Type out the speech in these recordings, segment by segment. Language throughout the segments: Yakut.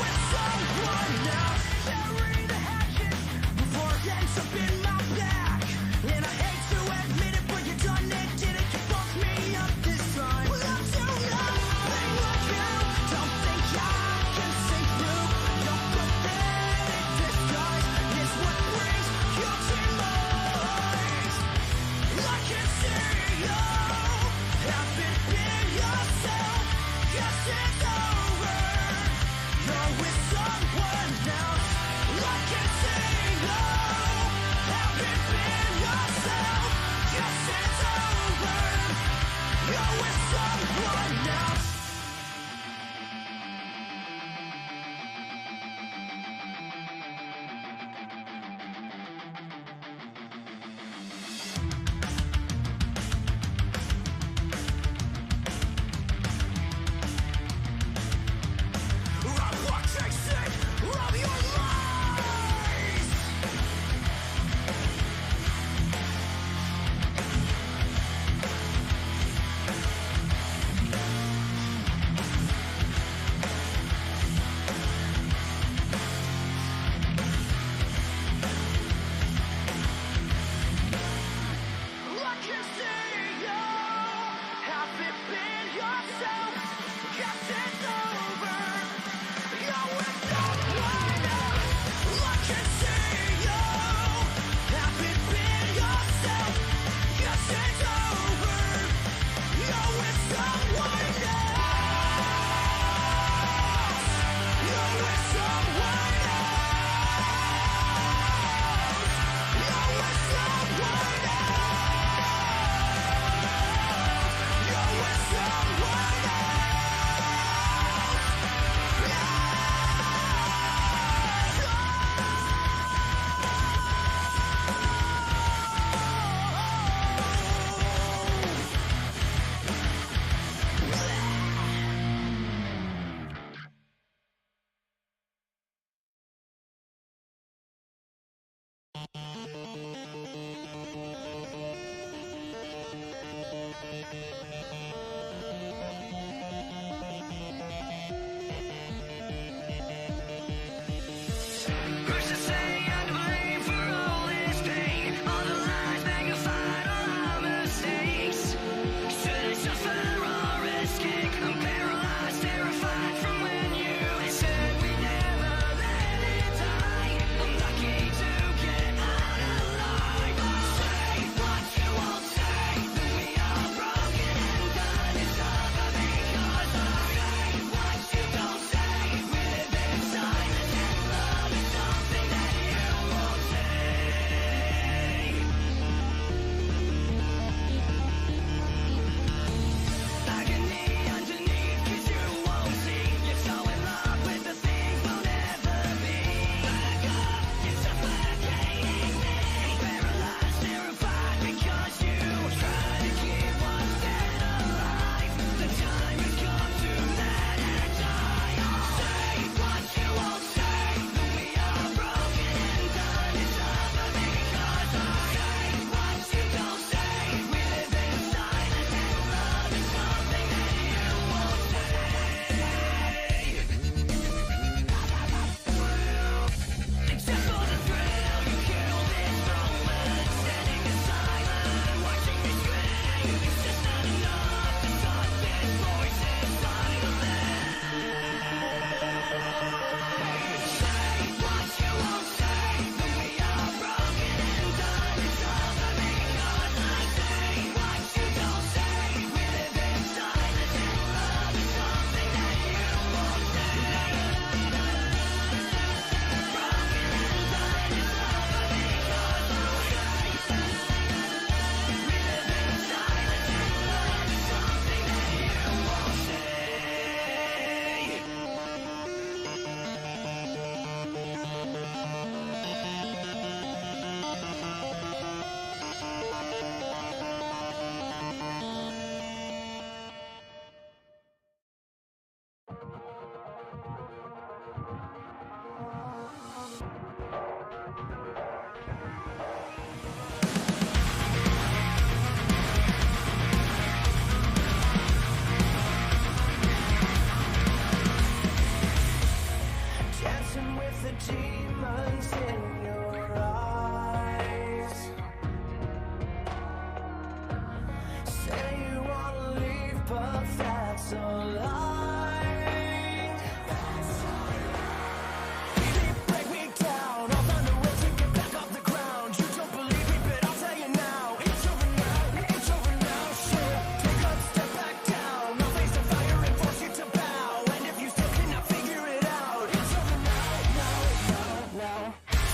with someone else. Bury the hatchet before it ends up in my back. And I hate to admit it, but you done it, did it. You fucked me up this time. Well, I do nothing like you. Don't think I can see through your pathetic disguise. Is what brings you demise. I can see you haven't been yourself. Guess it's over. You're with someone now. Dancing with the demons in your eyes. Say you wanna leave, but that's a lie. Break me down. I'll find a way to get back off the ground. You don't believe me, but I'll tell you now. It's over now. It's over now. So take a step back down. I'll face the fire and force you to bow. And if you still cannot figure it out, it's over now, now, now, now.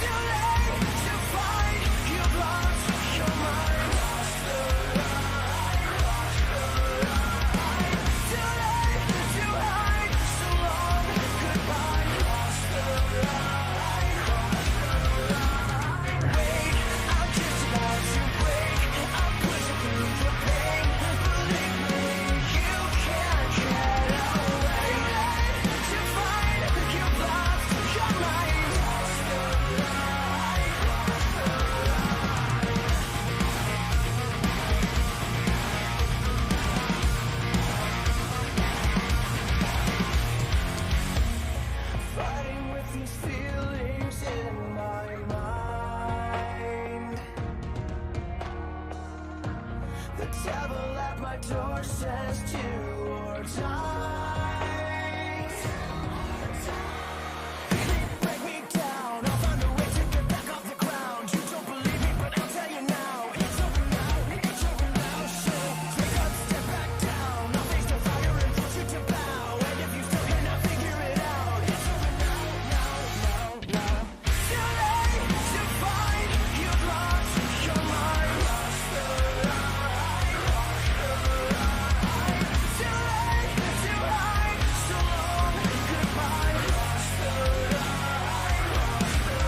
Too late to fight. You've lost your mind. Lost the light. Lost the light. Too late to hide. So long. Goodbye. Lost the light. Lost the light. Wait, I'm just about to break. I'm pushing through the pain. Believe me, you can't get away. To fight, you've lost your mind. Lost the light. Lost the light. Fighting with these feelings in my mind. The devil at my door says do or die. Break me down. I'll find a way to get back off the ground. You don't believe me, but I'll tell you now. It's over now. It's over now. So take a step back down. I'll face the fire and force you to bow. And if you still cannot figure it out, it's over now, now, now, now. Too late to fight. You've lost your mind. Lost the light. Lost the light. Too late to hide. So long. Goodbye. Lost the light. Lost the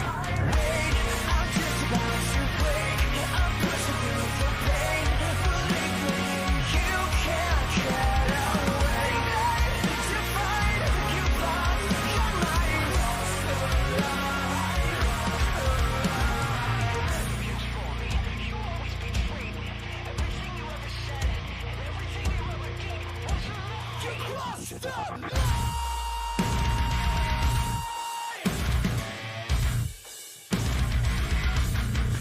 light. Wait, I'm just about to break. I'm pushing through the pain. Believe me, you can't get away. To fight, you've lost your mind. Lost the light. Lost the light. You for me. You always betrayed me. Everything you ever said and everything you ever did was a lie. You crossed the line.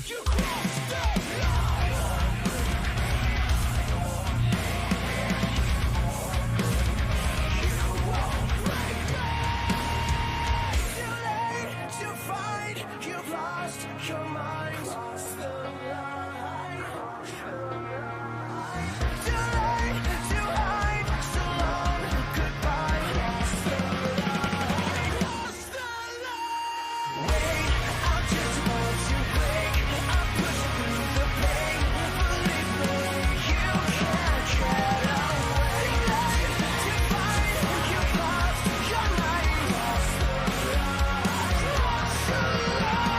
You crossed the line. You won't break me. Too late to fight. You've lost your mind. Cross the line. Too late to hide. So long. Goodbye. Cross the line. Cross the line. Wait, I'm just about to break. I'm pushing through the pain. Believe me, you can't get away. To fight, you've lost your mind. Lost the line. Lost the line.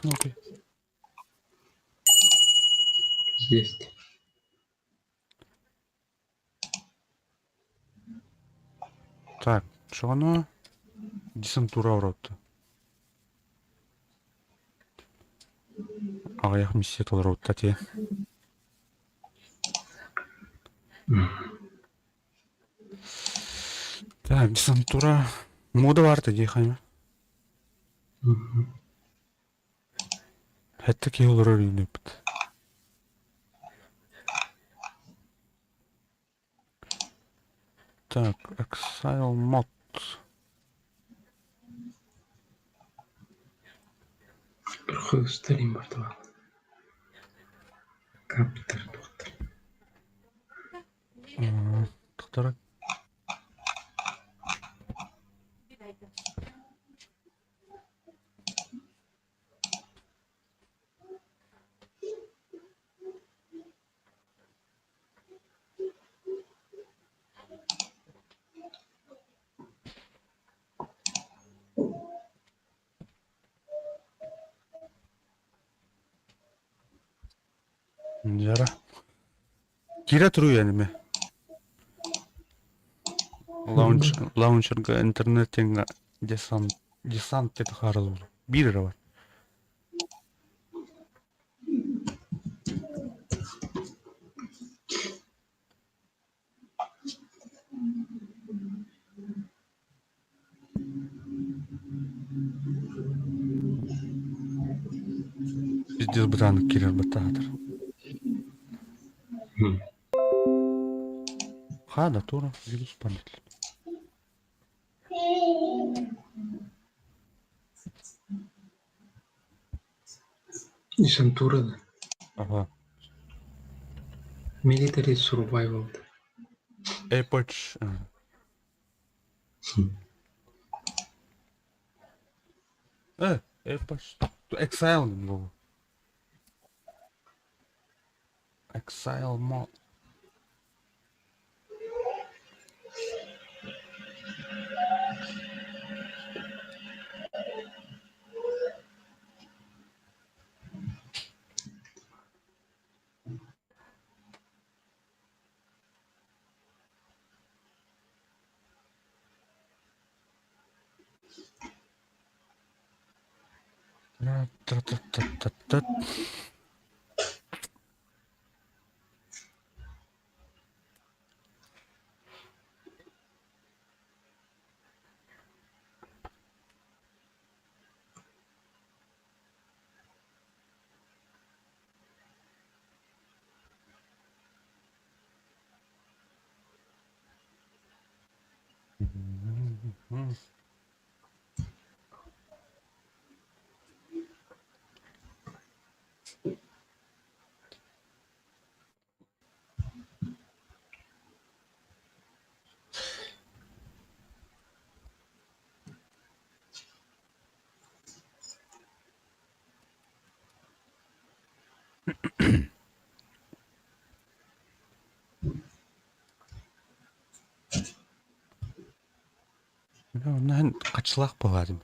Кнопки. Есть. Так, что оно? Десантура в рот. Аҕыйах миссия толорбута дии. Так, десантура. Мода баар дии хайма. Мгм. Сэттэ киһи олорор үүнүппүт. Так, Exile mod. Хостарим бартова. Каптар доктор. Доктора. Яра. Киирэ туруй эниме. Лаунч, лаунчерга интернеттеҥҥэ десант, десант диэти хаарыллар. Биир эрэ бар. Пиздец бытааннык киирэр баттаатар. Хаа да туора вирус память. Десантура да? Ага. Military Survival. Epoch. Epoch. Exile буолуо. Exile mod. Та-та-та-та-та. Онно хачылаах буолаатым.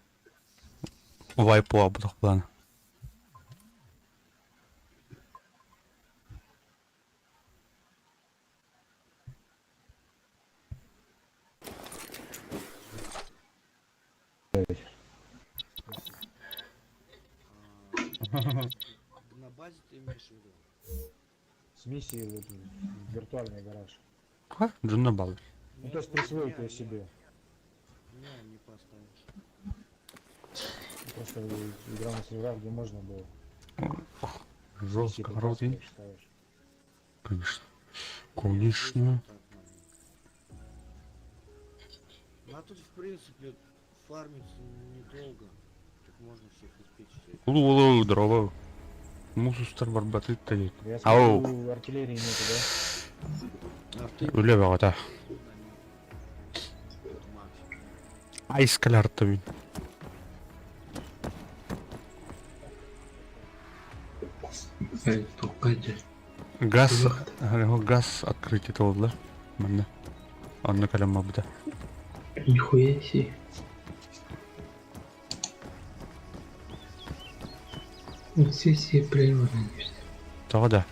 Вайп буолбутах буолан. На базе ты имеешь в виду? С миссией вот в виртуальный гараж. Ха, дьонно баллар. Ну, то есть присвоить ее себе. Не, не поставишь. Просто играл на серверах, где можно было. Жестко, Миссии хороший. притаскиваешь, ставишь. Конечно. Конечно. Так, маленько. Ну, а тут, в принципе, фармиться недолго. Так можно всех испечь. всё. Улу-улу, здорово. Мусустар барбатыт та Я Ау. смотрю, артиллерии нету, да? Арты Үлэ бөҕөтө. максимум. Айс кэлэртэбин. Эй, туохха дьэ. Газ, газ открыть это буолла. Манна. Онно кэлэн барбыта. Нихуя себе. Сессия прервана. Тоҕо да.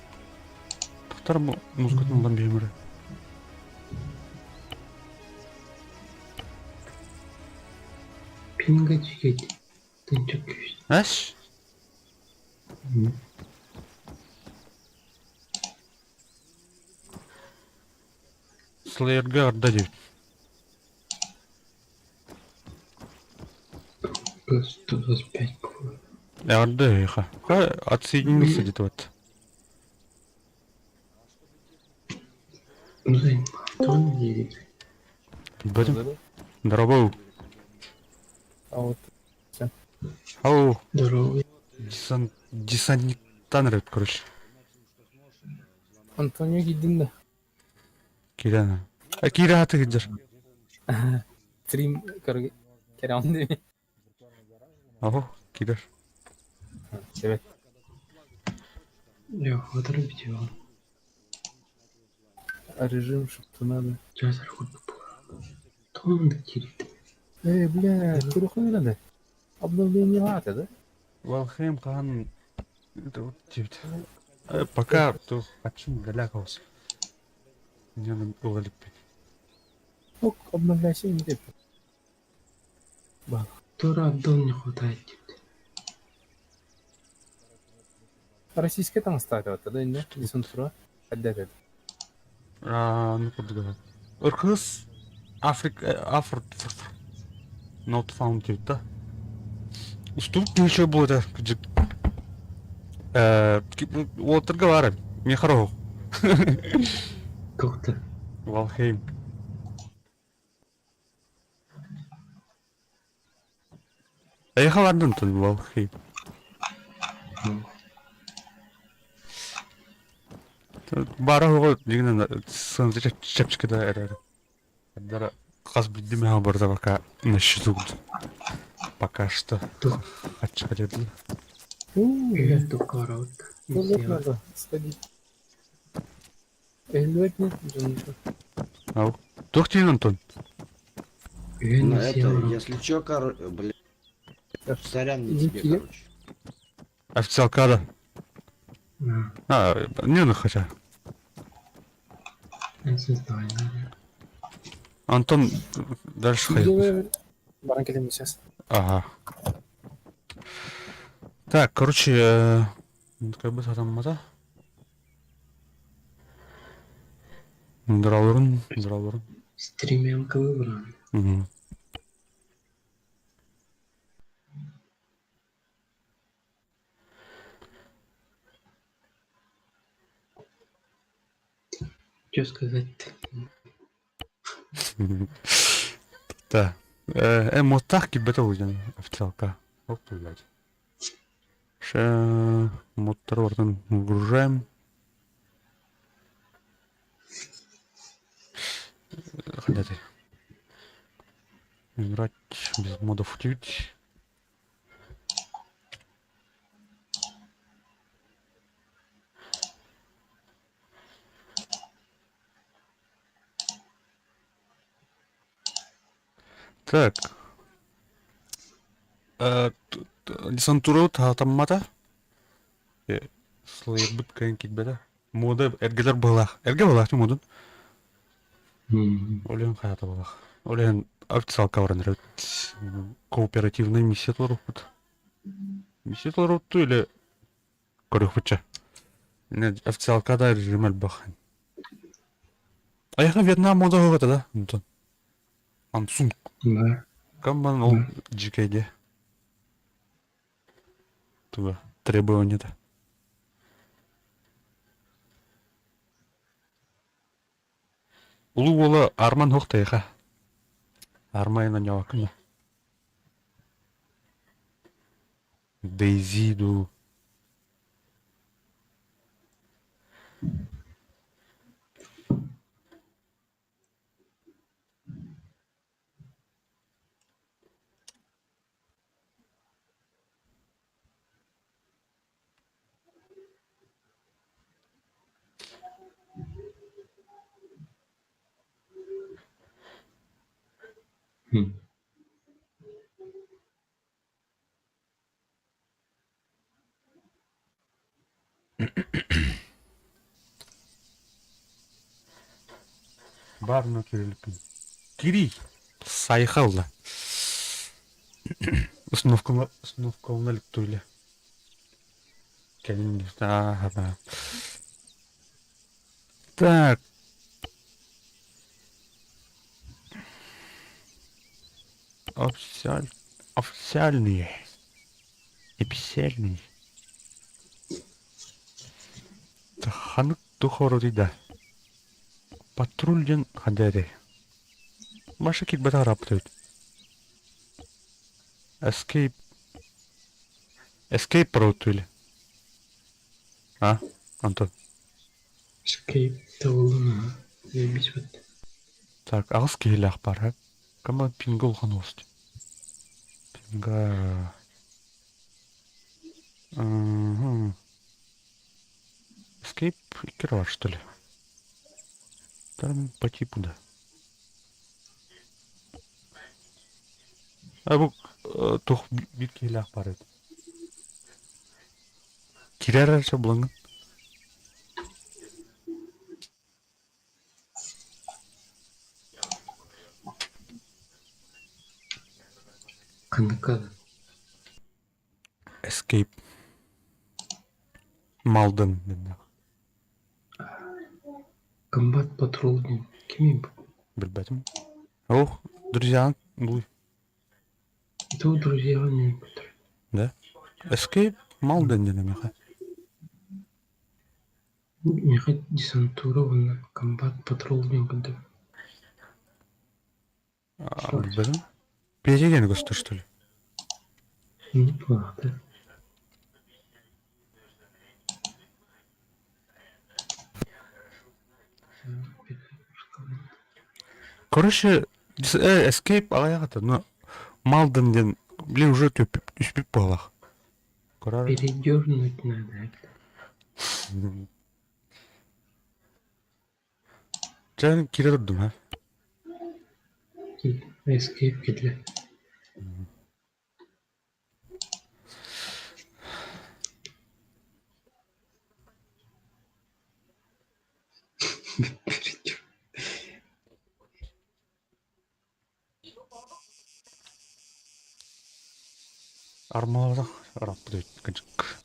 Тохтор музыкатын ылан биһимэрэ. Пинга чигет. Тынчык күүс. Эш? Слэйергэ орда диэбит. 125 по-моему. Орда эйха. Ха, отсоединился где-то вот. Ну, занимал. едет. Будем. Здорово. А вот Ау. Здорово. Десант... Десантник Танрет, короче. Антонио киирдим да. Кирана. А Кира ты где? Стрим кэрэ дии. Ого, Кирер. Себет. Я отрубить его. А режим, что надо. Сейчас хоть Тон кирит. Эй, бля, курухуй надо. Обновление лата, да? Валхейм хаан... Это вот типа. Пока туох хаччым галякалыс. Инньэ ыла иликпин. Ок, обновляйся не деп. Бал. Тура отдал не хватает диэбит. Российскай таҥастаатыбат да иннэ десантура хайда Аа, ну курдук Ыркыс Африка Афр Not found диэбит да. Устубут киһи буолуо кырдьык. Уолаттарга баар миэхэ оһох. Как-то. Валхейм. Эйиэхэ бардын тун Валхейм. Баара оһоҕо дьиҥинэн сыаната чэпчэки да эрээри. Эрдэ хас биирдии мөһө барыта пока на счету пока что хаччы дедилэр. Үһүн туккаараабыт. Туалет надо сходить. Өһүллүбэт нет дьоннор. Ау. Туох диин Антон? Үһүн Ну это, миссия если чё, блин, сорян не Иди тебе, кире. короче. Официалка да. А, не ну хотя. Не знаю. Антон дальше хайпит. Баран кэлэн сейчас. Ага. Так, короче, как бы сатаммата. Дралырын, дралырын. Стремянка выбрана. Мгм. Что сказать-то? Да. Муоттаах киирбэтэ улдьан официалка. Оп, блядь. Ща модтары барытын выгружаем. Хайдаты. Играть без модов удивить. Так. Десантура таһаатаммата. Слоербыт кыайан киирбэтэ. Мода эргэлэр быһыылаах. Эргэ быһыылаах дии модун. Ол иһин хайата быһыылаах. Ол иһин официалка баран эрэбит. Кооперативнай миссия толоруппут. Миссия толорупту или көрүөхпүтчэ. Официалка да режим элбэх. Айаха Вьетнам мода оһоҕо да онтон. Ансунг. Да. Камбан ол дьикэйде. Туга требование-то. Улуу уола Арман һуох тайаха. Армайын анньаабаккын да. Дейзи дуу. Баарына кириликпин. Кирий! Сайха ылла. Установкалана илик туйла. Кэлин аа Так. Официаль... Официальные. Официальный. Ханнык туох оруотуй да? Патруль диэн ханна этэй? Маша киирбэтэх арааппыт эбит. Escape. Escape route или? А, Антон? Escape табыллан заебись вот. Так, аҕыс киһилээх баар э? Кама пинга улахан уост. Пинга... Мгм. Escape икки что ли? Там по типу да. А бу туох биир киһилээх баар эбит. Кирэр эрэ булаҥҥын. Ханныка Escape. Малдын дэннэх. Комбат Патрул диэн кимий бу? Билбэтим. Ох, друзья, буй. Это у друзья не бутар. Да? Escape Малдын диэн эмиэхэ. Миэхэ десантура уонна Комбат Патрул диэн курдук. Билбэтим. Петя диэн көстөр, что ли? Неплохо. Короче, Escape аҕыйах но Малдын диэн, блин, уже түспүт буоллах. Передернуть надо это. Чэ, киирэ турдум, ха? Escape кэллэ. Армалаах араппыт кыдьык.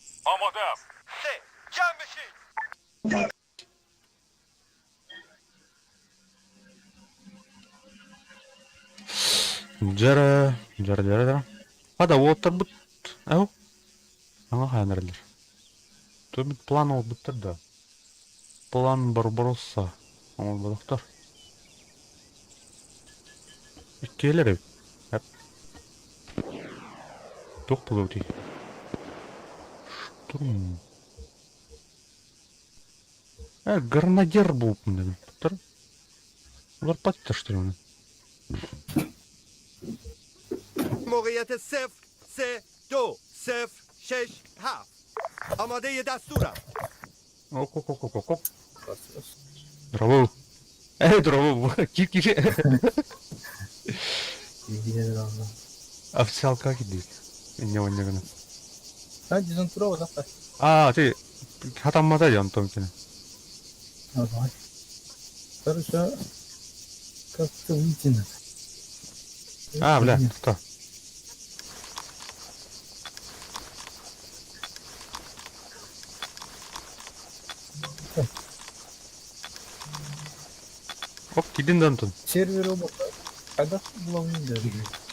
Дьэрэ, дьэрэ, дьэрэ, дьэрэ. Хата уоттарбыт ау саҥа хаһан эрэллэр. Төбүт план оҥорбуттар да. План Барбаросса оҥорботохтор. Иккиэлэр эбит. Эп. Туох буолуой Штурм. Гранадер буолбун эбит. Уларпаттар что ли оны? موقعیت صفر سه دو صفر شش هفت آماده ی دستورم Ок-ок-ок-ок-ок. Здорово. Эй, здорово. Кир-кир. Официалка кидит. Не он не А, десантура вот так. А, ты хатаммата дьон кини. Давай. Короче, как-то выйти надо. А, бля, кто? Оп, кидин да Антон. Сервер оба. Когда главный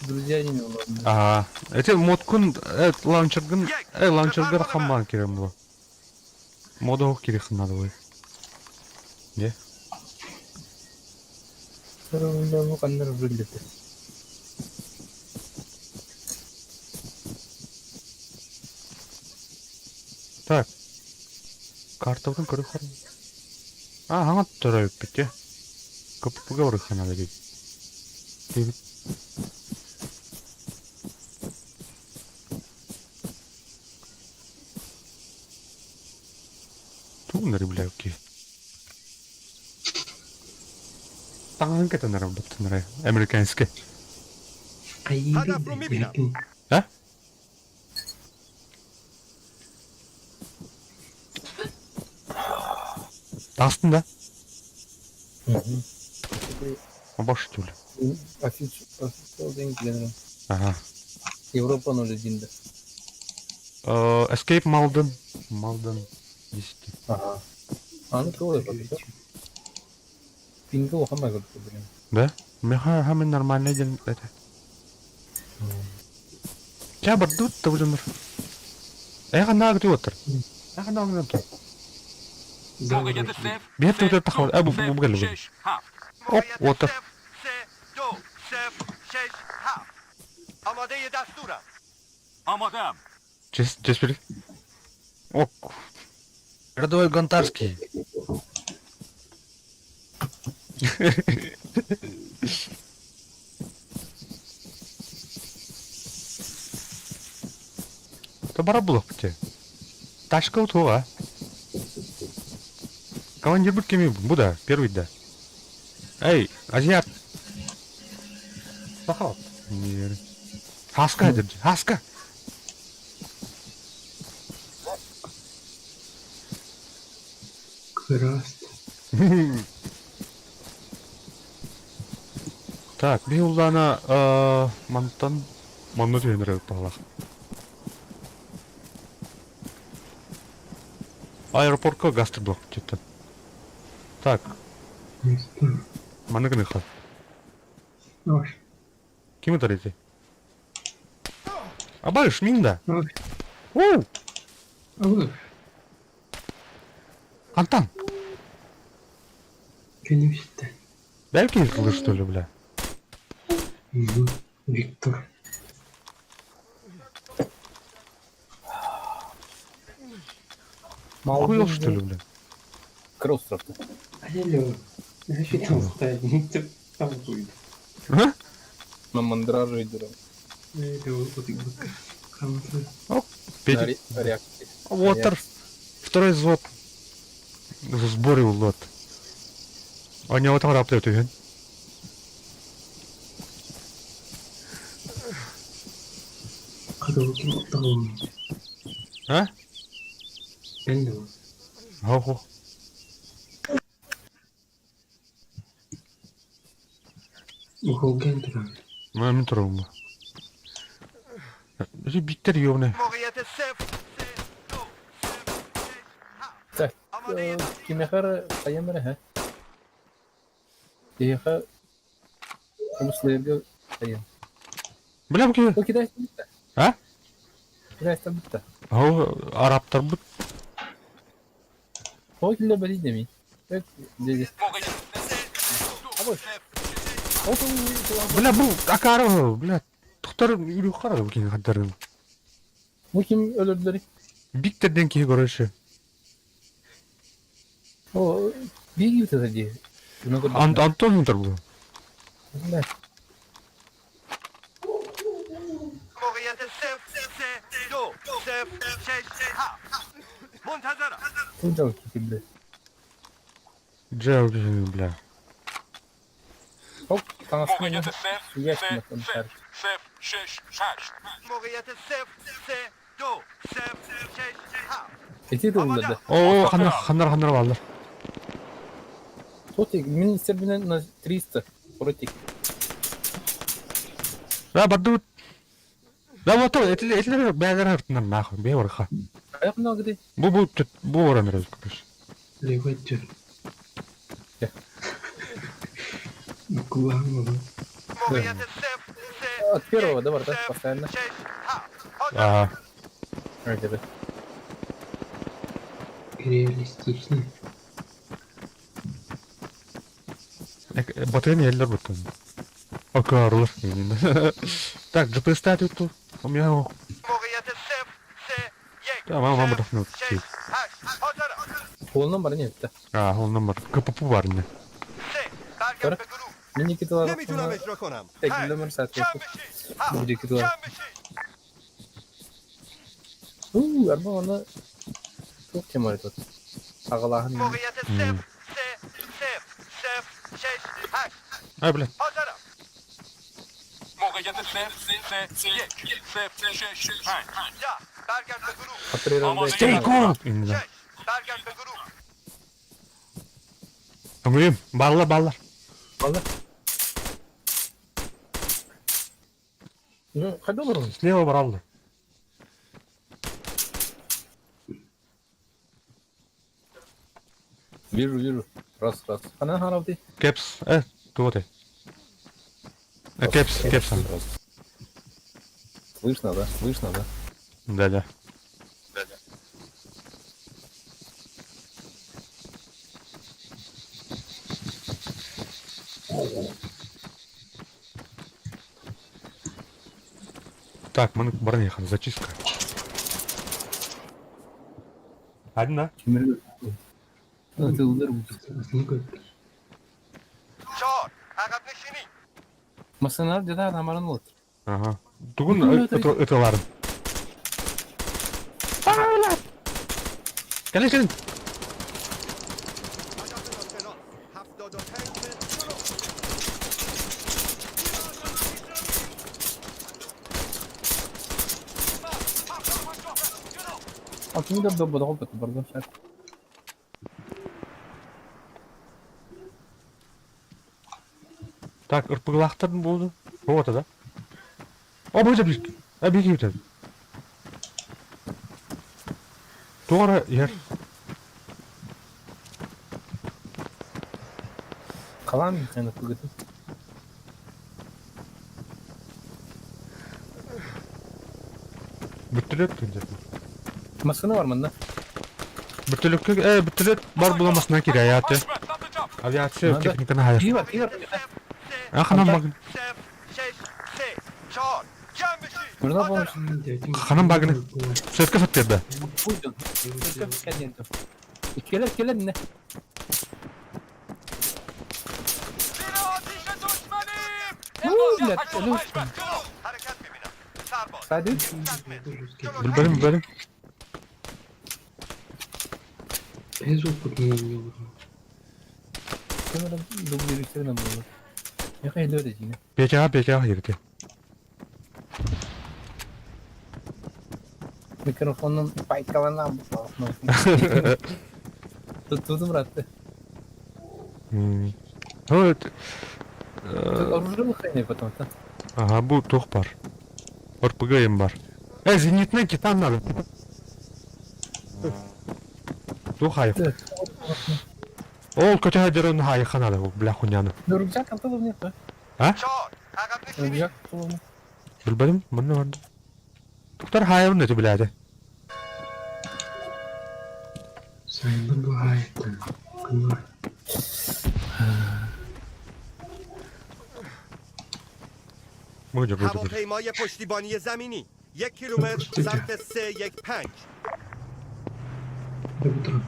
Друзья не главные. Аа, эти модкун лаунчергын, лаунчергар хамман керем бу. Мода ох керек надо бу. Не? Сервер каннар выглядит. Так. Картабын көрө хар. А, хаңа төрөйүппүт те. КППга барыххана дии. Тугуннары бля, окей. Таҥаһын кэтэнэр баттынары американский. Хайыыбын هدف رو میبینم А? Таҕыстың да? Бош түл. Официал день генерал. Ага. Европа 01 да. Escape Malden. Malden 10. Ага. Аны тоже Пинга хамай блин. Да? Меха хамын нормальный день это. Ча бардут табылыныр. Эха наг диотер. Эха наг диотер. Бет тут тахал. Абу бу бу Оп, вот. موقعیت صفر سه دو صفر شش هفت آماده ی دستورم Чес чес Ок. Рядовой Гонтарский. То бара булах бите. Ташка утуга. Командир будет кеми буда, первый да. Эй, азиат. Сахал. Не. Хаска держи, хаска. Кыраст. Так, би улана мантан. Манна түһэн эрэр баҕалаах. Аэропортка гастроблок четтен. Так, манна гыныха. Ким ытар ити? Абайыш, мин да. Уу! Антон! Кэнибистэ. Бэлки слышь, что ли, бля? Виктор. Охуел, что ли, бля? Кросс-трафта. Алло. Значит, там стоит. Там будет. А? На мандраже идет. Петя. Реакции. Уотер. Второй взвод. В сборе улот. Они вот там работают, уверен. А? Хо-хо. Мин турабын. Биттер ёбне. Так, кимиэхэ эрэ хайыам эрэ һэ? Киһиэхэ Умслыырга хайыам. Бля, бу киһи. Ол китайстан бүттэ. А? Китайстан бүттэ. Ол арабтарбыт. Ол киллэр бэлиз дэмий. Деді. Абы. Бля, бу акары, бля. Тохтар үрү хара бу киһи хаддарын. Бу ким өлөрдүлэри? Биктерден киһи короче. О, биги битэ дии. Антон Интер бу. Дьэ, бля. Оп, таҥаска Ити тыллар да. О, ханна ханнар ханнар бааллар. Тотик, мин истэрбинэн на 300 протик. Да, бардыбыт. Да, вот этилер этилер бээлэр артынан нахуй, бээ барха. Хайах нагды? Бу бу бу баран эрэ короче. Левый От первого, да, да, постоянно. Ага. Где-то. Реалистично. Батырым еллер буттан. Акарлар. Так, GPS ставить тут. У меня... Tamam, мама бұрақны Қолынан бар не етті? А, қолынан бар. КПП бар не. Бар. Мен екі доллар. Тәкілді бір сәт. Бұл екі доллар. Уу, арба оны туох темар тут. Аҕалааһын. Ай, блядь. Stay cool. Инна. Көҥүлүм, баллар, баллар. Баллар. Ну, хайда олорон? Слева бараллар. Вижу, вижу. Раз, раз. Ханан харавды. Кепс, туоте. Кепс, кепс. Слышно, да? Слышно, да? Да, да. Так, мы барнихан, зачистка. Одна. Масынар деді адамарын олар. Ага. Тугун ытыларын. Кэлин, кэлин. Алтын да бодоҕо бат бардан шар. Так, ырпыглахтарын болды. Вот, да? О, бу бик. А бик үтә. Тугара ер. Халан аны кыгытын. Бүтүлөт күндер. Массыына бар манна. Бүтүлөккө э бүтүлөт бар буламасына кире аяты. Авиация техниканы хайыр. Киһи бар, киһи бар. Аханан багын. Нужна помощь. Ханан багыны. Сөткө саттырды. Уйдун. Сөткө Келер, келер не? Блядь, ну. Садик? Билберим, билберим. Без опытный не было. Дублируйте было. Я хочу резины. Петя, Петя, ерте. Микрофонун пайкалана Тут брат. Вот. Оружие выхраняй потом, да? Ага, бу тух бар. РПГ им бар. Э, зенитный титан надо. Тух хайх. Ол көтө дерон хайха надо, бля хуняны. Ну рюкзак антылы нет, да? А? Рюкзак антылы. Билбедим, мында барды. Туктар хайыр не биләде. Сайбы бывает. Кына. Мыгы жұрды. هواپیمای پشتیبانی زمینی یک کیلومتر سمت سه یک پنج Добро.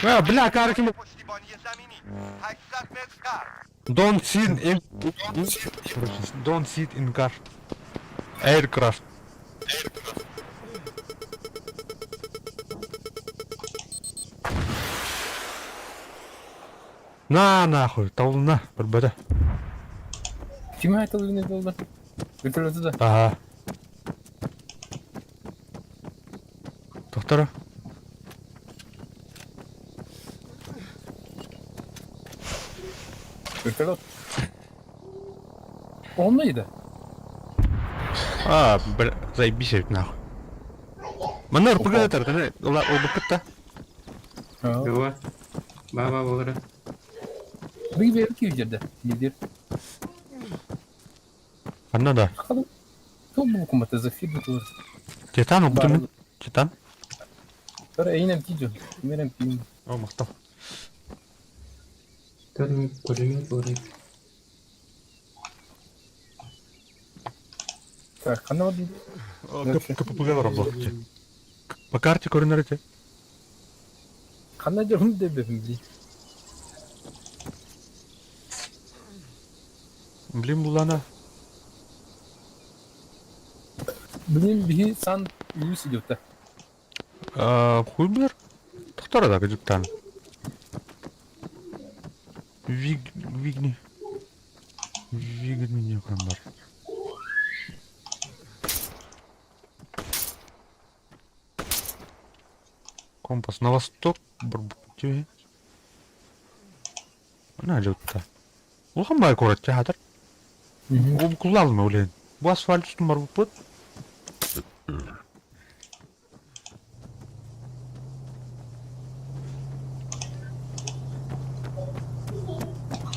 А, бля, карки. پشتیبانی زمینی 800 متر غرب Don't sit in Don't sit in car. Aircraft. На нахуй, толна, барбада. Ким айтыл не болды? Вертолеты да. Ага. Доктора. Вертолет. Оннайды. А, бля, заебись нахуй. Манна РПГ тартаны, ола обыкытта. Два. Баба болара. Бір беріп киіп жерді. Недер. Анна да. Кто был кумата за фигу тоже? Титан, убытым. Титан. Тора эйнем тижу. Мерем пим. О, мактал. Тәрме пулемет болара. Так, қандай бар дейді? КПП бар блокте. По карте көрінер Қандай жерім деп бепім блин. Блин, булана. Блин, биһи сан Луис идет да. А, хуй билер. Тохтора да гыжыктан. Виг вигни. Вигни не бар. Компас на восток. Тебе. Ана жутта. Улхан бай көрөт хатыр. Ол куллалма үлен. Бу асфальт үстүн бар бут.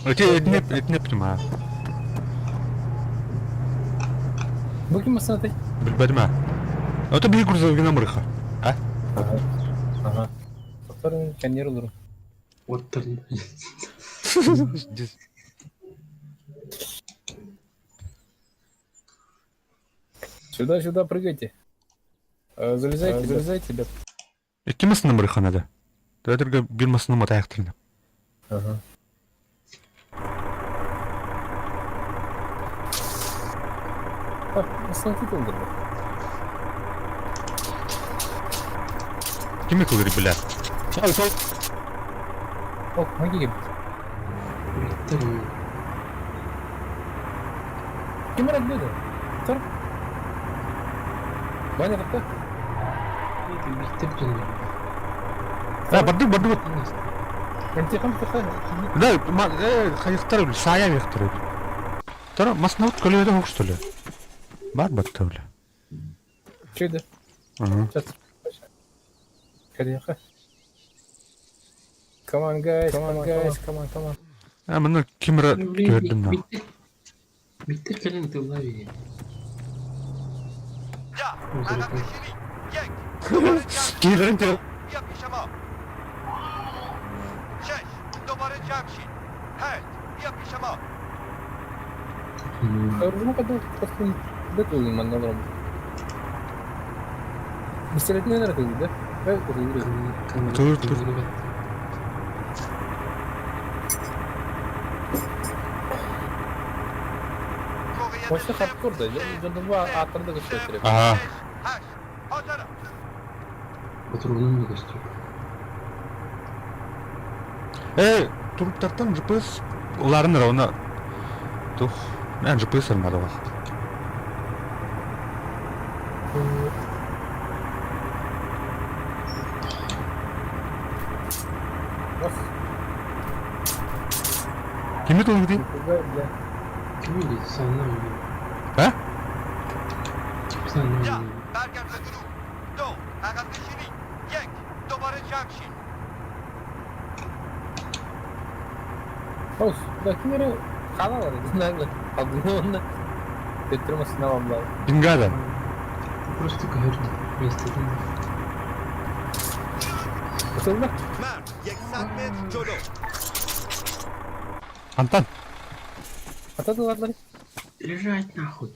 Эти этне этне понимаю. Бу ким масына Билбедим а. Это бир грузовигина мырыха. А? Ага. Ага. Тоқтар канер олар. Оттыр. Здесь. Сюда, сюда прыгайте. Залезайте, залезайте, ребят. Икки масына мырыха надо. Төтөргө бир масына матаяктырына. Ага. Так, масына титулдыр. Ким кылыр бля? Ал сол. Ок, маги кеп. Биттер. Ким барат беди? Тұр. Ваня тоқта. Биттер жанар. А, барды барды. Интиқам тоқта. Да, ма э хайыктар сая мехтер. Тара маснабыт көлүөдэ хоқ что ли? Бар батта бля. Чуйда. Ага. Сейчас. Кадиха. Come on guys, come on guys, come on, come on. А мына кимре Блин, көрдүм на. биттер биттер кэлэн тылла бии. ده عقب نشینی یک دوباره جمع Кийлерин те. بیا پیش ما شش دوباره جمع شید هشت بیا پیش ما Оружие когда просто бетул маннолором. Бистилетинен эрэ тыллыыр да? Тыллыыр. Тур, тур. موقعیت Почта صفر хардкор да, дьон ааттарда көстөр. Ага. شش هشت حاضرم Патронум да көстөр. Эй, туруптартан GPS уларын равна. Тух. Мен GPS армады бақ. Кими тылы дейм? Бля. Ким или санна или. А? Санна ده или. برگرد به گروه دو عقب نشینی یک دوباره جمع شید Хаус, да кимери хаалар, знаю, алдын Төттөрмөсүнө бамлар. Бингада. Просто көһөрдү местеден. Ысылды. مرد یکصد متر جلو Антон. Ата тыларлар. Лежать нахуй.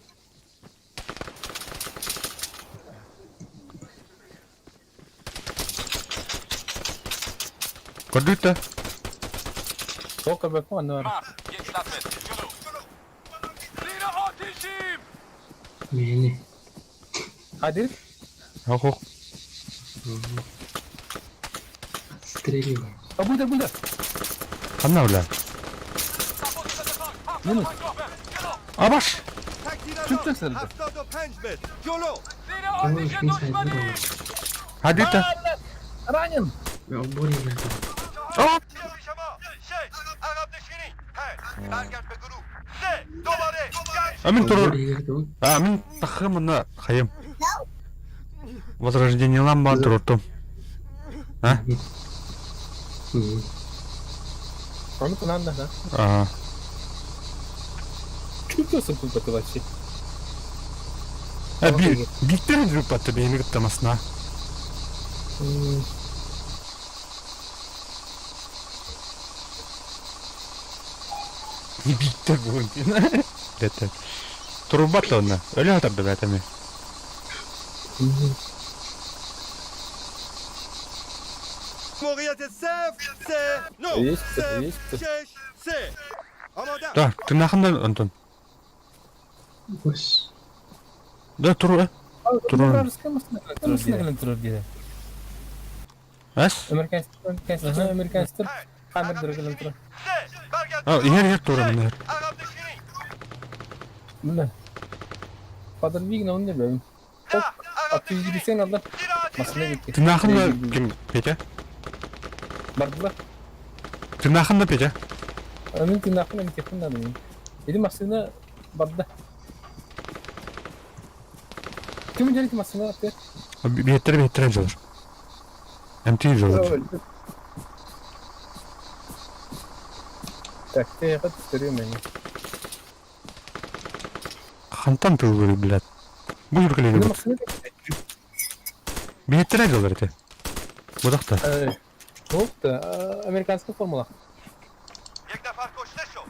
Көрдүк Тока бек аны бар. Мени. Адир. Ох, ох. Отстреливай. А буда буда. Ханна бля. Минус. Абаш. تک چوب تکسر ده. هفتاد و پنج متر جلو Кого ж не Хадита. Ранен. Обори нахуй. О! بیا پیش ما شش عقب نشینی هشت برگرد به گروه سه دوباره جمع شید А мин тур. Обори егер А мин тахым мына хайым. Возрождение ламба туртум. А? Аны кунанда да. Ага. Чүптөсүн кулбаты вообще. А би биттер группа бейни гыттамасына. Биттер бугун. Дете. Турбат онна. Өлө атарды бәтеме. موقعیت صفر سه نه Есть, صفر есть. شش سه آماده Да, ты нахында Антон. Ось. Да, тур. э. Турар. Турар. Эс? Американецтер, американецтер хаммер дөргөлөн турар. سه برگرد А, иһэр иһэр тура мына. عقب نشینی Мына. Подорвигна он не бэм. ده عقب نشینی 680 алды. زیر آتیش Масына кетти. Ты нахында ким Петя? Бардылар. Ты нахында Петя? Мен тинахын мен техын надым. Или машина барды. Ким жерики машина атты? Биеттер биеттер жолор. МТ жолор. Так, ты хат түрү мен. Хантан тылгыры, блядь. Бу юркелеги Или бут. машина Биеттер жолор эти. Будакта. Болду, американский формула. یک نفر کشته شد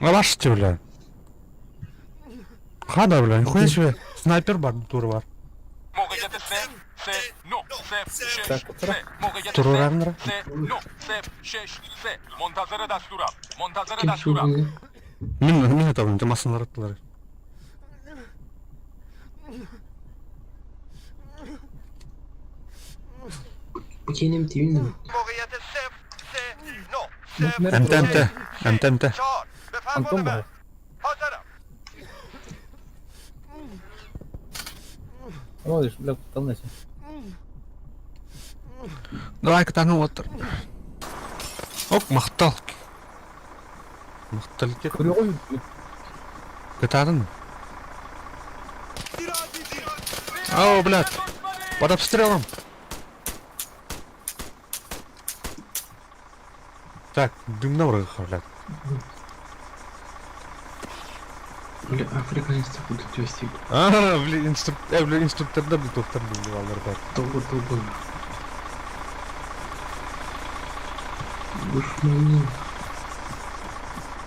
Алашты, бля. Хада, бля, нихуя себе. Снайпер бар, тур бар. Так, тура. Турурарнра. Ким сугуну? Мин мин табын, масыналар аттылар. Букенем тибин موقعیت صفر سه نه صفر МТ МТ. МТ МТ. چهار به فرمان Антон من бар. حاضرم Молодежь, бля, куталнайся. Давай катану отыр. Оп, мактал. Махталитет. Көрүөҕү үрдүк. Кытаатын. Ау, блядь. Под обстрелом. Так, дымна врага, блядь. Бля, африканец будут вести. А, блин, инструктор, блин, инструкторда блин, доктор блин, баллар Тобу тобу. Душманин.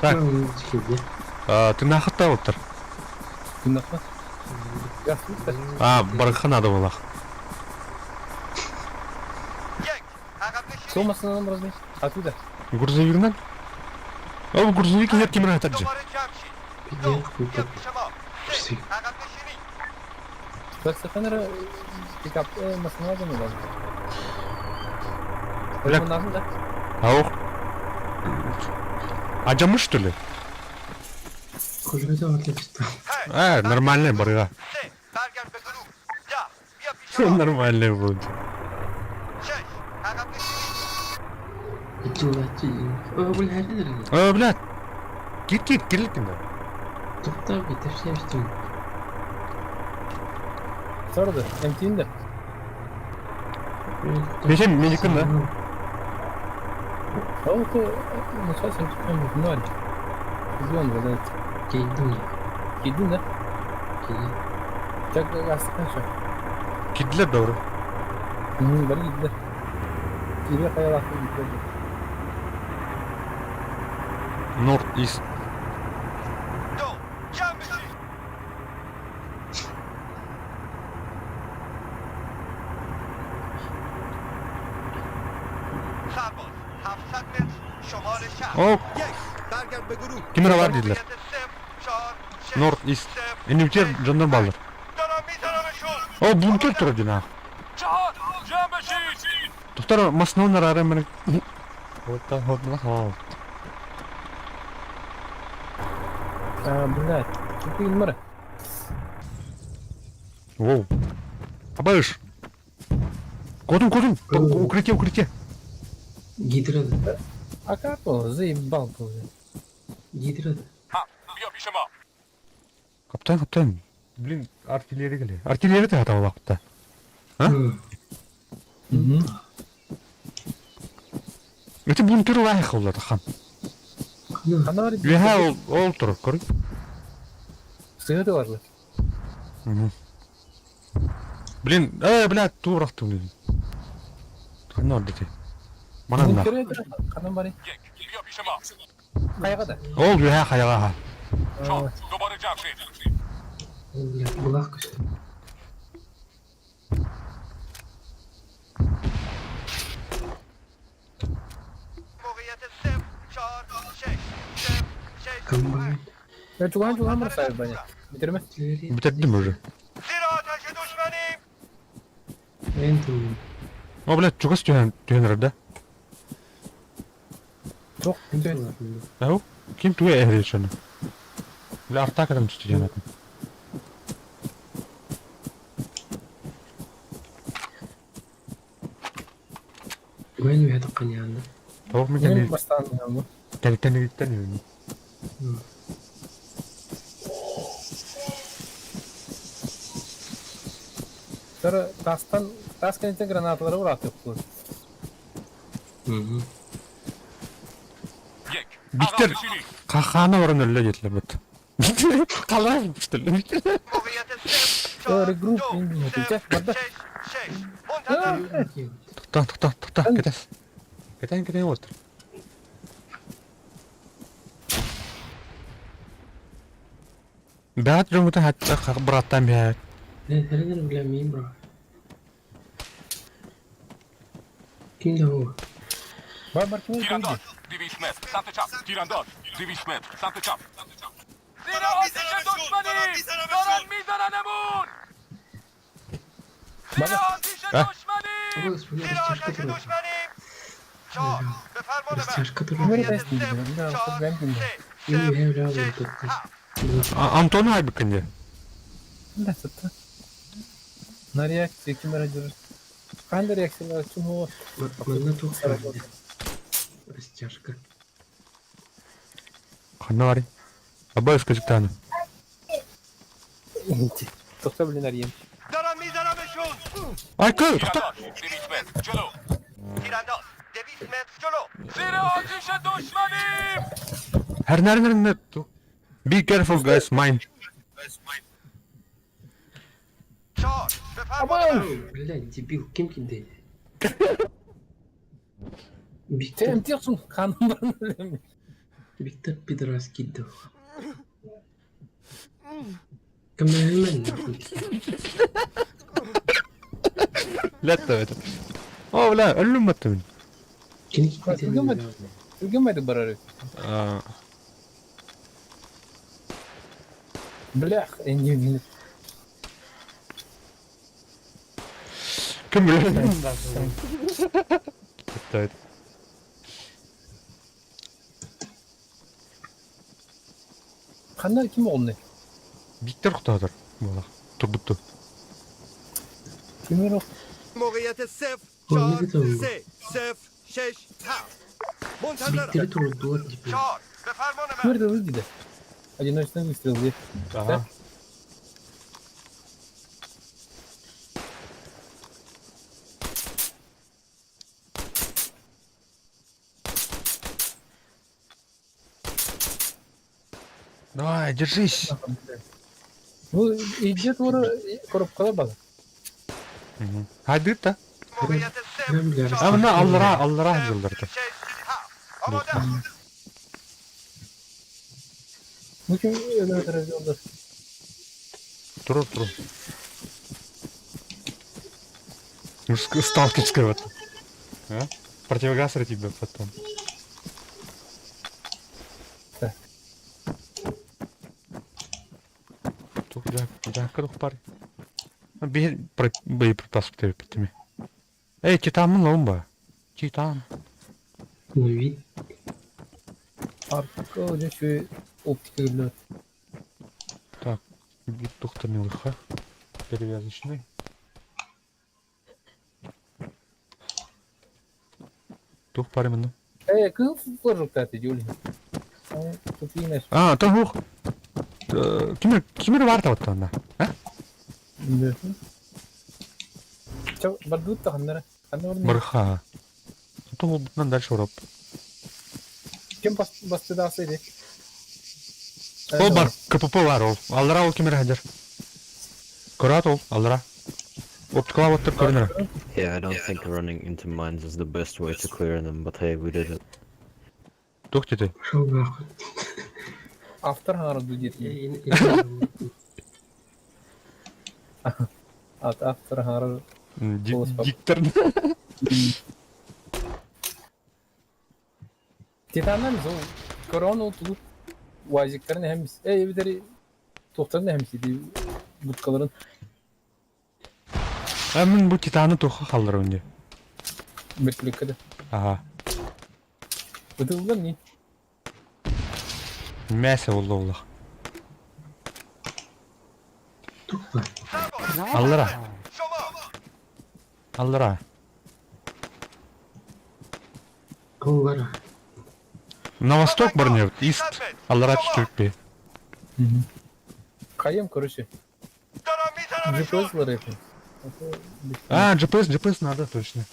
Так. А, ты нахата оттар. Ты нахат? А, барыха надо было. Сол масынан размер. Откуда? Грузовигынан? О, грузовик нет кемера также. Фалсафанера пикап масынан размер. Бля. Ау. А джамы что ли? А, нормальная барыга. Нормальная будет. Э, блядь. Кит, кит, кирилкин да. Сорды, эмтиин да. Бешем, меникин да. А вот начался ноль. Звон валяется. Кидин, да? Так, астыканша. Кидлер doğru. Бары кидилер. Кире хаялақты кидилер. Норд Ист. О, кимера бар dediler. Норд Ист. Инвитер жандар баллар. О, бункер турар дин ах. Доктор, маснон арары мен. Вот так вот на хал. А, блядь. Ты мара. Воу. Абайш. Кодум, кодум. Укрытие, укрытие. Гидра. А как он? Заебал был. Гидра. Каптан, каптан. Блин, артиллерия келе. Артиллерия та атабы вакытта. А? Угу. Это бункер лайх олар хан. Ана бар. Веха ол ол тур, көр. Сыгыты барлы. Блин, э, блядь, туурахты блин. Ханна ордети. Манан да. Канан бары. Кайга да. Ол веха хаяга. Булах көстө. Комбайн. Чуган чуган бар сайып баны. Битерме? Битердим уже. О, блядь, чугас түһэн түһэн да? Жок, Ау, ким туе эрер шону? Бля, артакадан түстү жанатын. وين هذا قنيان Тоох мен Мен кәне бастан кәне кәне Sonra тастан тас кенеттен гранаталары урат yok. Биттер кахана баран өллө жетилер бит. Калай что ли? Регрупп барда. Токта, токта, токта, кетес. Кетен, кетен отыр. Бәт жомута хатта браттан бәт. Бля, мин бро. Ким да هو؟ Бар бар ким تیرانداز 200 متر سمت چپ تیرانداز 200 متر سمت چپ زیر آتش دشمنی دارن میزننمون زیر آتش دشمنی زیر آتش دشمنی Растяжка Антон Айбекенде. Да, это. На реакции кимера держит. Қандай реакциялар ким ол? Растяжка. Ханна барый? Абай скажиктааны. Тохто блин арыйым. دارم میزنمشون Айкы, тохто! 200 متر جلو تیرانداز 200 متر جلو زیر آتیش دشمنیم Herner Be careful guys, mine. چهار بفرما Блядь, дебил, кем кидает? Виктор, Сен тиқсың ханым барын білемін. Виктор пидорас кидал. Камерамен, нахуй. Летто это. О, бля, өлүм баттым. Кем кидает? Түрген байды барар. Блях, энди Кім біледі? Летто это. Ханна ким оғылны? Виктор құтадыр. Бола. Турбутту. Ким yok? موقعیت صفر Ой, چهار не готово. سه صفر شش هفت منتظرم Виктор турдулар, дебил. چهار به فرمان من Кімерді өз дейді. Одиночный выстрел дейді. Ага. Давай, держись. Ну, идет вора коробкалар бар. Hadi да. موقعیت صفر Бля, چهار Амна аллара, аллара жылдырды. شش هفت آماده Ну, ким өлі разделді. Туру, туру. Мужская сталкерская вот. А? Противогаз тебе потом. Так. Тух, да, да, кадух пар. Бир боеприпас тебе. Эй, титан ломба. Титан. Ну, вид. Арка еще оптика біледі. Так, тухта милыха. Перевязочный. Тух парименно. Э, кыл флажок таты, Юли. Тут инеш. А, то хух. Кимер, кимер бар та оттан. А? Ча, бардут та ханнара. Ханнара. Барха. То бутнан дальше урап. Кем басты да асыйды? Ол бар, КПП бар ол. Аллара ол кимер хадер. Көрат ол, аллара. Оптикала оттыр көрінір. Yeah, I don't think running into mines is the best way to clear them, but hey, we did it. Тух деді. Пошел нахуй. Автор ханара дудет. Я, я, я, не Ат автор ханара. Диктор. Титаннан зол. Корона отулуп вазиктарын хемис. Эй, битери тоқтарын хемис ди будкаларын. А мен бу титаны туха халдыр өнде. Бертүлөккө Ага. Бытылдар не? Мясо олла олла. Тупо. Аллара. شما Аллара. Аллара. На восток барнев, ист. Аллара түстүкпе. Кайым, короче. دارم میزنمشون GPS-лар это. А, GPS, GPS надо точно.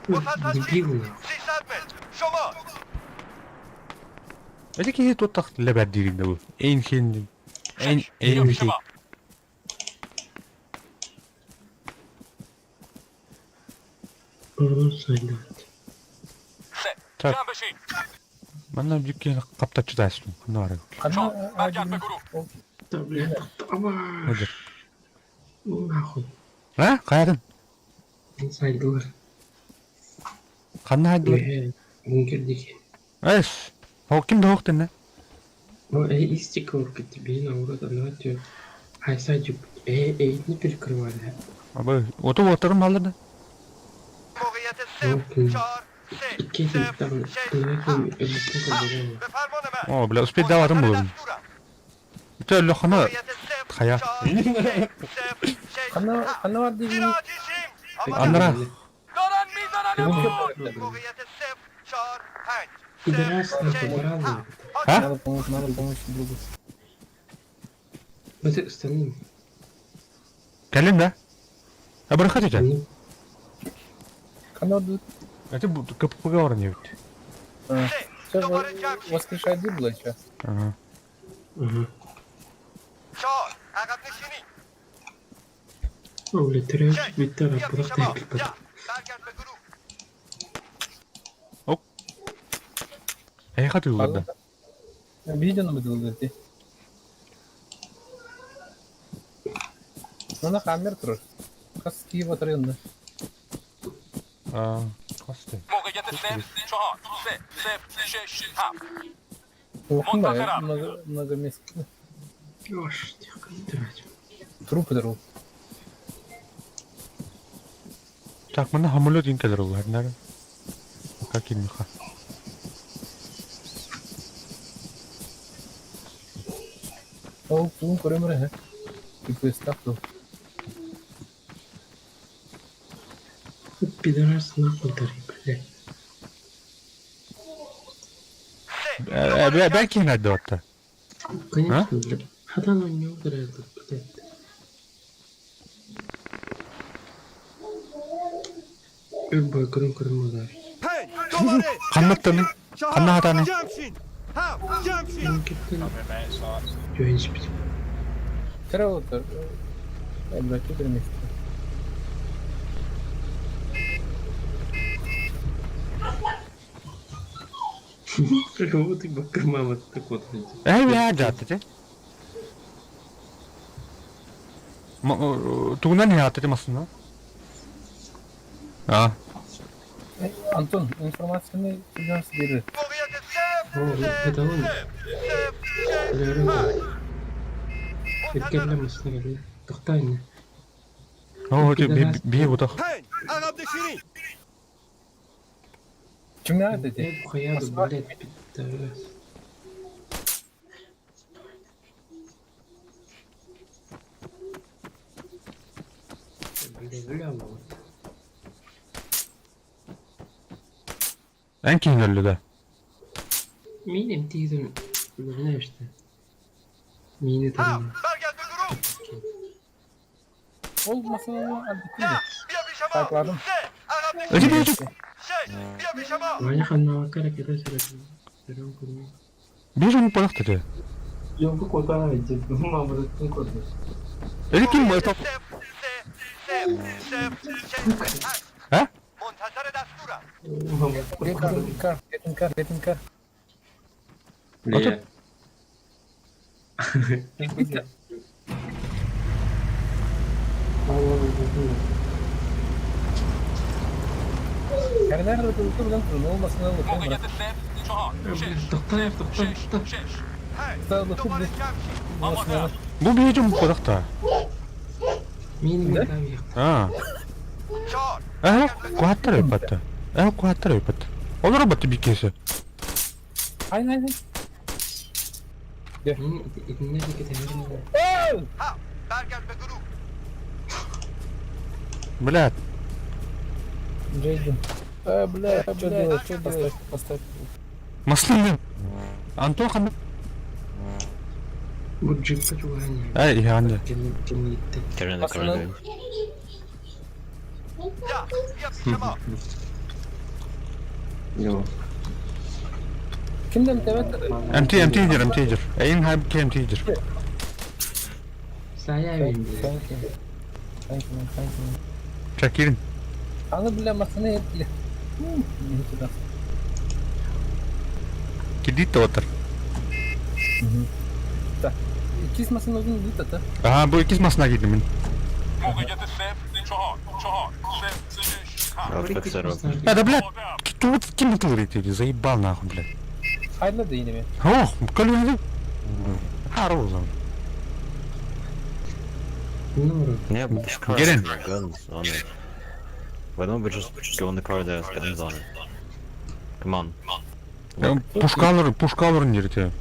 مسلسل Дебил, нахуй. 300 متر شما Эти кихи тут так лебер диринде бу. Эйн хин. Эйн эйн хин. Поворот сайдат. Так. Манна бүккен каптачы дайсың. Кандай бар? Да, бля, аба. Өдір. Ну, нахуй. А? Кайдан? Сайдылар. Кандай айдылар? Э, бункер декен. Эс. Хок ким да хоктен Ну, эй, истик тебе на урод, она тебе. Ай, сайдюк. Эй, эй, не перекрывали. Абы, оту отырым алды. موقعیت صفر چهار سه Икки صفر там, شش давайте, هفت به فرمان من О, бля, успеть даватым منتظر булым. دستورم. Өтө лохана موقعیت صفر خیا. چهار سه صفر شش Ханна هفت ханна бар زیر деген. آتیشیم آماده Аннара. دارن میزنن خلبان Пидорас, нахуй, баран. А? Надо помочь, надо помочь другу. Вот это остальным. Кэлин да? А бырахат Ну, Канал тут. Это КПП не Сейчас воскрешать дубла, чё? Ага. ага. О, блядь, трёх, Виктора, просто Эй, хаты да. Видео нам это дати. Ну на камер турар. Хас Киев отрыгында. А, хасты. موقعیت 0 4 3 0 6 7 Улахан Монтажера. много, много мест. Аж, тихо, не трать. Трупы дорог. Так, мына самолет инкелер ол, хәрнәр. Пока килмиха. Ол туун көрөмөр хэ. Типа ставку. Пидорас, нахуй, дари, блядь. Бәки инәдде отта. Конечно, блядь. Хатан он не ударяет, блядь. Любой крым крым удар. Каннаттаны. Канна хатаны. Ну, киттен. Жойнш бит. Кара отыр. Обрати бір месте. Вот и бакырмам вот так вот. Эй, бә жатты те. Тугунан не атты масына. А, Антон, информацияны түгөн сиздерге. О, это он. Өткерле масына келді. Тоқтай не. о, бие бутах. Кимне ат эти? Я хуяду, блядь, пидорас. Блядь, бля, вот. Эн кийин да. Минем тигізім, знаешь что? Мини там. Ол масаланы антитиде. Такладым. Öte bir öte. Ваня ханна кара кета сөрөтүм. Сөрөм көрмөй. Bir жон болак деди. Жолку котана ведь, мамырыттын коту. Эли ким бу топ? А? Get in car, get in car, get in car. Бля. Кәрнәр өтө белән турын, ол масаланы موقعیت 0 4 6 Тоқтай, тоқтай, тоқтай. 6 Масаланы. Бу бир жон болак да. Менин Да? там яқты. А. Э, куаттар өпөттө. Э, куаттар өпөттө. Олар өпөттө бикесе. Ай, ай, ай. Мен итинне жеке тәңірім. Блядь. Джейден. А, бля, что делать, что делать? Поставь. Маслын. Антон хан. Бұл джипка чугани. Эй, янды. Кемнитте. Turn in the car, Arsenal. dude. Йо. Кимден тебет? МТ МТ жер, МТ жер. Эйин хайп МТ жер. Сая мен бля. Thank you. Thank you, man, thank you. Чакирин. Аны бля масаны етті. Не туда. Кидит отыр. Так. Икис масаны өзін дейді та. Ага, бу икис масына кийдим мен. موقعیت 0 4 4 3 6 7 I'll fix that up. Э, да блядь, тут ким ты заебал нахуй, блядь. Хайла да инеме. Ох, көлүнү. Харузам. Ну, Yeah, but this car Get in. has guns on it. Why don't we just go in the car that has guns on it? Come on. Пушкалар, пушкалар нерте.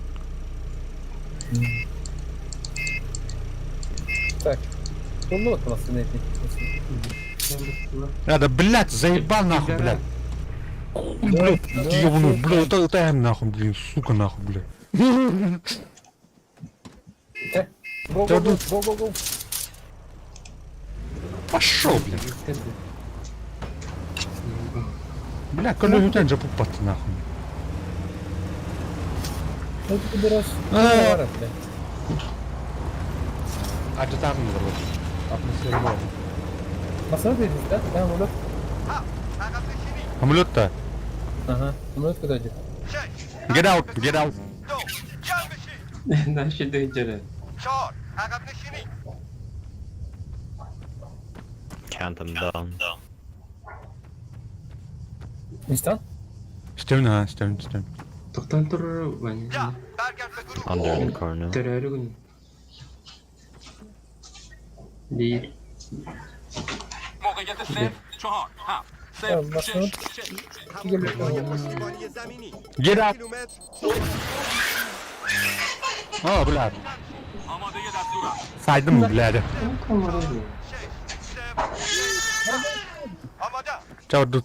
Так. Болду вот масаны етті. А, да, блядь, заебал нахуй, блядь. Хуй, блядь, ёбаный, блядь, это, это нахуй, блин, сука, нахуй, блядь. Go, go, go, go, go, go. Пошел, блин. Бля, коллега, же попад нахуй. Ну ты берешь. А. Блядь. А ты там не Атмосфера. Посмотри, да? Да, самолет. Самолет-то? Ага. Самолет куда идет? Get out, get out. Наши дыджеры. Count them down. Нистан? Стемна, стем, стем. Тоқтан тұрыр, Ваня. Under the car now. Төрөрү күн. Değil. موقعیت 0 4 7 0 6 6 Get out. О, блядь. آماده دستورم Сайдым, блядь. Чао, тут.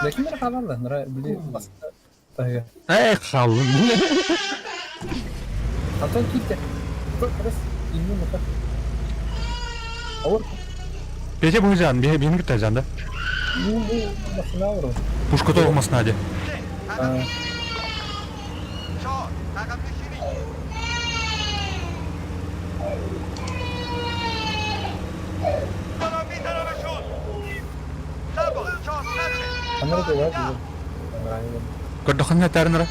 Ләкин бер хабар да, били баста. Эх, халым. Антон китте. Раз, инне мата. Ауыр. Петя Бузян, бен китайжан, да? Ну, машина ауыр. Пушка тоже маснаде. Анар да бар. Көрдөхөнө тарнара.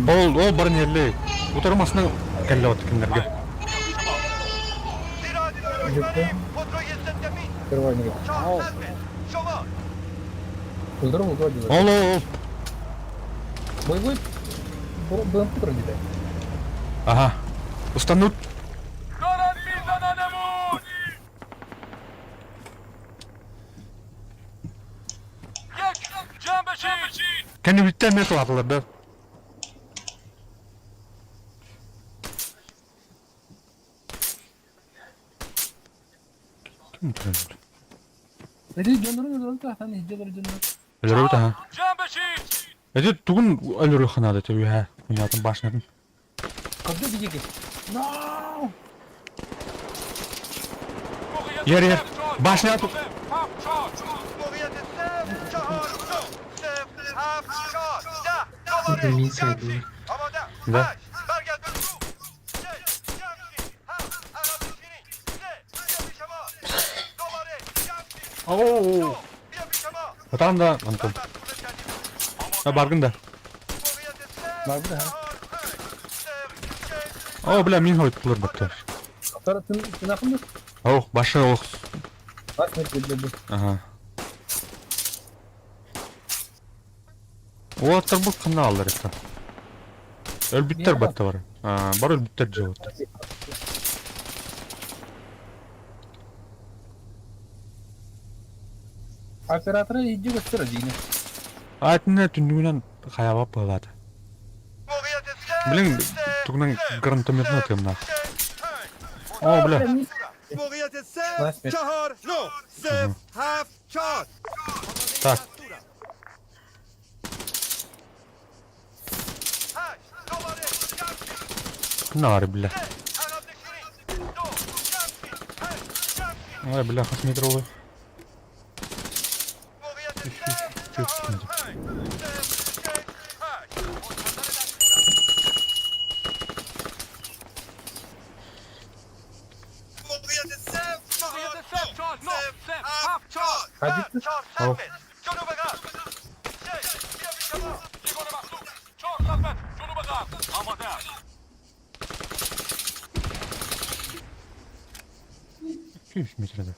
Ол, ол барын елли. Утармасына кәлле от киндерге. Удар удар. Ол, ол, ол. Боевой БМП вроде. Ага. Устанут. دارن میزننمون یک جمع بشید Кәне биттен метал атылар да. Ким тұрады? Эти жонорун өлөрү тахтан хиджелер жонор. Өлөрү та. جمع بشید Эти тугун өлөрү ханады те үһә. Уятын башнатын. Кабды бижеге. No! موقعیت Ер, ер. 0 4 Башня тут. 7 4 Min saydılar. Да. Оу. Там да, Антон. А баргын да. Бар да. О, бля, мин хойт кулар баттар. Тара тын тынакын Ох, башы ох. Баш метр Ага. Оттар бу кына алар это. Өлбүттер батта бар. А, бар өлбүттер жабыт. Операторы иди göster дигән. Атына түндүгүнөн хаябап балады. Блин, тугунан гранатометна атыйм О, бля. Так. Кына бля. Ой, бля, хасметровый. موقعیت 0 4 9 0 7 4 Hadi. Ох. یگان مخصوص 400 متر جنوب غرب آماده است 200 метрде.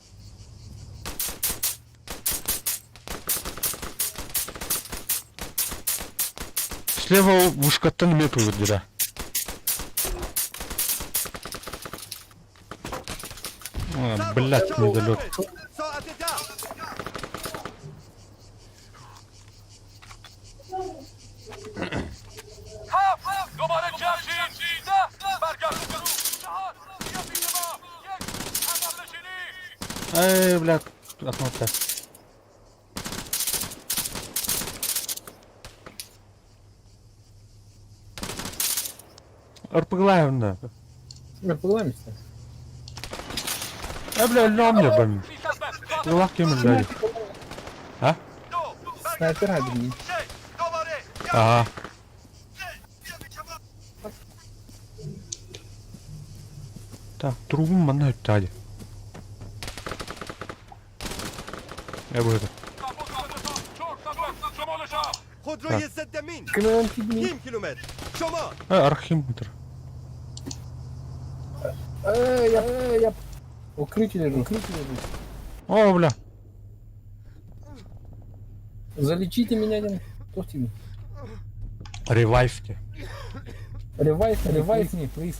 Слева вышкаттан метр где-то. А, блядь, недолет. هفت دوباره جمع شید ده Эй, бля, отмотка. РПГлаевна. РПГлаемся. Э, бля, лём я, блин. Лак им, блядь. А? Снайпер один. Ага. Так, трубу манна өттәді. Э, bu это. خودروی ضد مین Кімін кидни? نیم کیلومتر شما Э, архиметр. Я укрытие лежу. Укрытие лежу. О, бля. Залечите меня, один. Кто тебе? Ревайвте. Revive, revive me, please.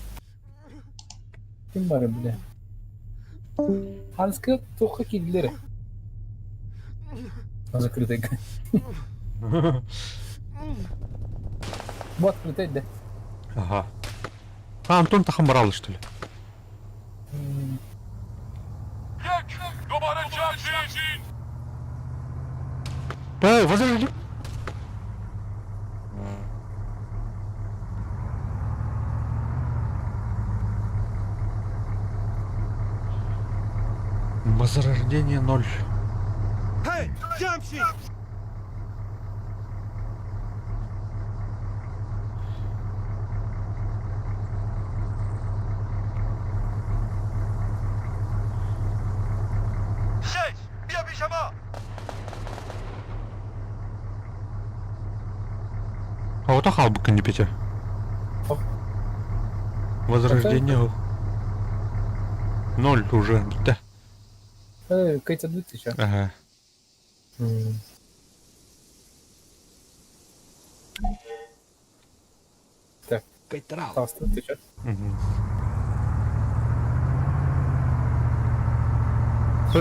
Ким бар, бля? Ханска тоха кидлері. Закрытый. Вот, открытый, да. Ага. А, Антон Тахамбарал, что ли? دوباره جمع Э, возражи. Возрождение ноль. هی جمع شید شش بیا پیش ما А вот ахалбыка не пите. Ох. Возрождение ноль уже, да. Кайта 2000. Ага. Так. Таста, ты чё? Угу.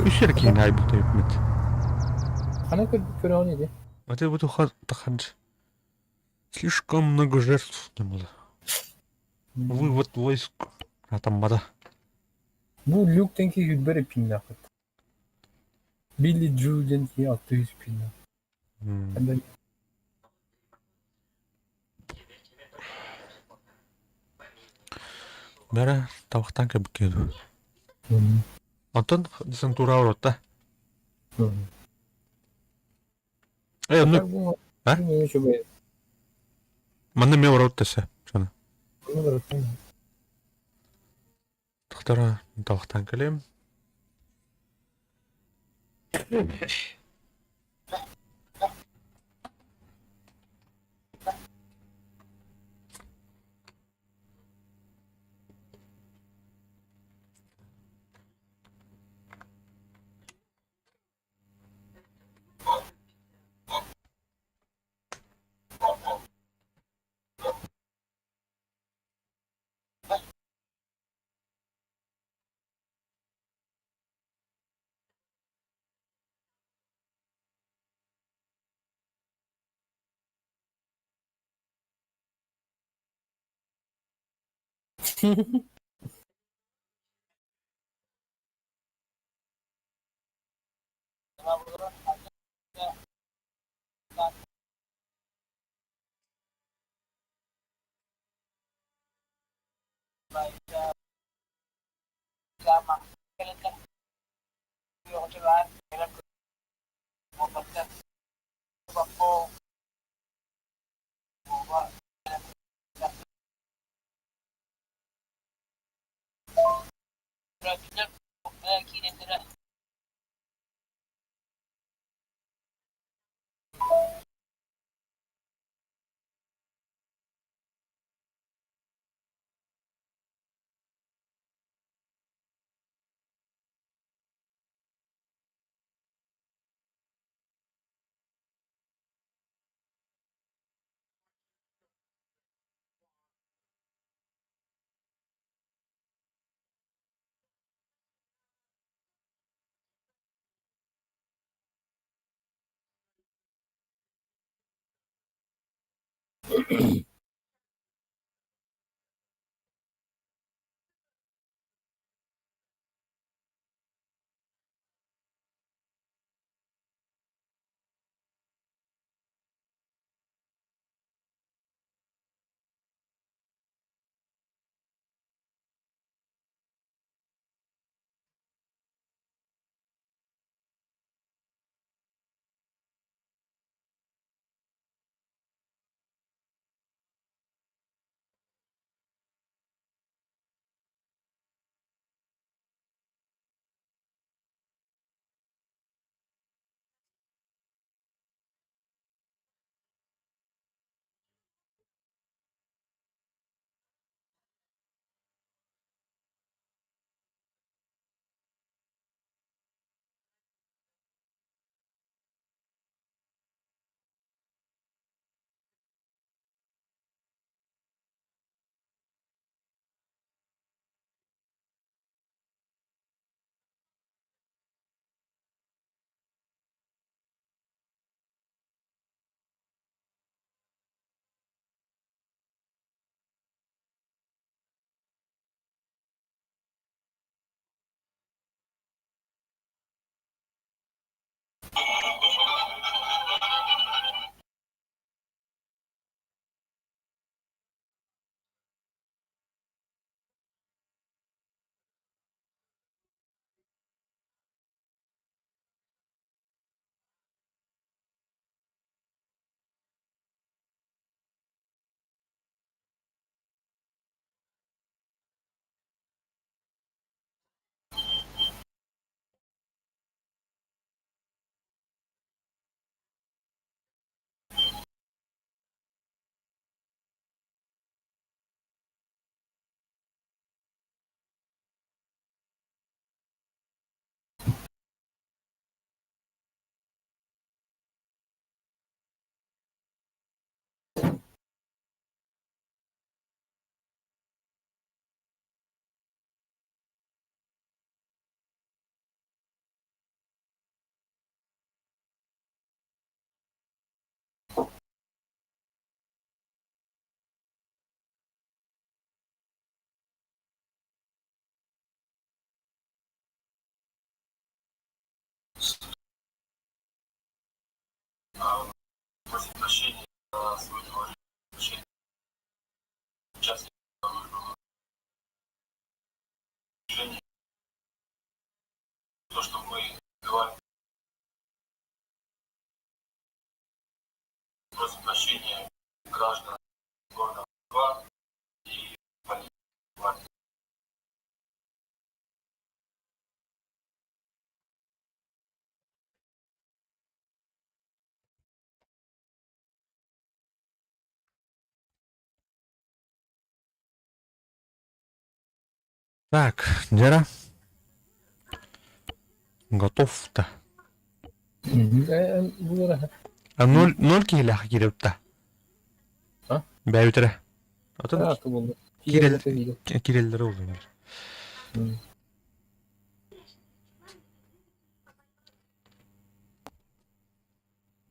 Үсеркин айбыта үкмет. Ана көрөөн иди. Вот это вот таханж. Слишком много жертв не было. Вывод войск. А там вода. Бу люктен ки хүлбер пиннахыт. Билли Джуден ки 600 пинна. Бәрі тавақтан кәбік келді. Антон десантура ұротта. Э, ну, А? Манна мен ұротта Чана. Тақтара тавақтан келем. Так, Дера. Готов-то. А ноль, ноль киһилээх киирэ А? Бэйбитэрэ. Атын киирэл киирэллэрэ улунар.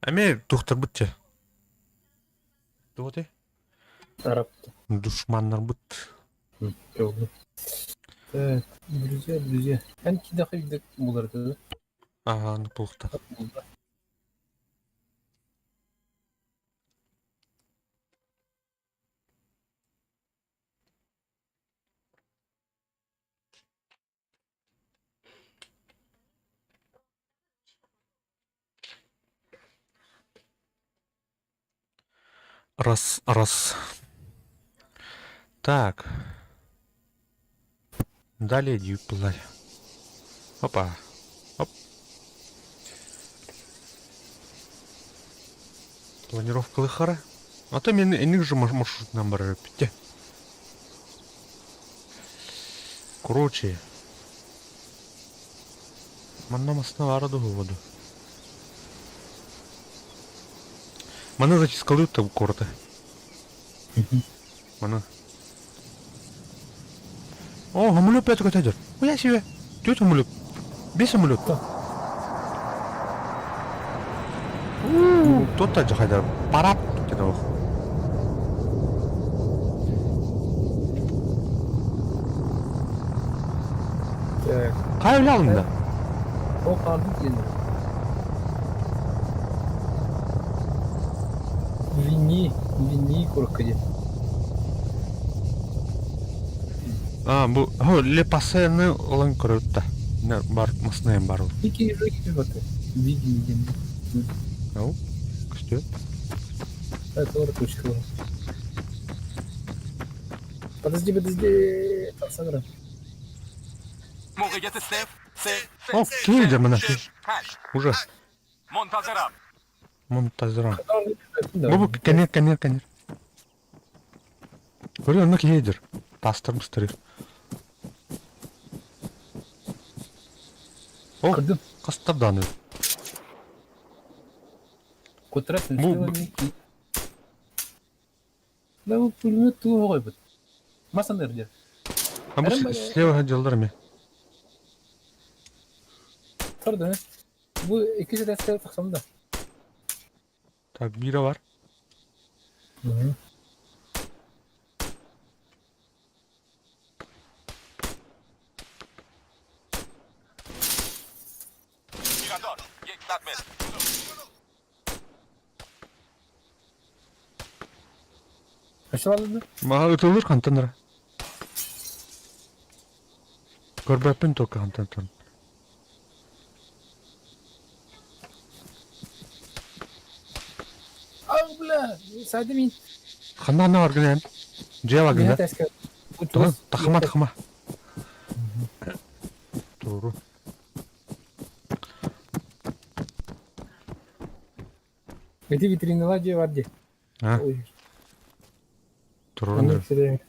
Эми тухтарбыт че. Тугу Арапты. Душманнарбыт. Так, друзья, друзья. Эн кидэхэ видек буларды. Ага, ну плохо. Раз, раз. Так. Далее дьюплар. Опа. Оп. Планировка лыхара. А то мен эник же маршрутынан барар эппитте. Короче. Манна масына баара дуһу Маны зачискалыют там корты. Маны. О, самолет опять көтөдөр. Уя себе. Төрт самолет. Бес самолет. Тот-то жахайдар. Парап кете ох. Так. Кай үле алында? О қалды диэн. Вини, Вини курка диэн. А, бу, хо, ле пассены ылан көрөттө. Бар, маснаем бар. Ики жеки вот. Види диэн. Ау, көстө. Это тоже точка. Подожди, подожди. Сандра. موقعیت صفر سه О, سه киһи мына. شش هشت Уже. منتظرم Монтазырам. Бу кенер, кенер, кенер. Көрү онно киһи дир. Тастар быстырыр. О, Кырдым. кастар даны. Кутрат Бу- Да бу пулемет тугу койбут. Масаныр дер. А бу слева дьаллар эме. Торды. Бу эки жетеске тахсам да. Так, бира бар. تیرانداز 100 متر Кашалады. Мага ытылыр хантанара. Көрбөппүн только хантан туран. Ах, бля, сайды мин. Ханна ханна бар гынайм. Дьиэ бар гына. Тәскә. Тахыма тахыма. Туру. Эти витриналар же бар же. А, Ой, туру. аны сире.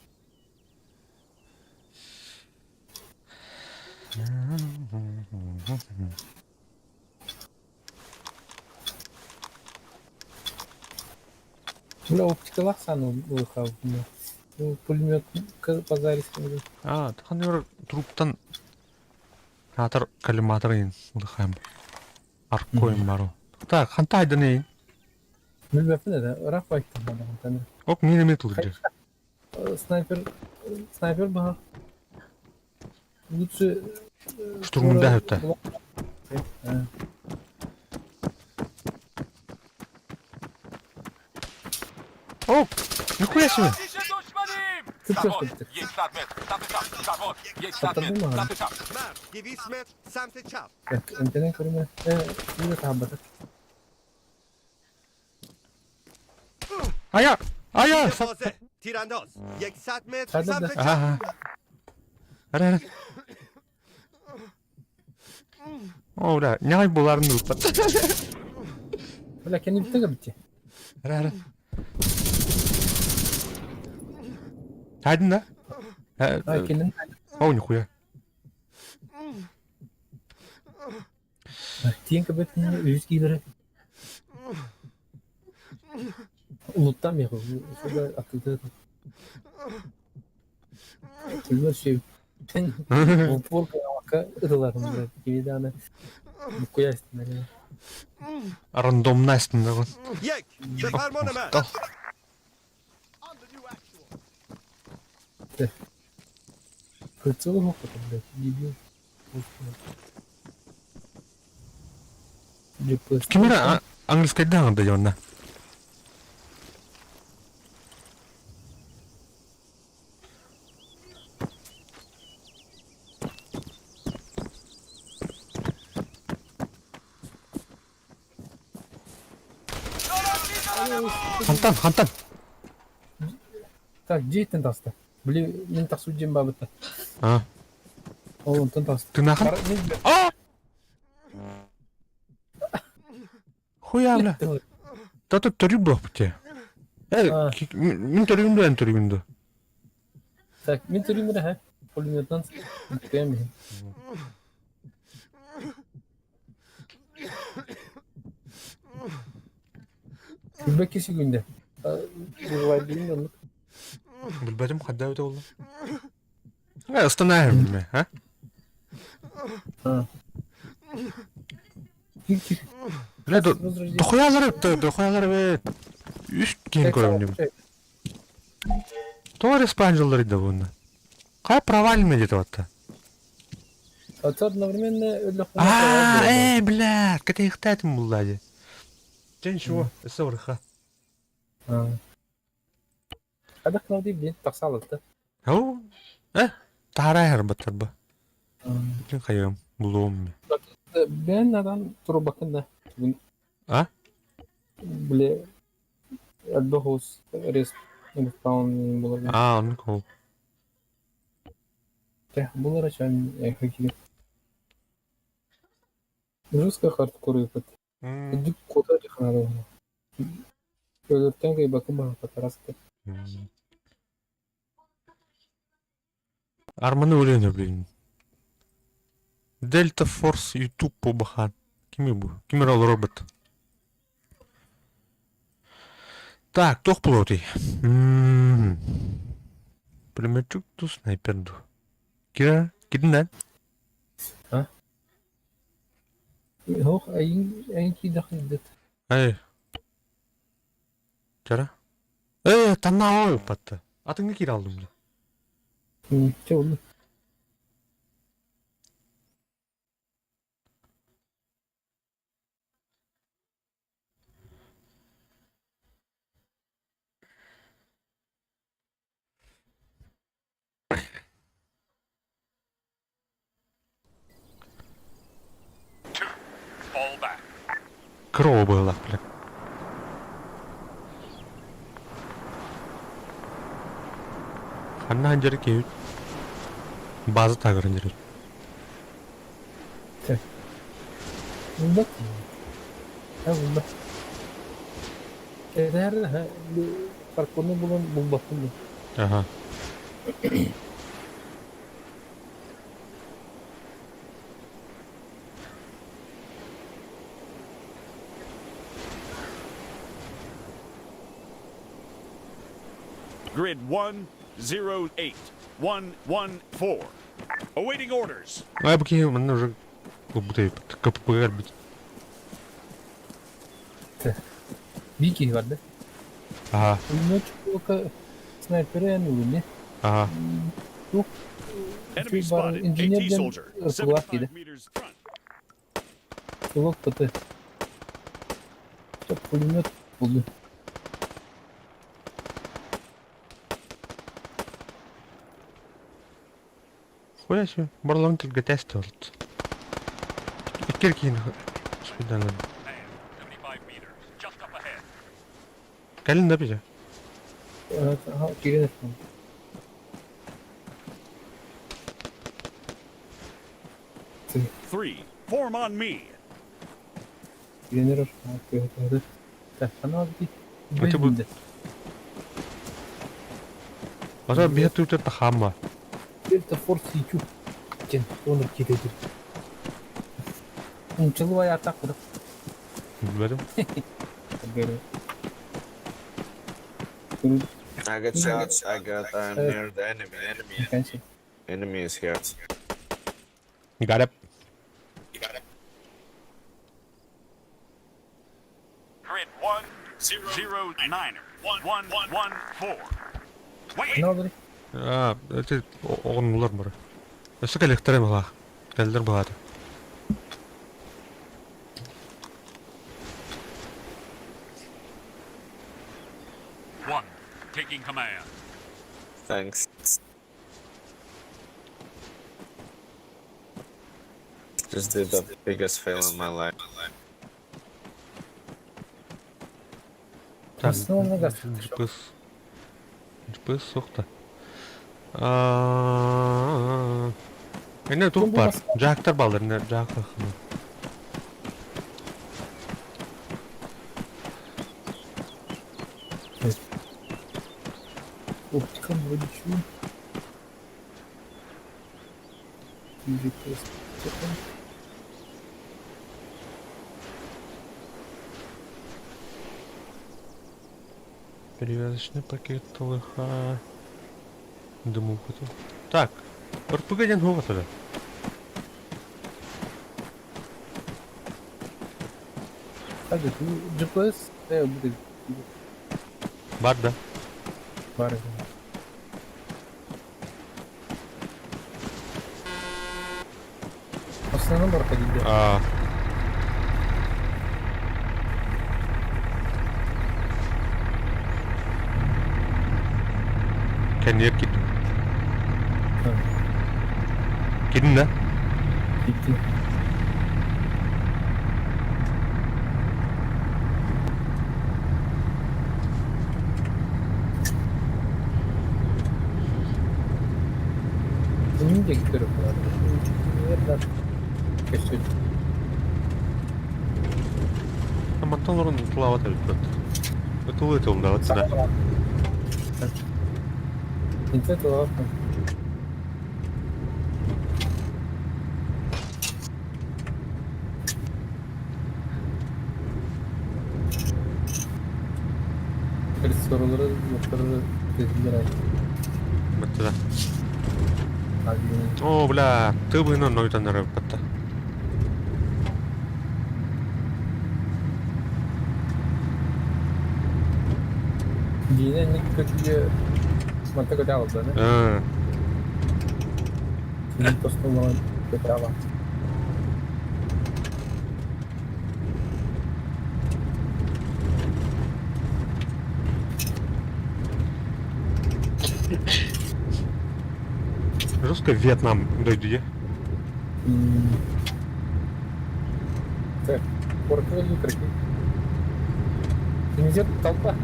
Бля, оптикалах сану улыхал. Ну, пулемет базарис. А, ханна труптан Атар коллиматор ин улыхайм. Аркоин бару. Так, ханта айдан эйин. Билбеппин да, ыраах байттым. Ок, мин эме тулыр Снайпер, снайпер баха. Лучше... Штурмда өттө. себе! آتش دشمنیم Ты سوار чё, что ли? 100 متر سمت چپ سوار 100 Atladın متر mı abi? سمت چپ مرد 200 متر سمت چپ Так, интернет көрүмэ. Э, таабата. Ая! Ая! تیر واضح تیرانداز 100 متر Hadi سمت de. چپ Ага. Ара, ара. О, бля, нягай буларын ылпат. Бля, кени битеге битти. Ара, ара. Хайдын да? А, кенин. О, нихуя. Тиен кебет үз кидере. Улуттан меху. Şurada atıldı. Kullar şey. Bu porka ıdılarım bile. Gibi de hani. Bu koyarsın hani. Рандомность нахуй. یک به فرمان من Дал. Прицел его потом, блядь, дебил. GPS. Кимера английский да да дьонна. Хантан, хантан. Так, жейтін таста. Били, мен тақсу жем бабыта. А, Ол онтан таста. ты нахуй? Мен А! Хуя, бля. Да тут төрү буох бите. Э, А. мин төрүм да төрүм да. Так, мен төлеймін ха. Пулеметтан бітпеймін. Күлбәк кесе күнде. Бұлай дейін онлық. Билбетим хадда өтө болду. Э, остановим, а? Бля, дохуялар өттө, дохуялар бе. Үч кийин көрөм дейм. Тоҕо респанжылар да буну. Кай провальный деп атты. Аты одновременно өлі А, э, бля, катехтатым буллади. Ден чего? Сорха. Қадақ нау дейм, тақсалықты. Ау. Э, тарайыр баттар ба. Бүтүн хайым булуум. Бен адам турбакында. А? Бле. Альбохус респ. Респаун булар. А, он кол. Те, булар ачан хакиге. Жестко хардкор выпад. Дик кота диханада. Өлөртөн кай бакым ба патараска. Арманы өлені, блин. Дельта Форс Ютуб по бахан. Кими бу? Кимирал робот. Так, тох плоти. Пулеметчик ту снайпер ду. Кира, киднен. Хох айын айын ки дахын дет. Эй. Чара. Эй, танна ой патты. Атыңы кир алдым. Че oldu? Fall back. Крова была, бля. Ханна ханжары кейт. База тагыр ханжары. Buldak. Ha buldak. Eder ha bu parkurunu bulun bulbaktım. Ага. Grid 108 114. Awaiting orders. Ай, бу манна уже как будто КППР бит. Bir vardı. Ага, Пулеметчик снайпер yani öyle. ага. Yok. Enemy Şey var, spotted. engineer AT den soldier. kulak 75 yedi. meters front. Kulak patı. Çok pulemет buldu. Хуя себе, барларын тилгэтээс туолт. Иккир киин спиданын. Кэлин да бile. Киирэн эттим. 3. Form on me. Киирэн эрэр. Ити бу Ата биһэ түүтэр тахаама. Delta Force CQ диэн онор киирэ дир. Унчылы аятак курдук. Билбэтим. I got shots. I got. I'm near the enemy. Enemy. Enemy is here. Got it. Grid 1 0 0 9 1 1 1 4. Wait. Аа, эти оҕонулар бары. Өссө кэлиэхтэрэ баҕа. Кэллэр баҕата. 1. Taking command. Thanks. Just did the biggest fail in my life. Так, GPS. GPS суох да. Аа. Эне тух бар. Жактар балдар, не жак. Оптика вроде чего? GPS. Перевязочный пакет ЛХ. Дымуху. Так, РПГ ден хуга тогда. Так, GPS будет. Бар, да? Бар. Основной бар ходить. А. Кэнниэр киирдим. Киирдин да? Киирдим. Мантан олорон тылаабат эбит Тылы тылдаабат да. Инте тылаабат. Soruları yokları dediler. Баттыда. О, бля, ты бы нойтан батта. Дина не көтүгө манта көтө алды, да? Син тостолгон көтө ала. Жестко Вьетнам дойду Так, поркали крики. Идет толпа.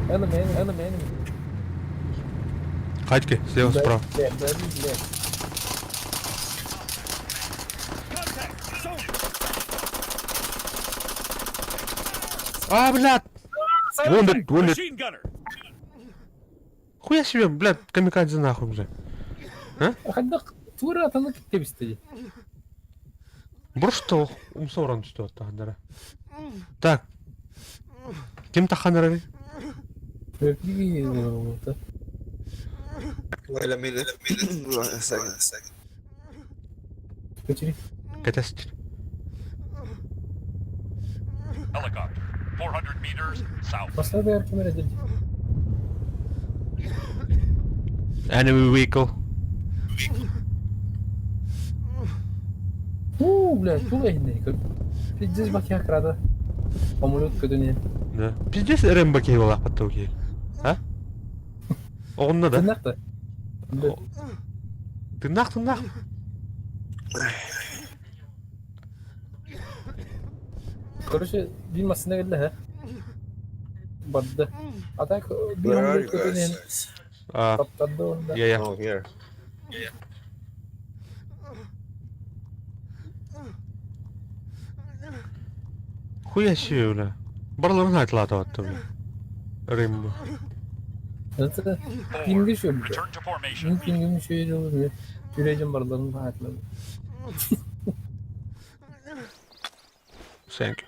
Enemy, enemy, enemy, enemy. Катьки, слева, справа. А, блядь! Wounded, wounded. Хуя себе, блядь, камикадзе нахуй, блядь. А? Хайдах тура атаны киттебисти. Бұрышты умса оран түсті аттахандара. Так. Ким таханара? Wait a minute. A second. Көчүри. Кэтестир. Helicopter. 400 meters south. Баста бэр камера дилди. Enemy vehicle. Уу, бля, тула иһиннэ. Пиздец бакия крада. Самолет көтөнө. Да. Пиздец РМБ кей буолаах баттау кей. А? Оҕунна да? Тыннах да. Тыннах, тыннах. Короче, биир массыына кэллэ һэ. Барда. А так биир Where are омук you көтөн иһэн guys? А, таптарды уонна я, я. Oh, here. Хуя себе, бля. Барларын айтылаты бля. Рымбо. Это Four. пинги шөбүтэ. Return to formation. Мин пингим үчүгэй дьолу сүрэй барларын баһаатылар. Thank you.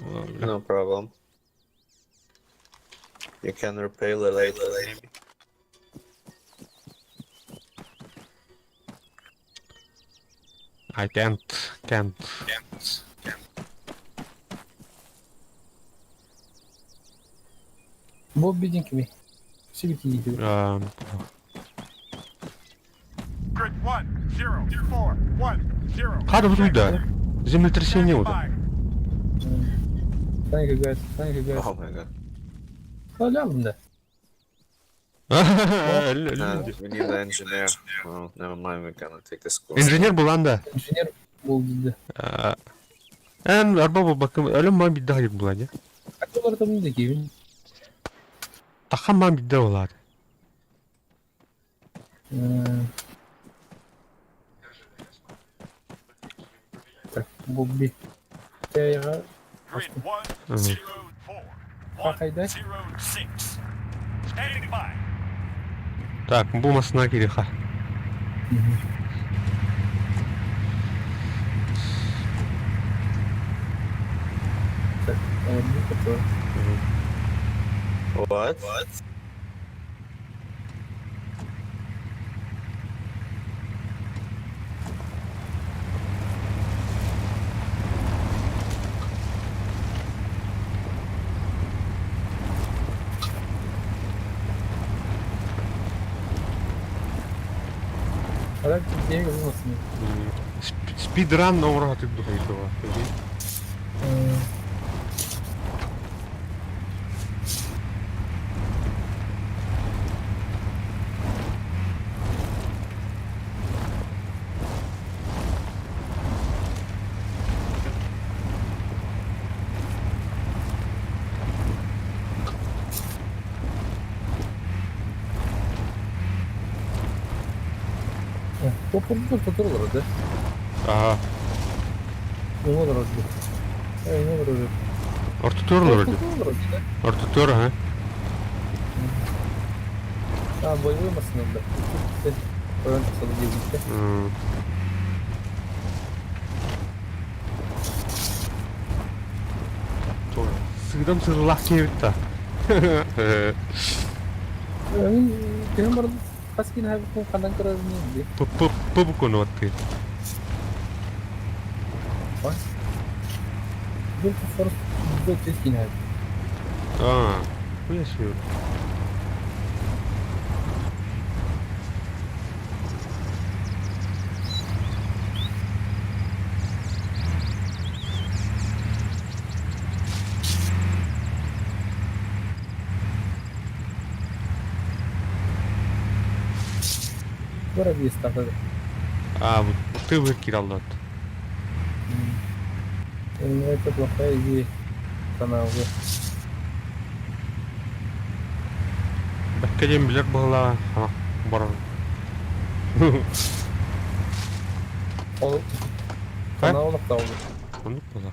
О, бля. No problem. You can repay later, maybe. I can't, can't. Бу бидин кими? Сибити А, Grid 1, 0, 4, 1, 0. Хада вот да. Землетрясение вот. By. Thank you guys. Thank you guys. Oh my god. Халям да. Люди. We need the engineer. Oh, never mind, we're gonna take this course. Инженер булан да. Инженер был А, Эн арба бакым өлөм ман бидде хайыр булан я. Олар там да кибин. Тахан ман бидде болар. Так, Бобби. Тайга. Grid 1, Мгм. 0, 4, 1, Қайда? 0, 6. Standing by. Так, бу масына кириха. Так, ну который. What? What? Адам денег olmasın. Спидран овраты духайдова. Попурду tutulur да. Ага. Olur oldu. Olur oldu. Ортотур вроде. Olur oldu. Ортотур, ага. А, боевой машина, да. М. Сыгдам сырлах кебитта. Кем бар хаскин хабы кандан көрөбүн П п ты. Бул форс бул тескин хабы. А, хуя себе. Бара бир стакы. А, вот ты выкидал лот. Ну это плохая идея. Канал. Бәккәден билер була. А, бар. Ол канал лакталды. Онук була.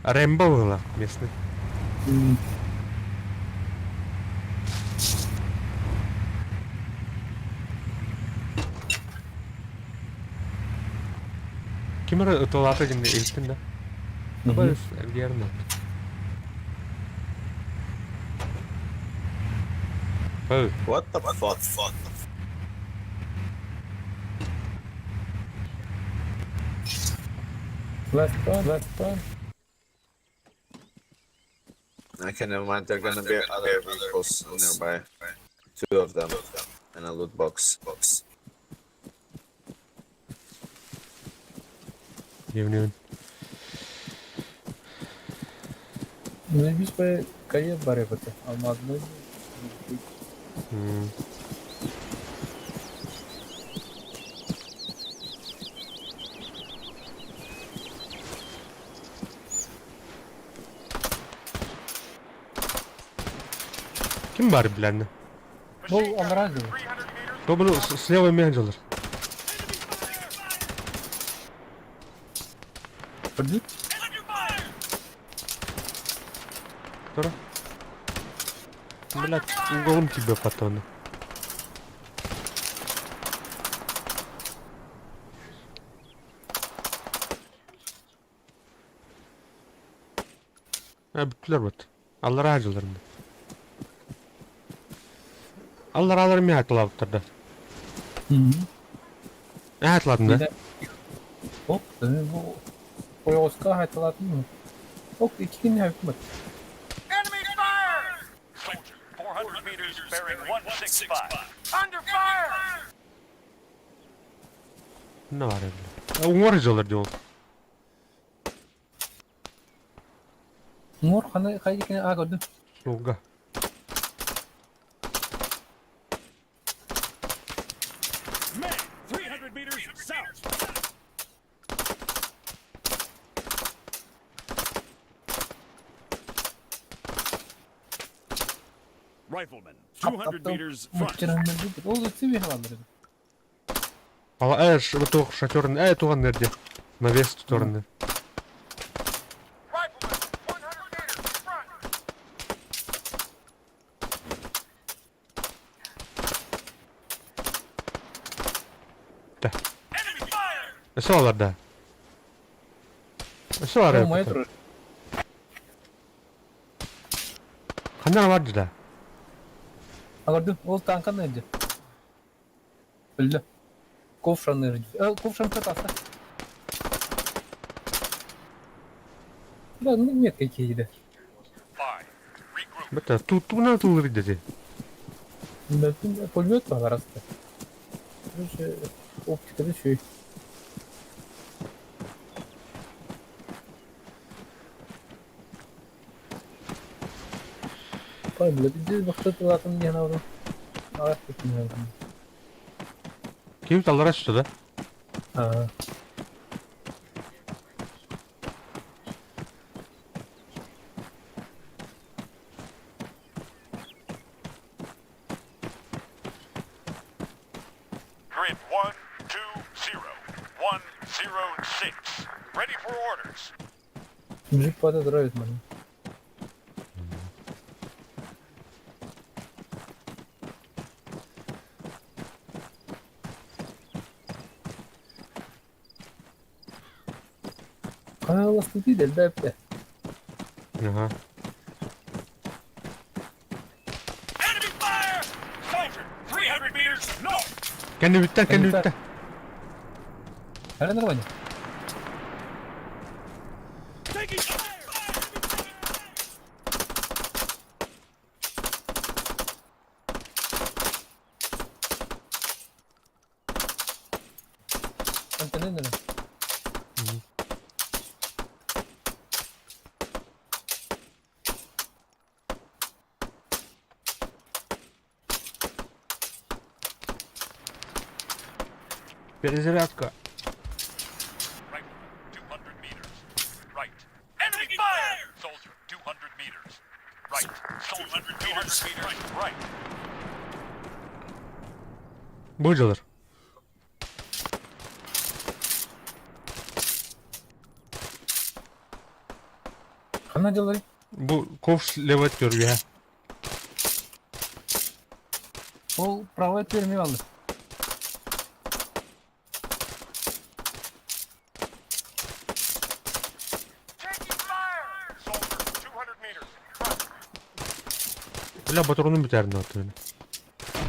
Рэмбо була местный. Ким ытылаты димде илтин да. Абас элгернет. Oh, What the fuck? Fuck. Last one, last one. Okay, never mind. There are gonna be other vehicles nearby. Two of them. And a loot box. Box. Евнен. Ну, биз бай кайя бар эбит. Алмазны. Ким бар билэнни? Бұл аллараа дылы. То bunu слева мен жылыр. Көрдүк? Тура. Блядь, уголом тебе патроны. Ha bittiler bak. Allah razı Allah razı olsun hatırlattırdı. Ne hatırladın da? Hop, bu Oyozka hatırladın mı? Hop, 2 gün yapmadı. Enemy fire! Soldier, 400 meters, bearing 165. Under fire! Ne var evde? Umarız diyor. Mor kanı kaydikini a gördüm. Солга. Man, 300 meters south. Rifleman, 200 meters front. Ол өтсе бе алыр. Ала әш, тух шатерн, әй туған нерде. Навес туторны. Rifleman, 100 meters front. Да. Enemy fire! Өсө аларда. Өсө алар. Оңай тұрыр. Қандан бар да? Аларды ол танкан nerede? Öldü. Kovşan nerede? E, ковшан katası. Да, ну нет какие да. Five. Regroup. Бата, ту туна тулыр деди. Да, пулемет бар арасында. Короче, оптика да şey. Пай, бля, бізде бақта тұратын не анау. Аяқ кеткен. Ким таллар açtı да? А. Grid 1, 2, 0, 1, 0, 6. Ready for orders. Джип вода здоровит, man. Ана ластыты дел бәпте. Ага. Enemy fire! Soldier, 300 meters north. Kendi bitti, kendi bitti. Әлі нормально. Taking fire! Антенна не. Перезарядка. Rifleman, 200 meters. Right. Enemy fire! Soldier, 200 meters. Right. Soldier, 200 meters. Right. Быдылар. Қана жылай? Бу ковш лево төргө. Ол правый бермей алды. Taking fire! Soldier, 200 meters. Front. Бля, патроным битерин аты.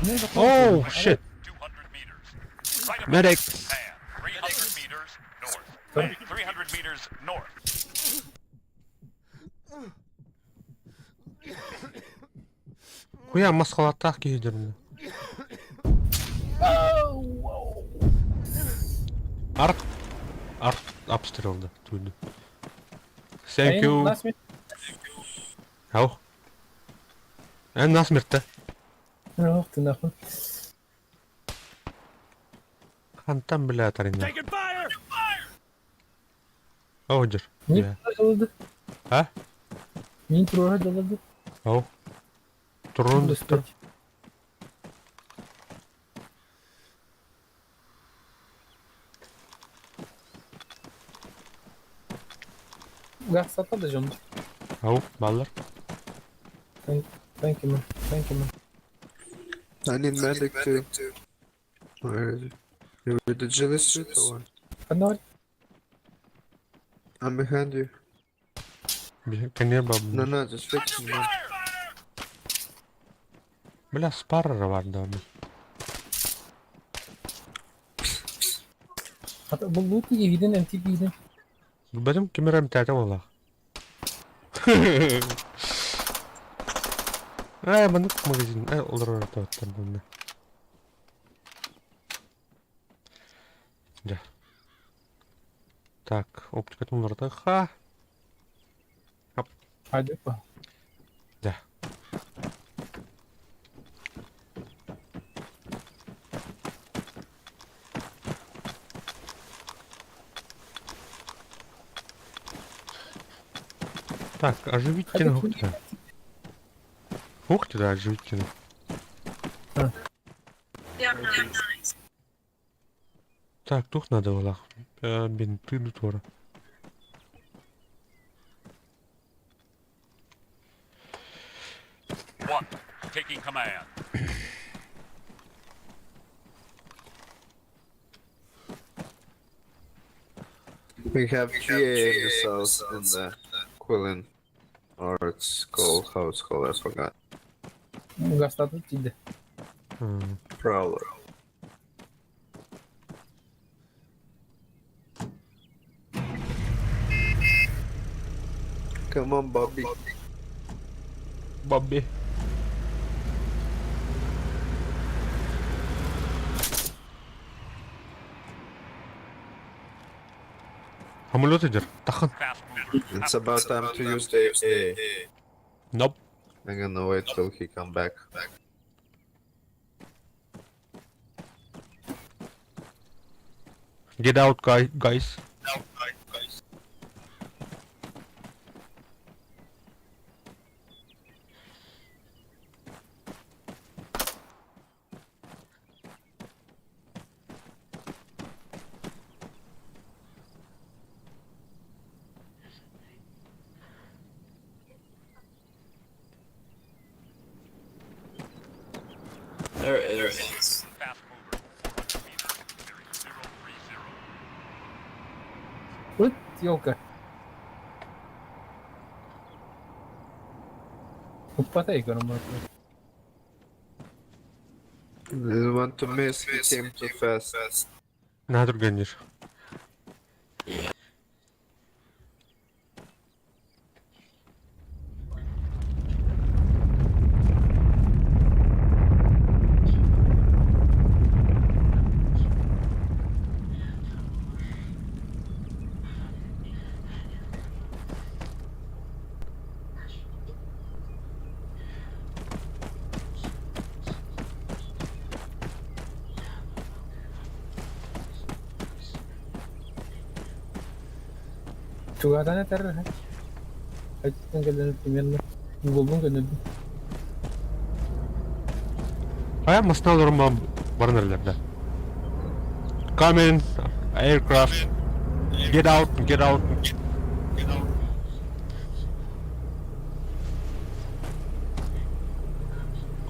Не жоқ. Oh, shit. 200 meters. Right above. Medic. Man, 300 meters north. Man, 300 meters north. Хуя маскалаттах кейдерин. Арк арк обстрелды туйду. Thank you. Насмерть. Ау. Ә насмерть та. Ох ты нахуй. Хантан бля тарина. Taking fire! Fire! Ау жер. Не жылды? А? Мен турара жылды. Ау. Турун Достать. Газ сата да дьон. Ау, баллар. Thank you man. Thank you man. I need medic too. Where is it? You with the jelly street or what? Ханна I'm behind you. Кэннигэр No, бабын. no, just fix me. Man. Бля, спарра бар даҕаны. Хата бу лут киһитин эмти киһитин. Билбэтим ким эрэ эмтээтэ буоллаах. Ээ, маннык магазин э, олорор тоттор манна. Дьэ. Так, оптикатын уларытыахха. Хоп. Хайдыппа. Дьэ. Так, оживите Хайда на Ух ты, да, оживите. А. Так, тух надо было. Бинты дутора. 1. Taking command. We have three AA missiles in the Quillen. Or it's called, how it's called, I forgot. Гастаты тиийдэ. Prowler. Come on, Bobby. Бобби. Самолет идет. Тахан. Fast movers. It's about time to use the AA. Nope. I'm gonna wait till he come back. Get out, guys. There it is. Fast movers. 400 meters. Bearing 030. Вот елка. Упатай көрөм. Didn't want to miss, he came too fast. На түргэннир. Чугатан этэр. Айттан кэлэн примерно уголбун көнөдүм. Ая масна олорон баран эрэллэр да. Come in, aircraft. Get out, get out.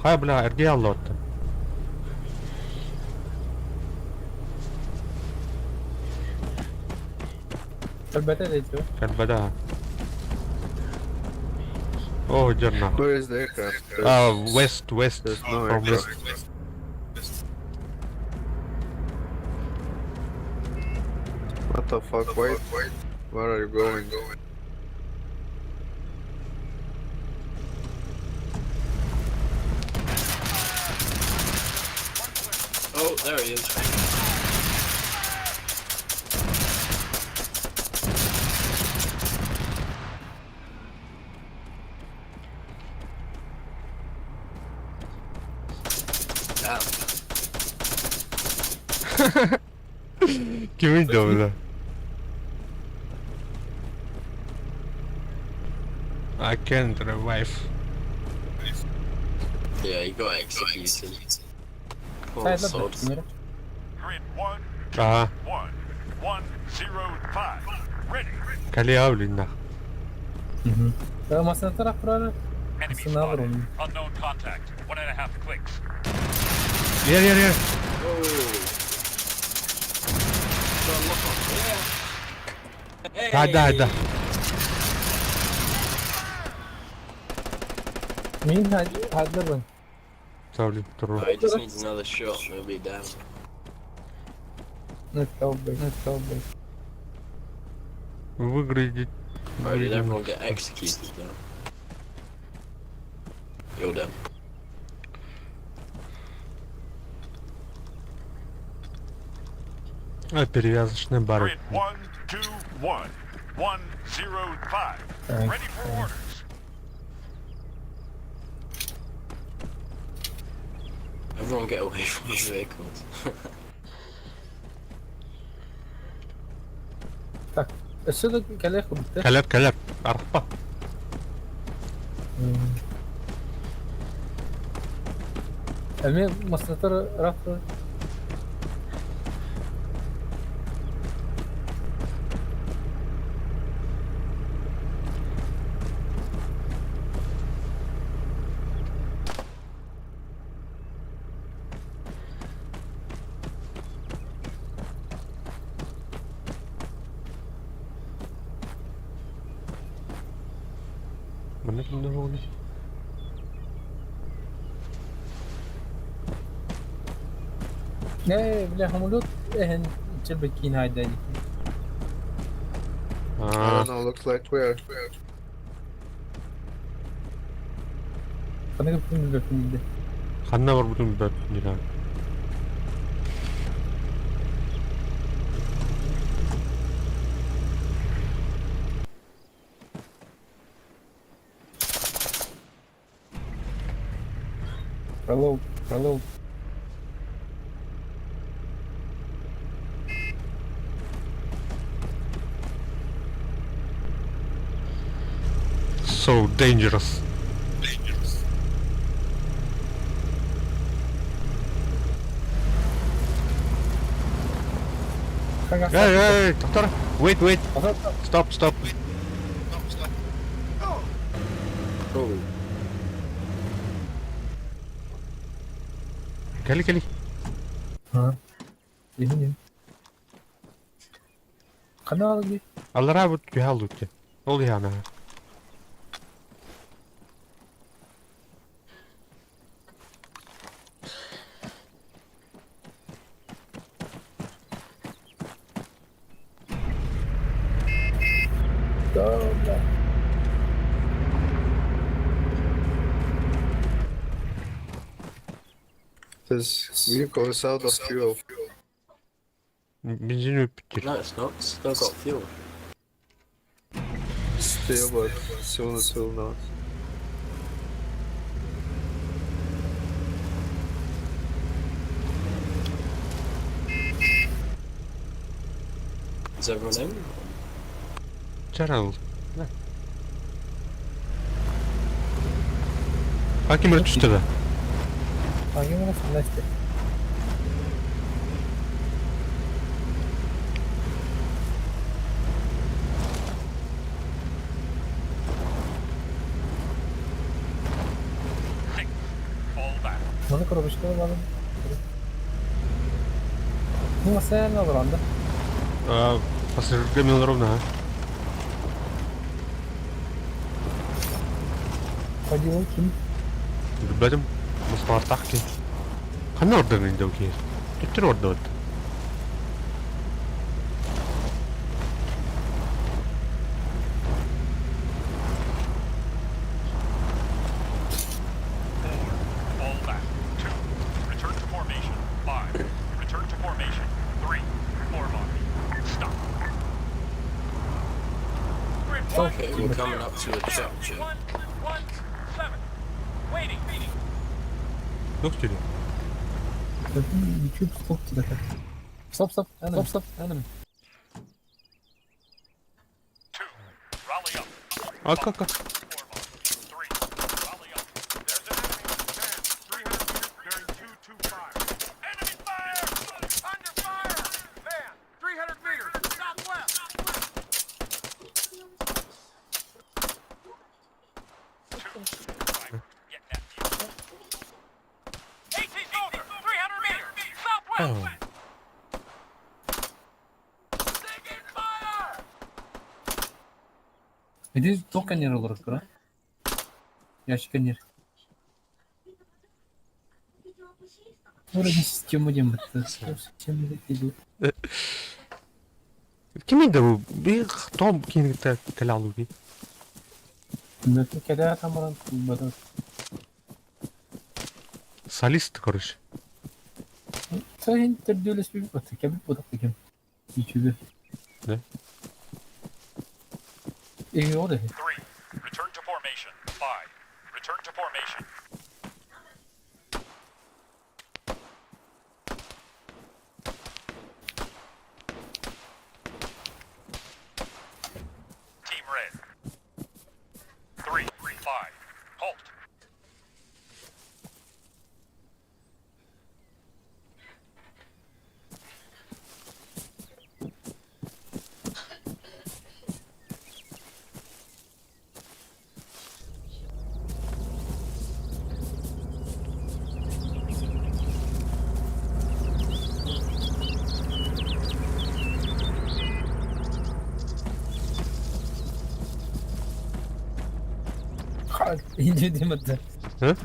Хайа бля, эргийэ аллоттан. Кэлбэтэ дии. Кэлбэтэ. Оо, дьэрна. Where is the aircraft? There's, West, west, there's no from west. aircraft. What the fuck? Wait, where are you going? Oh, there he is. Damn. Кимий да I can't revive. Yeah, he got executed. Poor Сайдлар sod. Grid 1, Аа, 1, 1, 0, 5. Ready. Калиавлинна. Масынатар аппарат. Enemy Сынабыр spotted. оны. Unknown contact. 1.5 clicks. Ер, ер, ер. Да, да, да. Мин хадларбын. Савлин, туру. Oh, he just needs another shot and he'll be down. Нэттэбэ. Выглядит. Bro, did everyone get executed now? You're done. А, перевязочный бар. Grid 1, 2, 1, 1, 0, 5. Так. Ready for orders. Everyone get away from the vehicles. Так. Өссө да кэлэх курдук. Калеп, калеп. Арпа. Эми масынатар рафта. Міне кімдер болды? Не, бля, хамулют эхен чебекин хайда. I Аа, don't know, looks like we are. Каныгы бүн бүн. ханна бар бүтін бәт дина. Пролоу, пролоу. So dangerous. Эй, эй, доктор. Wait, wait. Stop, stop. Oh, Кали, кали. Ha. Yemin Канал би. Аллара бут бихал утте. Ол яна. Да, да. This vehicle is out of fuel. Бензин өпүттер. no, it's not. It's still got fuel. Still, but soon it will not. Is everyone in? Чарал. Аким түстө да. Агемара флеште. Six. Fall back. Маны коробочка алам. Ну, сен алранда. А, пассажирга мен ровно. Ходил ким? Билбедим. Муспартак ки. Кандай ордер инде ки? Түттүр ордер. Four. Fall back. 2. Return to formation. 5. Return to formation. 3. Form up. Stop. Grid 1, Okay, we're coming up to a church. 1, 1, 7. Waiting. Доктор. YouTube стоп туда. Стоп, стоп, enemy. Стоп, стоп, enemy. 2. Rally up. Ака, ака. Form up. 3. Rally up. There's an enemy. 10. Ити туох кэннигэр олорор кыра? Ящик кэннигэр. Вроде система диэн бытта. Система диэн Кимий да бу? Би том киинигитэ кэлэ алуу Мөкү кэтээ тамаран тулбата. Солист, короче. Сайын төрдүөлэспит бата кэбит бодох кем. Үчүгэй. Да? Ээ, ол эһи. 3. Return to formation. 5. Return to formation. Team Red. 3, 5. Halt. Халт инде демеді. Hı?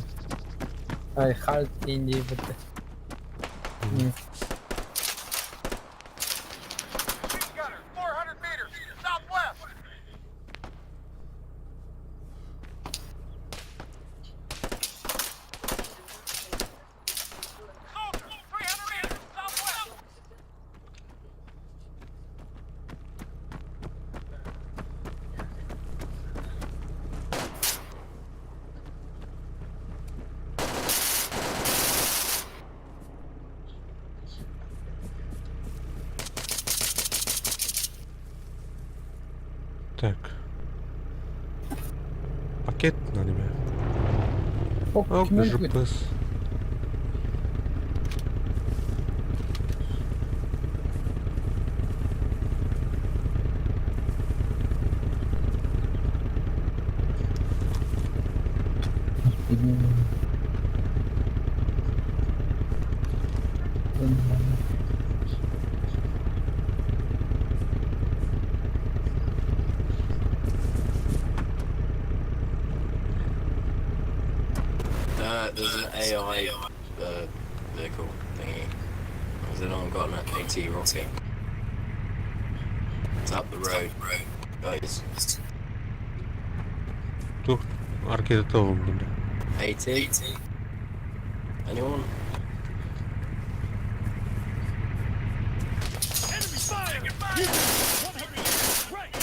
Ай, халт инде бітті. Machine gunner, 400 meters, southwest. Soldier, 300 meters, southwest. Так. Пакет на небе. Оп, Оп, киммен күт? GPS. There's an AI vehicle thingy. Has anyone got an AT rocket? It's up the road, guys. Тух аркеда тоғым дінде. AT? Anyone? Enemy fire! 100 meters, right.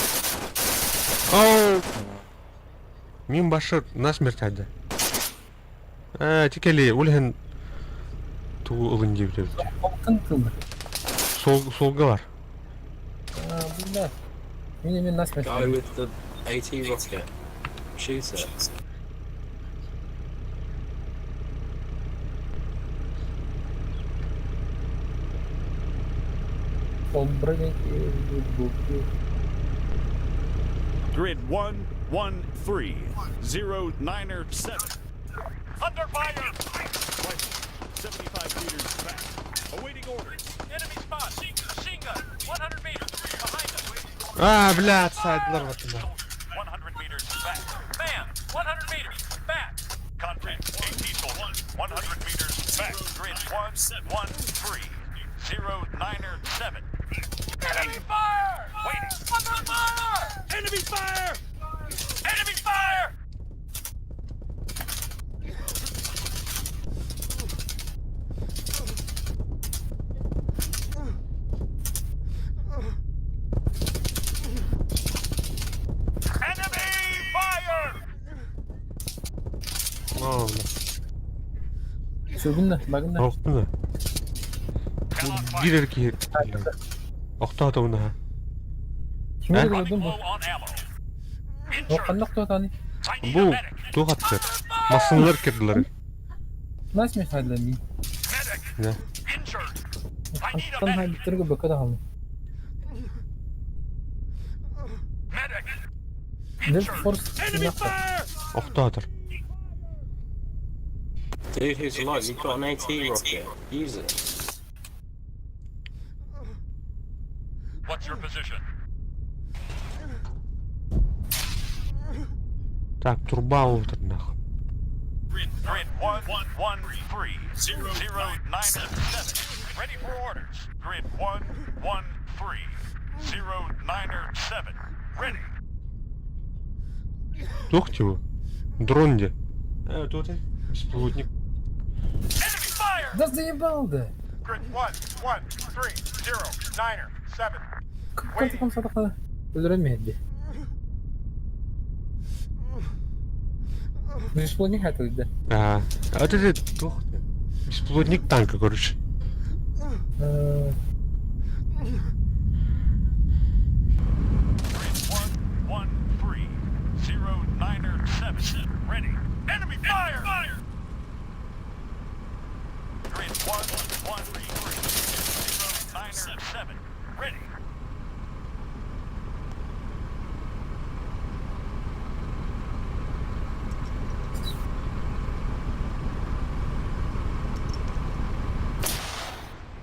Оу! Мин башы насмерть айды. Ә, текели, өлген туу ылын деп деп. Алтын тылды. Сол, солға бар. А, бля. Мені мен насмерть. Guy with the AT rocket. Shoot it. Ол броники буки. Grid 1, 1, 3, 0, 9, or 7. Under fire! Rifle, 75 meters back. Awaiting orders. Enemy spot. Machine gun, 100 meters behind us. А, блядь, сайдылар батында. 100 meters back. Man, 100 meters back. Contact. AT soldier, 100 meters back. Grid 1, 1, 3, 0, 9, or 7. Enemy fire! Waiting. Under fire! Enemy fire! Enemy fire! Enemy fire! О, бля. Сөгүннэ, багынна. Оқтыны. Бир эрки. Оқтады оны. Кимге Ә? көрдүм бу? Low on ammo. О, қандақ туатаны? I need Бу a medic. тух аттыр. Масынлар кирдилер. Насмерть хайдылар мин. Medic. Да. Injured. I need a Антон medic. хайдыларга бөкө да қалды. Medic. Delta Force Enemy нақты. fire! Оқтадыр. Dude who's alive, you've got an AT rocket. Use it. What's your position? Так, турба утр нахуй. Grid 1, 1, 3, 0, 9, 7. Ready for orders. Grid 1, 1, 3, 0, 9, 7. Ready. Тух чего? Дрон где? Тут беспилотник. Enemy fire! Да заебал, да! Grid 1, 1, 3, 0, 9, 7. Конце концов, Өлөрөн Бесплотник это да. А, а это тух. Беспилотник танка, короче. Grid 1, 1, 3, 0, 9, 7. Ready. Enemy fire! Fire! Grid 1, 1, 3, 0, 9, 7. Ready.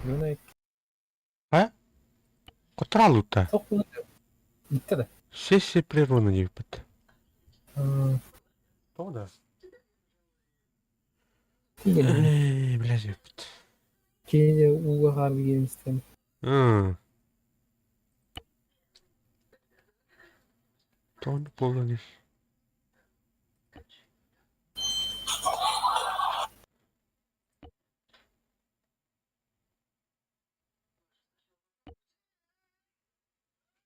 Юнай. А? Котралу-то. Bitti de. Сессия прервана не выпад. То да. Эй, блядь, выпад. Кейде уға harbi gelmiştim. Тон полный.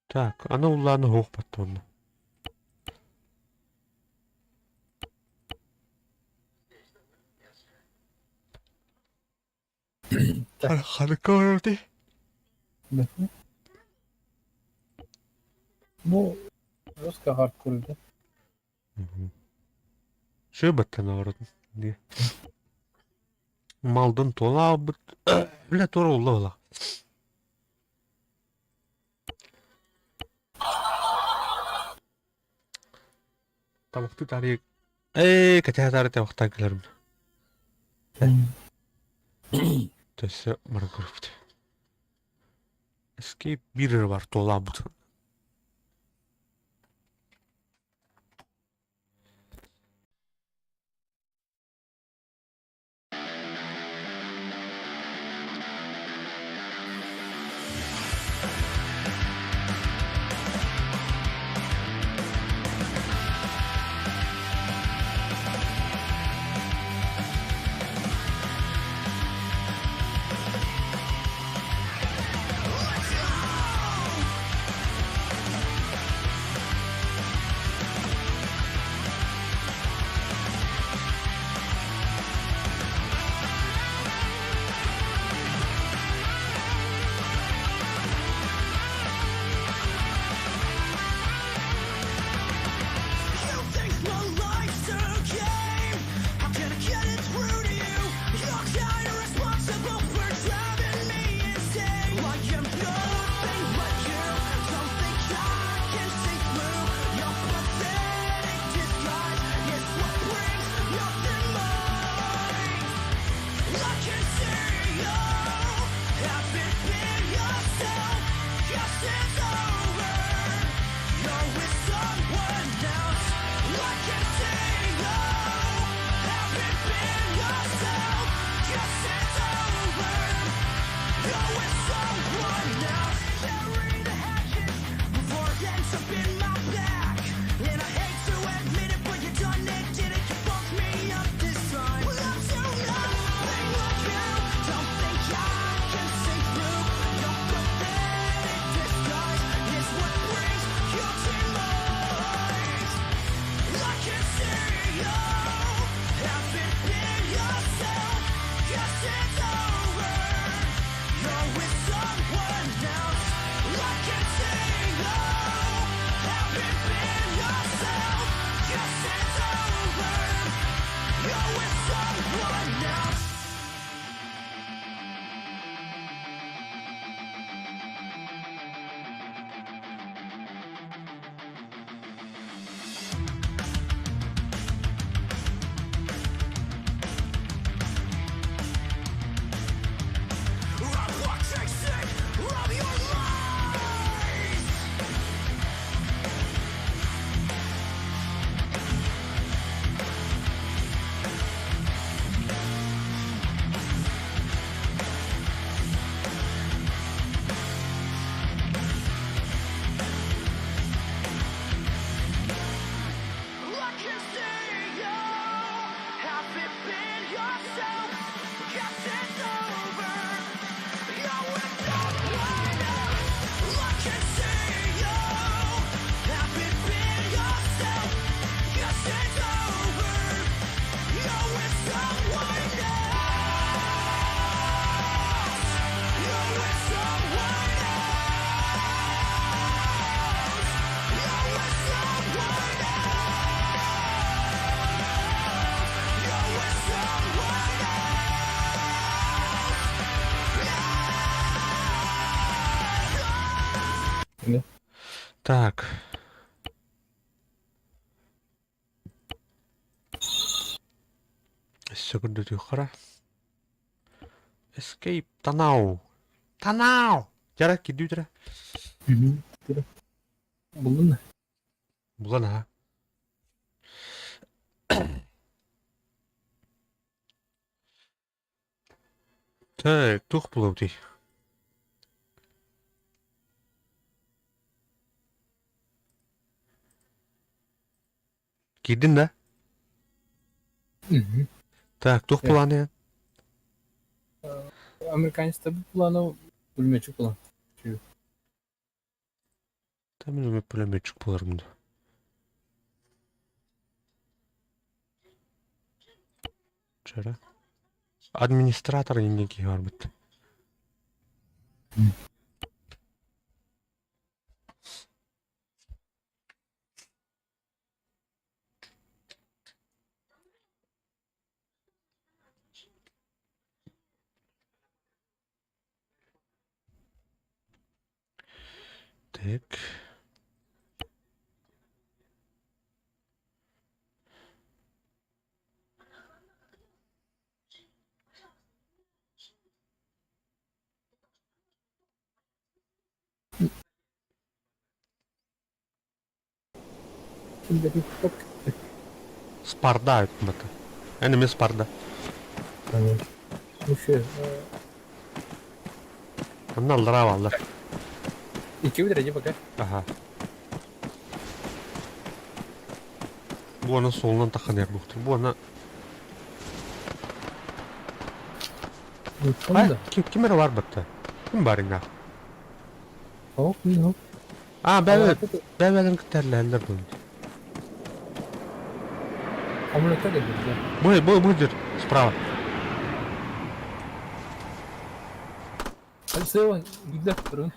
Так, ана улааны хоох баттонна. Ханка ты. Bu Ruska hardcore'da. Шö баттана баратын. Не. Малдын тола бит. Бля, тура улла ола. Тамакты тарик. Эй, катя тары тамактан келерим. Төсө марын көрүптү. Escape бирер бар тола бут. You think my life's a game? How can I get it through to you? You're kinda responsible for driving me insane. I am nothing but you. Don't think I can see through your pathetic disguise. It's what brings your demise. I can see you haven't been yourself. Yes, it's over. You're with someone else. I can see you haven't been yourself. Yes, it's over. You're with someone else. Bury the hatchet before it ends up in my back. And I hate to admit it, but you done it, did it. You fucked me up this time. Well, I'm too nothing like you. Don't think I can see through your pathetic disguise. Так. Өссө көрдөтүөххэ Escape Танау. Танау! Дьара кирдүү Булдун да? Булан аха. Так, туох булабытый? Киирдин да? Так, туох планы? Американецтар планы пулеметчик план. Там мен пулеметчик болармын да. Чара. Администратор инники киһи барбыт. Так. Спарда это. Энеми Спарда. Еще. Онно аллараа бааллар. Икки бүтэр пока. Аха. Бу аны суолунан таххан иһэр буохтур. Бу аны Ай, ким ким эрэ бар батта. Ким бар инна? Хоп, хоп. А, бәбе, бәбелерин кытта эллэллэр бу. Амулетта кэлбит. Бу, бу, бу дир, справа. Слева, где второй?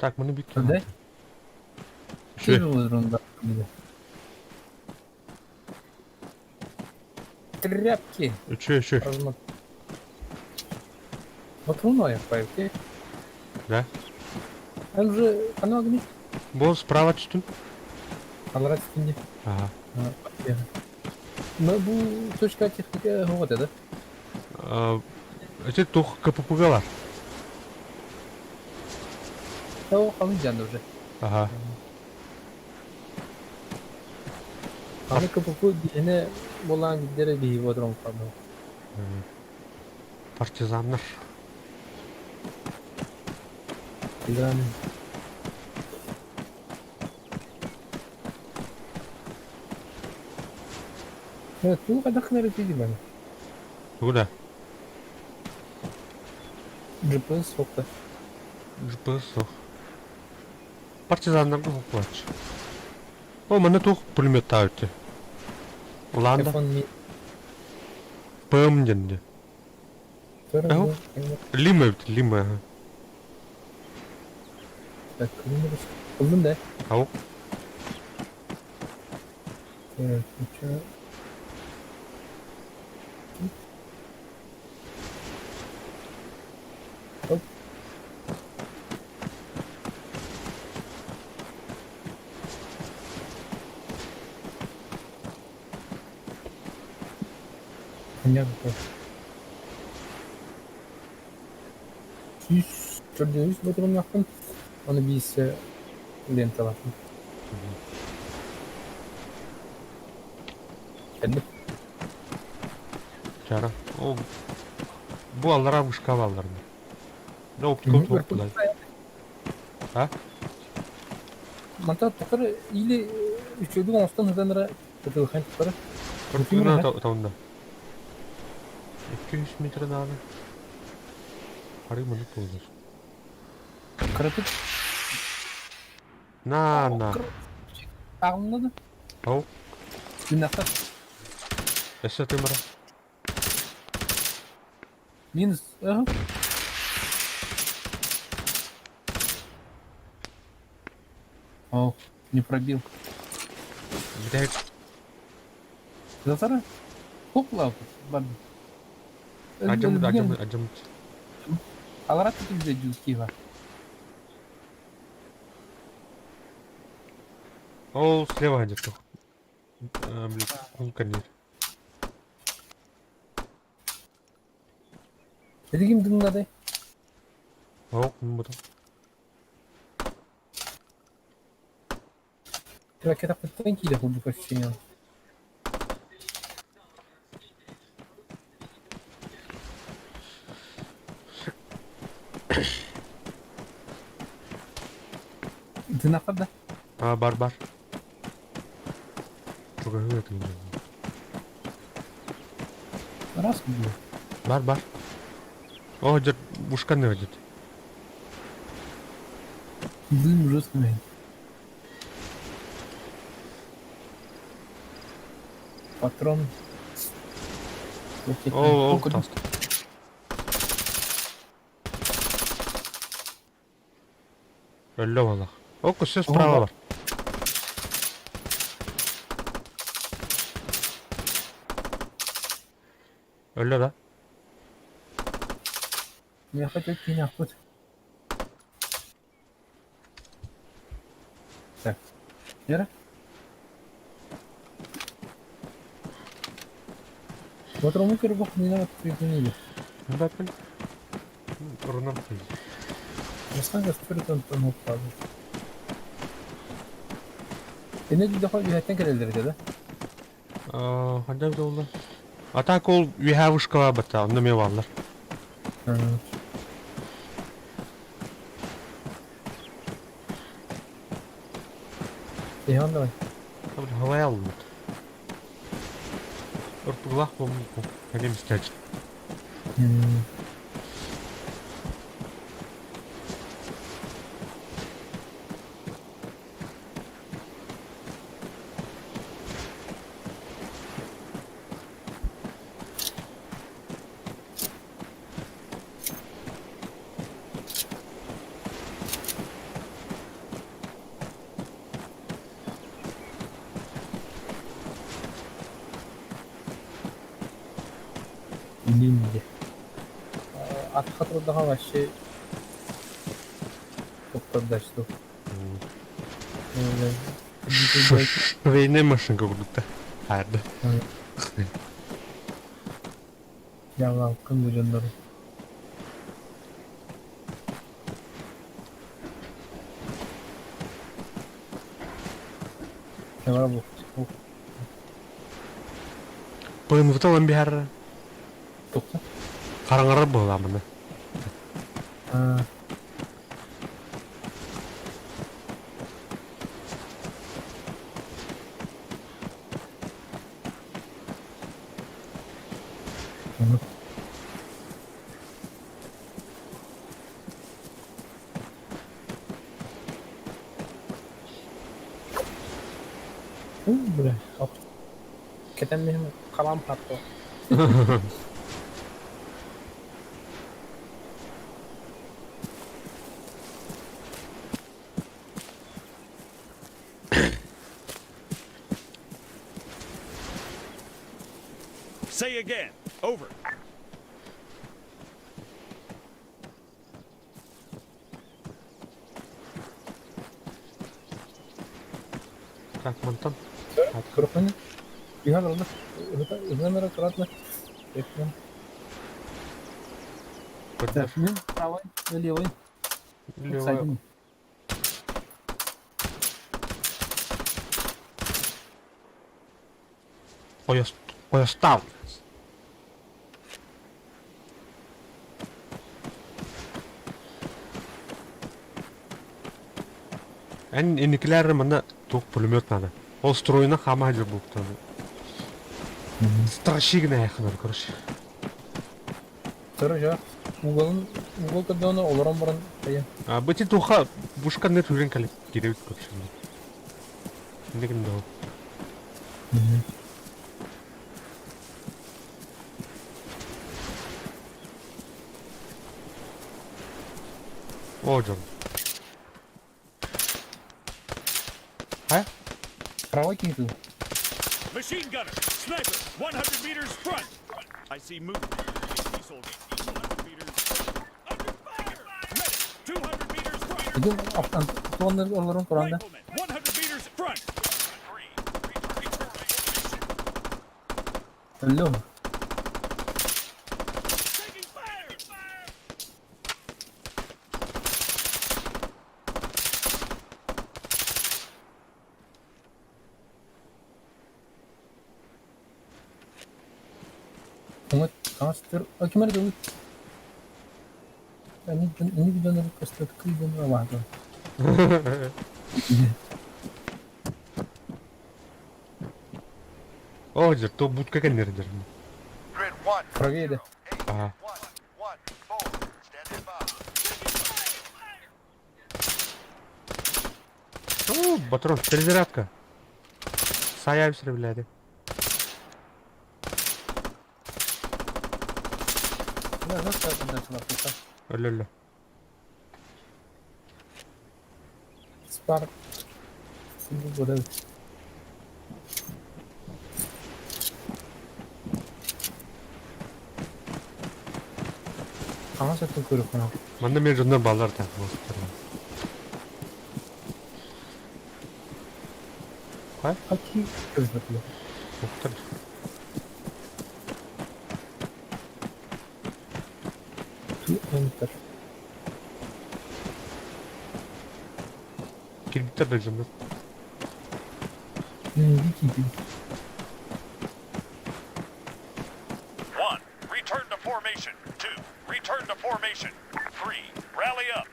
Так, маны бүт. Да? Үчүгэй. Тряпки. Үчүгэй, үчүгэй. Размат. Патроны я Да? Он же канал гнит. Бу справа түстүм. Алра түстүн Ага. Но бу точка техника вот это. Эти тух КПП бар. О, қалың жанды уже. Ага. Аны КПП биһине болан биддере биһи бодрон калды. Партизаннар. Партизан. Э, туу кадахнары тиди бана. Куда? GPS сокта. GPS сох. Партизаннарга хокулач. О, маны тух пулемет таабыты. Улаанда. ПМ денде. Лима эбит, Лима. Так, Ылдым да? Ау. Так, ничего. Оп. Понятно. 104 ботурумнахпын. Оны бийсе ленталатын. Кэллим. Чара. О, бу аллара вышка балларны. Да, оптика топтулар. А? Манта тохтор или үчүгүн оҥостон сытан кытылхан тохтор. Кыртыгына таунда. 200 метр надо. Хары маны толдыр. Кырытык. На, на. Ағымнады. Ау. Күнақта. Эссе ты мара. Минус. Ага. О, не пробил. Бүтэһик Затара? Хопла, баб. Адьаммыт, адьаммыт, адьаммыт. Аларат тутулда дьулкига. Ол слева где-то. Блин, кулка нет. Эти ким дыңнады? Ок, бута. Ракета подтонький курдук ощущение. Дынахар да? А, бар, бар. Чугаһыы этин Раз было. Бар, бар. О, дед, ушканы дед. Дым ужасный. Патрон. О, о, таст. Өллө буоллах. Ол көссө справа бар. Өллө да? Я хотел кинь охот. Так. Вера? Вот Рому Кирбох не надо приземлили. Бәпіл. Рунар Руслан Гаспаров там упал. Эне дохой биһэттэн кэлэллэр этэ да? Ханна эбит буолла? А так ол үөһээ вышкаҕа бата, онно эмиэ бааллар. Иһэн давай. Халай аллыбыт. Ортугулаах буолбут. Кэлим истээччи. Линди. Атха турдаҕа вообще туттардашту. Швейная машинка курдук да. Арды. Ялалкын бу дьоннору. Кемара бу. ПНВ ылан биһэр. Тохто. Хараҥарар быһыламаны. Бля, Кэтэн халам хатто. Say again. Over. Так, мантан. Крупный. Игорь, Игорь, аккуратно. Так, правый, левый. Левый. Ой, Эн инникилэр манна туох пулемет надо. Ол стройна хама хадыр буктаны. Страшигна яхнар, короче. Короче, уголын угол кадона олорон баран тайын. А бити туха бушка не түрен калеп киребит короче. Индигин доо. О, Джон. Хайа? Правый киһи Machine gunner, sniper, 100 meters front. I see movement. AT soldier, 200 meters front. Under fire! Medic, 200 meters front. Идем автономный олорон Kur'an'da. Rifleman, 100 meters front. 3, return to formation. Алло. Taking fire! Ким эрэ Они донор костатка донор вахта. О, дьэр, то будка кэннер дьэр. Правее. Ага. О, патрон, перезарядка. Сая блядь. Да, да, да, да, Өлө-өлө. Спар. Хаҥас өттүн көрүөххүнэ. Манна мен дьоннор бааллар да. Хай? Хачи көрбөтүлэр. Уктар. To enter. Кирбиттер да дьоннор. Вики. 1. Return to formation. 2. Return to formation. 3. Rally up.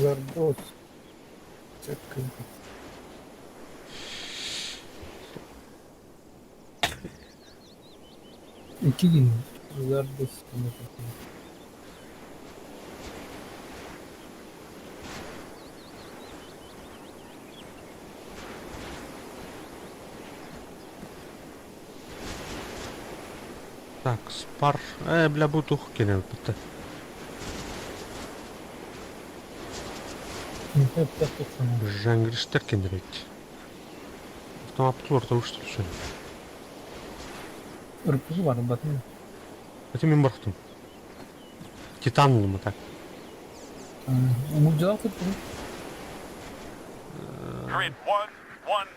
Зардос. Чекай. Икки Зардос. Так, спар. Бля, бу тух кенел битте. Жаңгриштер кенерет. Автомат орта уштыр шön. Ырпызы бар, батын. Это мен бархтым. Титан мы так. Мулдьалаах кыттым. Grid 1, 1, 0,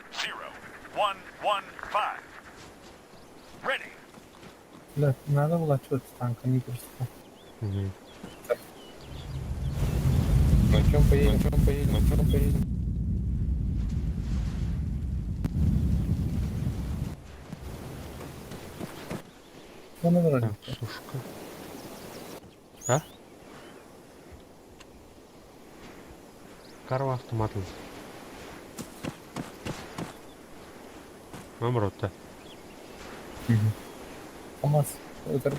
1, 1, 5. Ready. Бля, надо было что-то танка, не просто. Мгм. На чем поедем, на чем поедем, на чем поедем? Ну, наверное. Так, сушка. А? Карва автомат. Мамрота. КамАЗ. Это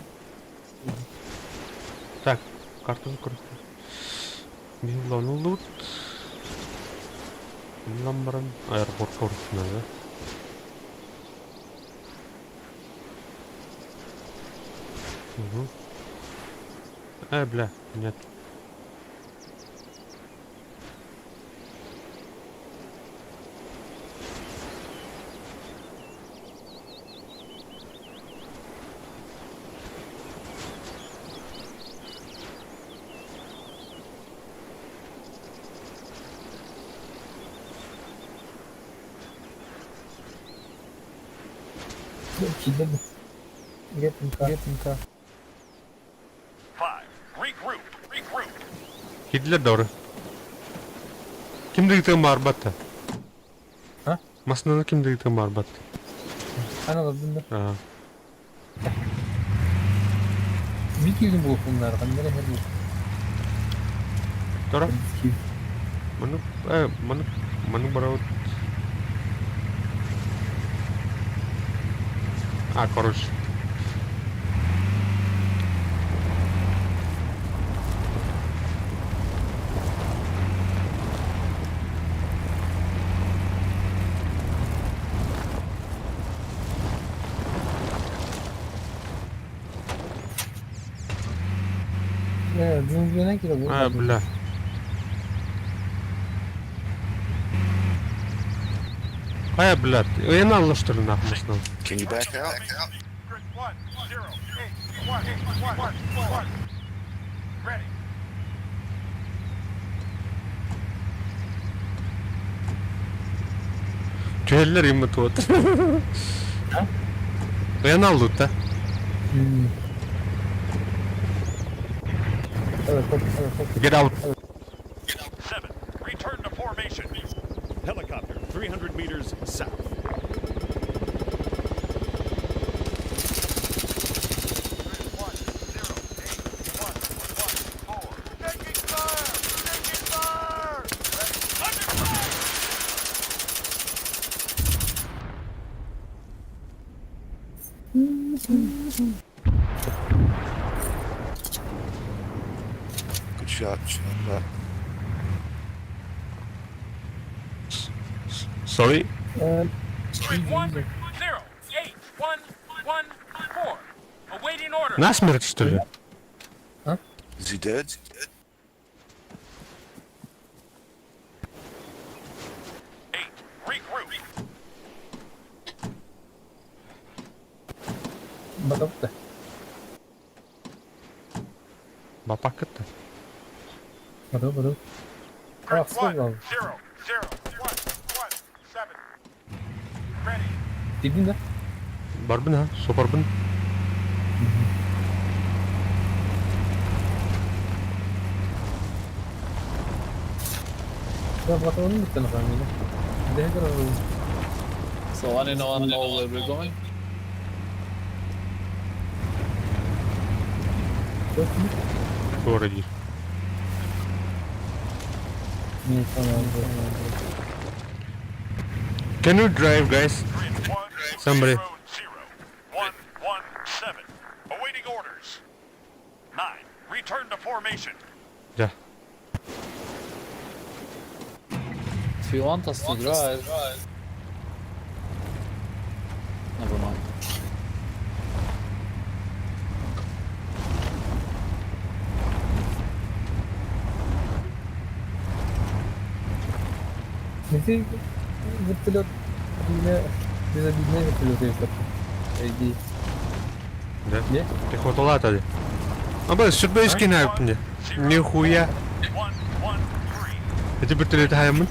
Так, карту закрою. Билан лут. Ламбран аэропорт да? Угу. Бля, нет. Гетенька, Гетенька. 5. Regroup. Regroup. Кидлер doğru. Ким дигитен бар батта? А? Масынаны ким дигитен бар батта? Ана да. А, Вики был bunlar. Nereye her Doğru. Маны, маны, маны барабыт. А, короче. Джунглина кире А, бля. Хайа, блядь, я что ли, нахуй машину? Can you back out? Grid 1, 0, 8, 1, 1, 1. Ready. Түһэллэр им вот. Я наллут, да? Get out. 7. Return to formation. Helicopter, 300 meters south. 1, 0, 8, 1, 1, 4. Taking fire! Taking fire! Ready. Under fire! Good shot. Shot. Sorry? Grid 1, 0, 8, 1, 1, 4. Awaiting order. Насмерть, что ли? Is he dead? 8. Regroup. Бадапта. Бапакыт. Бадап, бадап. Grid Ах, 1, сказал. 0, 0, 1, 1, 7. Ready. Тидин да? Барбын, ha? Сопарбын. Да, баталын биттен фамилия. Дегер. So anyone know where we're going? В городе. Не понял. Can you drive, guys? Grid 1, Somebody. 0, 0, 1, 1, 7. Awaiting orders. 9. Return to formation. Да. If you want us to drive... Never mind. Ты вертолет не безобидный вертолет есть. Иди. Да? Не? Ты хватала тогда? А, бля, сюрприз мне. Нихуя. 1, 1, 3. Это вертолет хаймын.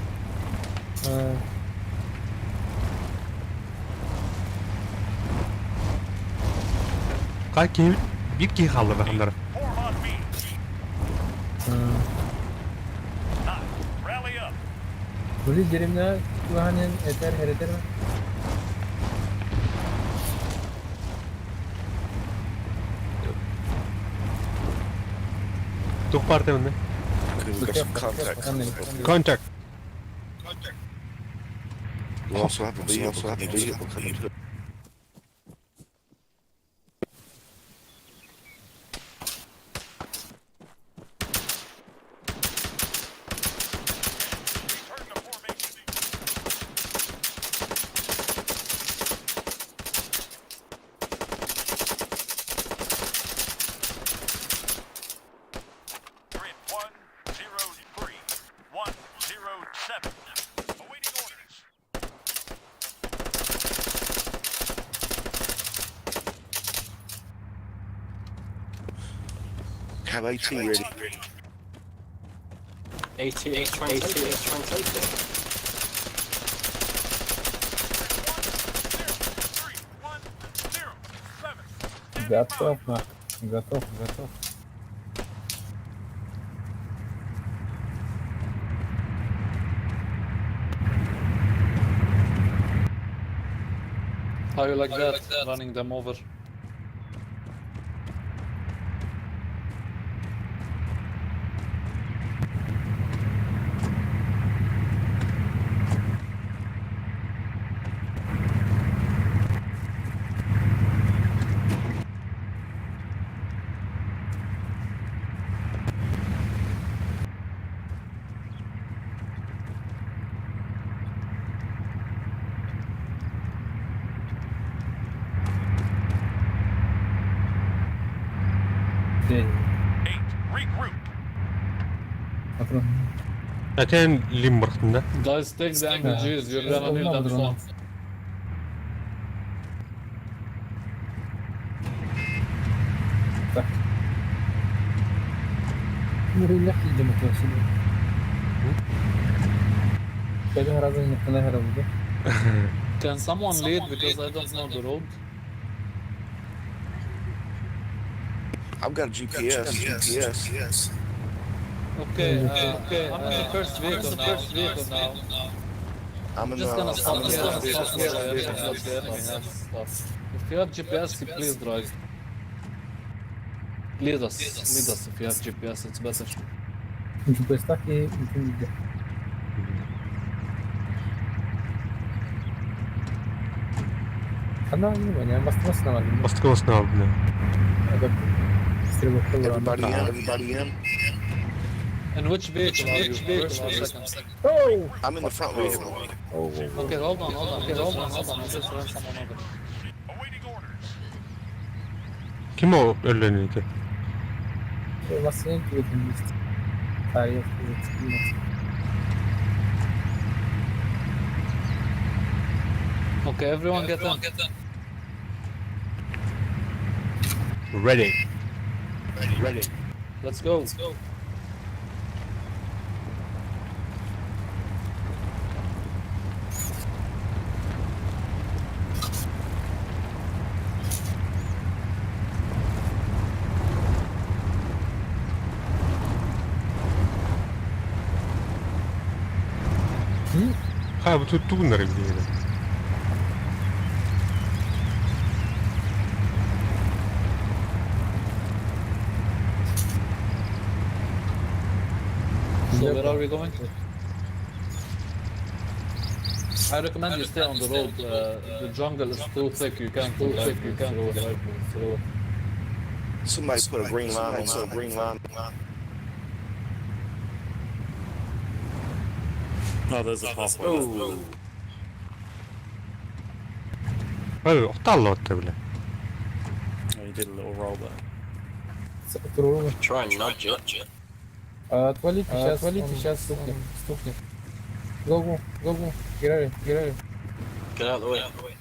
Кай ким бир ки халды бахандар. Form on me. 9. Rally up. Были деревня Туганин, Этер, Херетер. Тух партия мында. Okay, we got some contacts. Contact. We also have a vehicle coming too. Return to formation. Grid 1, 0, 3, 1, 0, 7. Awaiting orders. Have AT ready. AT is trying to take it. Trying to take it. 0, 3, 1, 0, 7. Готов, нахуй. Готов, готов. How you like that? Running them over. День. 8. Regroup. Патрон. Атен лимбархтын да. Guys, take the MPGs, you're gonna need them soon. Рулях едем это сюда. Пойдем раза не да? Can someone lead because I don't know the road? I've got a GPS. GPS. Okay, okay. I'm in the first vehicle now. First vehicle now. I'm in Just the. gonna I'm stop in the here. first vehicle. Stop here. I have the enemy has stuff. If you have GPS, you please drive. Lead us. Lead us if you have GPS, it's better. GPS так и не Она не, бастырмасына бар. Бастырмасына бар, бля. Стрелок Everybody in. Everybody in. In which vehicle are you? First or second? Oh! I'm in the front vehicle. Oh, whoa, whoa. Okay, hold on, hold on. Okay, hold on, hold on. I just ran someone over. Ким ол өлленеді? Басын түгетін Тарих Okay, everyone get in. Ready. Ready. Let's go. Let's go. Ха, бу тут тугуннар билигин. So where are we going? I recommend you stay on the road. The jungle is too thick. You can't too thick. You can't drive through. Somebody put a green line on some green line. No, there's a pathway. Oh. Ой, охталлооттой бля. Oh, you did a little roll there. Try and nudge it. Отвалите сейчас, отвалите сейчас стукнет, стукнет. Go, go, go, get out, get out. Get out of the way.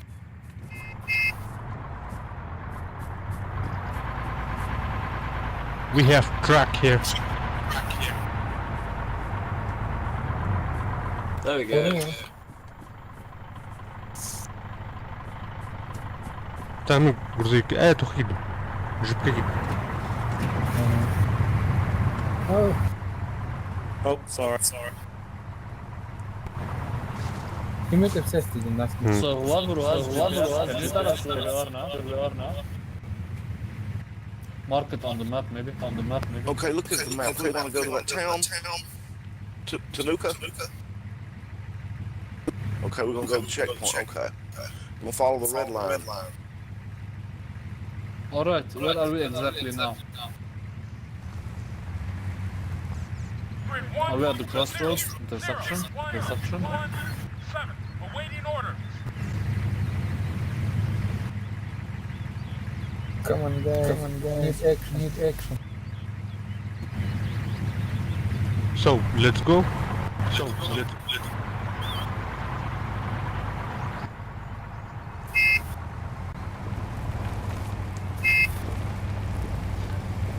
We have truck here. There we go. Там грузовик. Э, тухид. Жипка Oh, Oh, sorry. Sorry. Ким это все стидин нас. So whoever has whoever has can you tell us where we are now? Where we are now? Mark it on the map, maybe. On the map, maybe. Okay, look at the map. We want to go to that town. Tanuka. Okay, we're gonna go to the checkpoint. Okay. We're gonna follow the red line. All right, where are we exactly now? Are we at the crossroads intersection? Intersection. 7. Awaiting orders. Come on, guys. Come on, guys. Need action. Need action. So, let's go. So, let's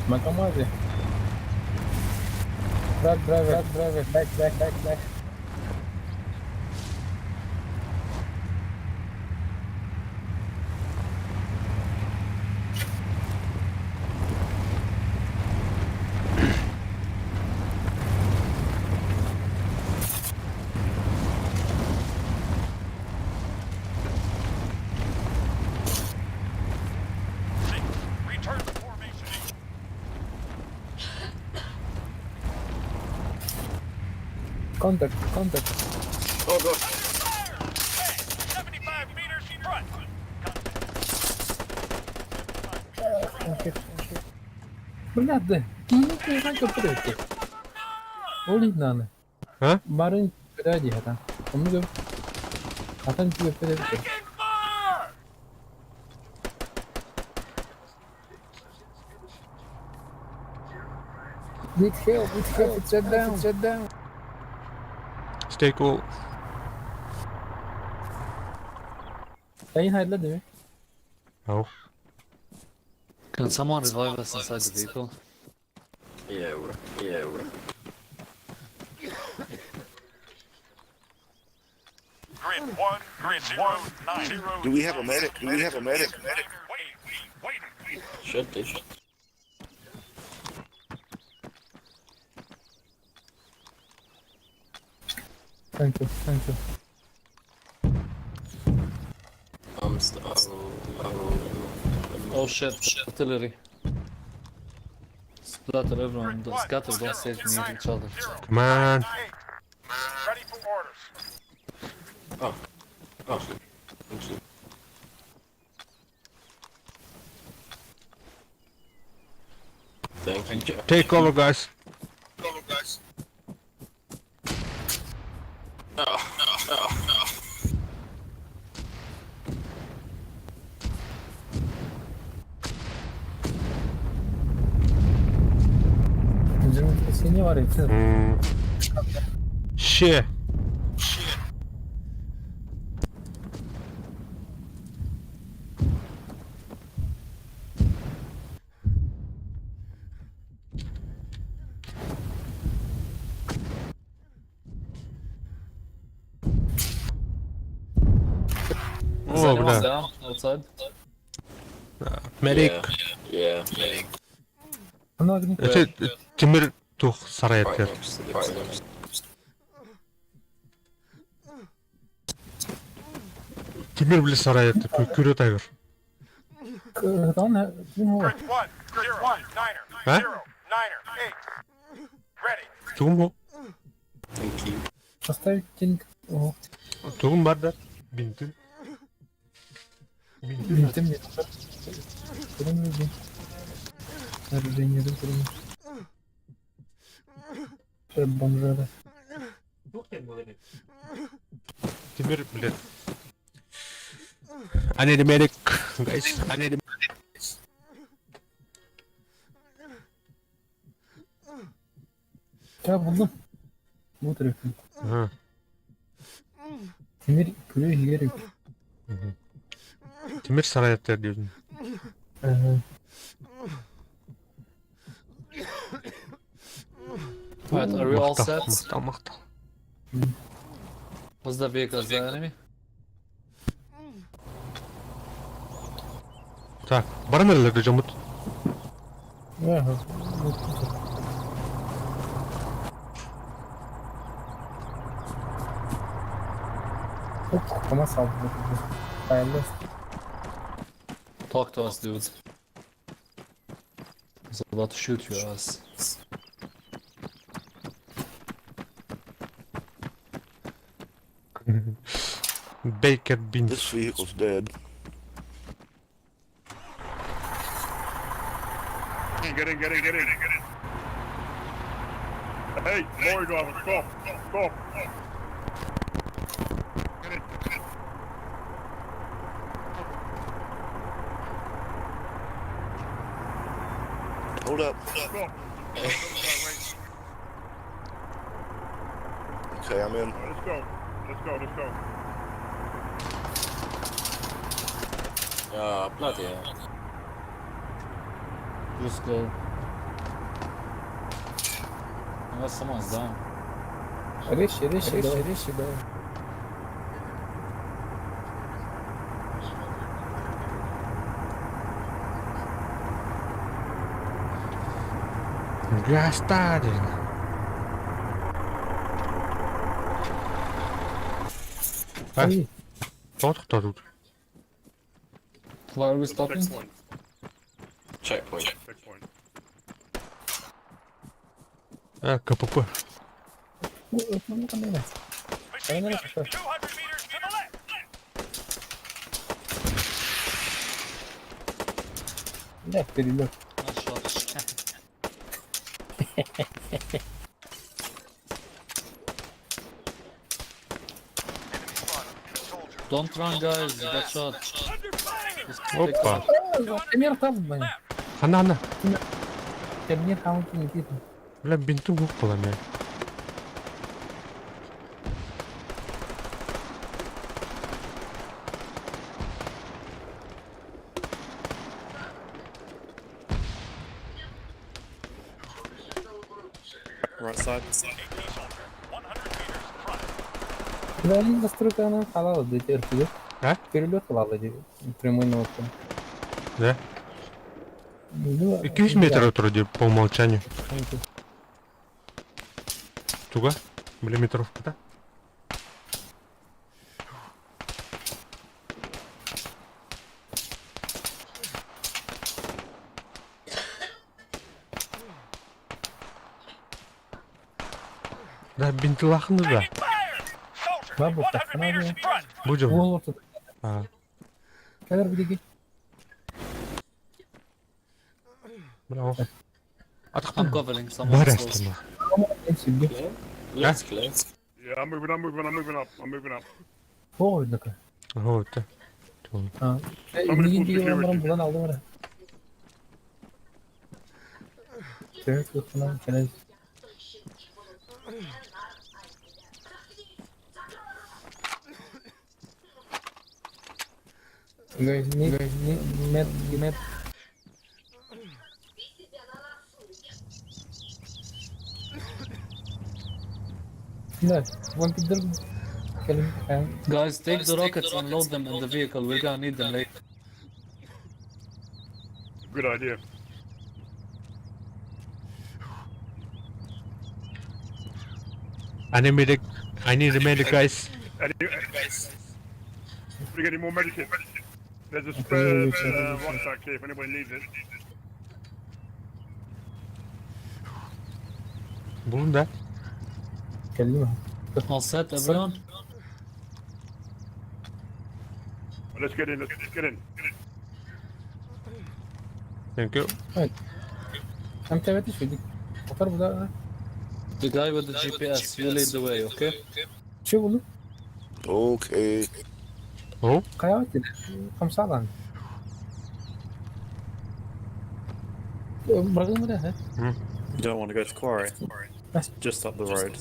На КамАЗе. Truck driver, truck driver, back, back, back, back. Return to formation. Contact, contact. Oh, go. 75 meters front. Бля, да. Кини канка прете. Олин наны. А? Барын переди это. Помню. Хатан тебе переди. Need help, need help, sit down, sit down. Stay cool. Yayın hayırlı değil mi? Oh. Can someone revive us inside the vehicle? Yeah, yeah. Grid 1, grid 0, 9, 0. Do we have a medic? Do we have a medic? Waiting, waiting. Should do. Thank you, thank you. I'm st- oh, Oh shit, artillery. Splatter everyone, don't scatter, don't stay near each other. Come on. Ready for orders. oh. Oh. Thank you. Thank you, Jack. Take over, guys. Oh, oh, oh. Землетрясение var ya. Ще. Is О, anyone бля. down outside? Medic. Yeah. Yeah. Эти Тимир тух сарай Right тэр. next to the right next. Тимир биле сарай тэр. Күрө тайгыр. Lan kim o? Grid 1, 0, 1, 9, Huh? 0, 9, 8. Ready. Тугум уу? Thank you. Поставить теньк. О, Тугум бар да. Бинтин. Бинтин. ты мне. Кроме Оружие не Бомжара. Тимир биле. I need a medic, guys. I need a Ya buldum. Bu tarafı. Ага. Demir kırıyor gerek. Тимир сарай тэр дийдэн. Ee, Right, are we all Мактал, set? Мактал, мактал. What's the vehicle? Is that enemy? Так, баран эле жомут. Aha. Hop kafama saldırdı. Hayırlı olsun. Talk to us, dudes. I was about to shoot your ass. Baker Beans. This vehicle's dead. Get in, get in, get in, get in. Hey, lorry driver, stop, stop. Get in, get in. Hold up. Stop. Okay, I'm in. Let's go. Let's go, let's go. Ah, bloody hell. Just go. Unless someone's down. Резче, резче, резче, резче, давай. Гастарин. А? Ой. Тот кто тут? Why are we stopping? Checkpoint. Checkpoint. А, КПП. Machine gun, 200 meters to the left. Да, перелет. Nice shot. Don't run, guys. You got shot. Just pick Опа. up. Темир там, блин. Хана, хана. Темир там, не видно. Бля, бинтым көп була мен. side. Да, они застройка она халала, да теперь да? А? Перелет халала, прямой наводка. Да? Ну, 200 метр вроде по умолчанию. Туга? Миллиметровка, да? Да, бинтылахны да. Бабу, так, надо. Будем. Вот тут. А. Кадр беги. Браво. I'm covering someone. Барастина. Looks clear. Yeah, I'm moving, I'm moving, I'm moving up, I'm moving up. Холодно-ка. Вот. А. Мигин деген барам булан алдым ара. Төрт кылынан келес. Guys, need, need, med, med. Да, вон пидор. Guys, take the rockets and load them in the vehicle. We're gonna need them later. Good idea. I need medic. I need a medic, guys. Any, we get any more medikit? There's a spare rucksack here if anybody needs it. Bulun da. All set, everyone? Let's get in, let's get in. Thank you. Там тебя это еще да. The guy with the GPS, you lead the way, okay? Чего ну? Okay. Oh? قيادتي خمسة برغم ده You don't want to go to quarry. Just up the road.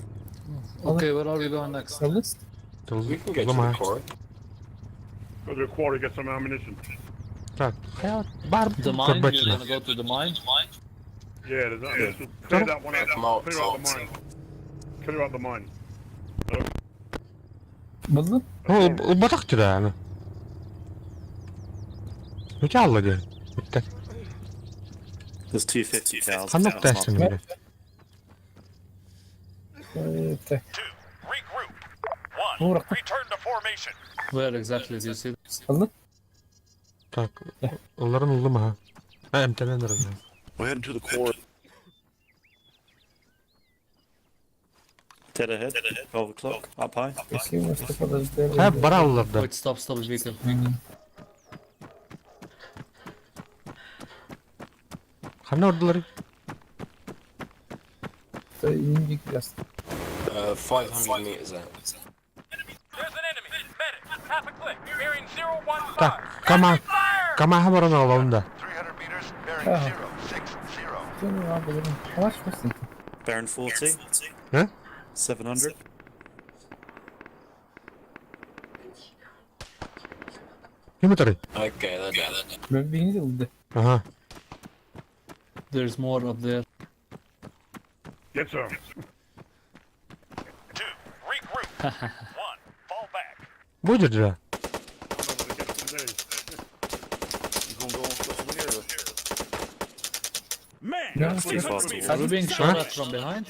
Okay, where are we going next? We can go to the quarry. Go to the quarry, get some ammunition. Так, бар The mine? You're gonna go to the mine? Yeah, there's ammunition. Clear that one out. Clear out the mine. Clear out the mine. بالضبط هو بطخت ده انا. وش الله ده؟ There's 250,000. خلنا تحسن One, return to formation. Where exactly do you see? Так, onların oldu mu ha? Ha MT'den nerede? We're heading to the quarry. Dead ahead. 12 o'clock. Up high. Ha bara Wait, stop, stop the vehicle. Ханна orduları? 500 meters out. There's an enemy. Medic, half a click. Bearing 015. Так, кама. Кама хабарını alalım da. 300 meters, bearing 060. Baron 40. Huh? 700. Kim öteri? Okay, they're down. Aha. There's more up there. Get some. Two, regroup. One, fall back. Budur da. You gonna go on stuff over here? Man! It's too far to Are we walk. being shot at from behind?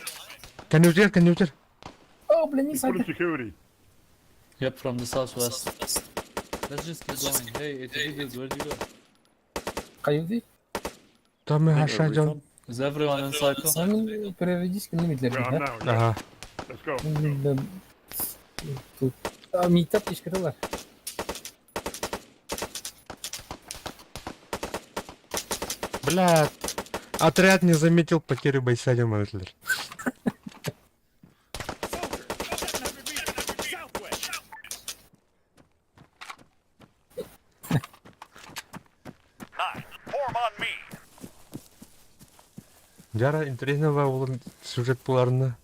Can you hear? Can you hear? Oh, блин, не Put in security. Yep, from the southwest. Let's just keep going. Hey, ATV dudes, where'd you go? Каюды? Там aşağı can. Is everyone in cycle? Сами периодически не Where I'm now. Yeah. Aha. Let's go. Тут. Meetup işkırılar. Бля. Отряд не заметил потерю бойца Демотлер. Nine, form on me. Жара интересного улан сюжет буларына.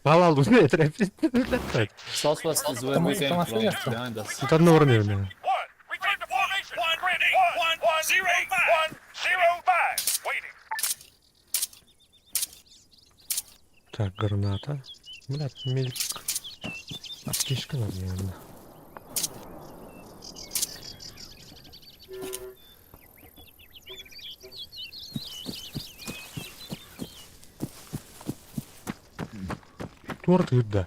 Балал не Southwest is where we came from, behind us. Там на уровне. One, return to formation. Grid 1, 1, 0, 1, 0, 5. Waiting. Так, граната. Блядь, мельк. Аптечка надо, наверное. Торт да.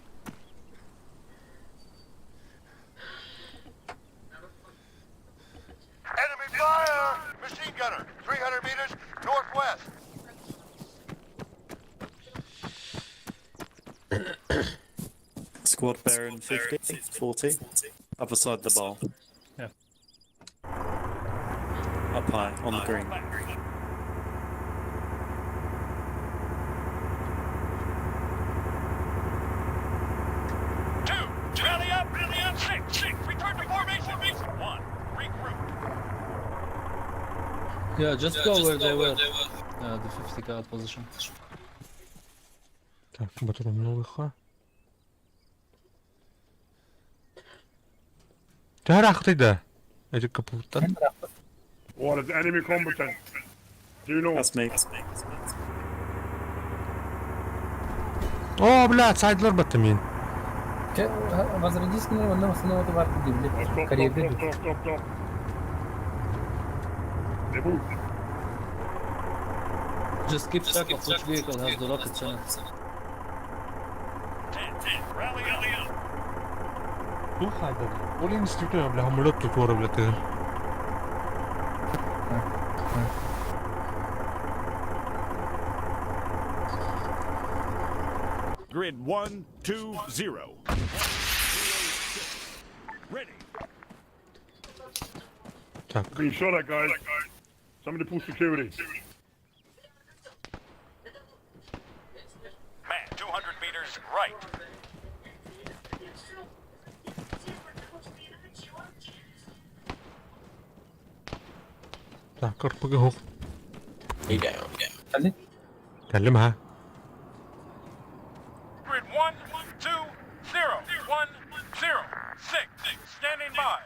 Enemy fire! Machine gunner, 300 meters northwest. Squad bearing 50, 40. Other side of the bar. Yeah. Up high, on the green. Two, rally up, rally up, six, six, return to formation, one, regroup. Yeah, just go where they were. The 50 cal position. Так, патрон новых. Тарах ты да. Эти капута. What is enemy combatant? Do you know? That's me. О, блядь, сайдлар батты мен. Возродись, наверное, основного товара, блядь. Stop, Карьеры. stop, stop, stop, stop. They move. Just keep track of which vehicle has the rockets in it. 10, 10, rally up. Тух хайда. Ол институт, бля, хамлет тут ора, бля, ты. Grid 1, 2, 0. Ready. Так. Being shot at, guys. Somebody pull security. Man, 200 meters right. Так, РПГ хох. He down. كلمها. Grid 1, 2, 0, 1, 0, 6. Standing by.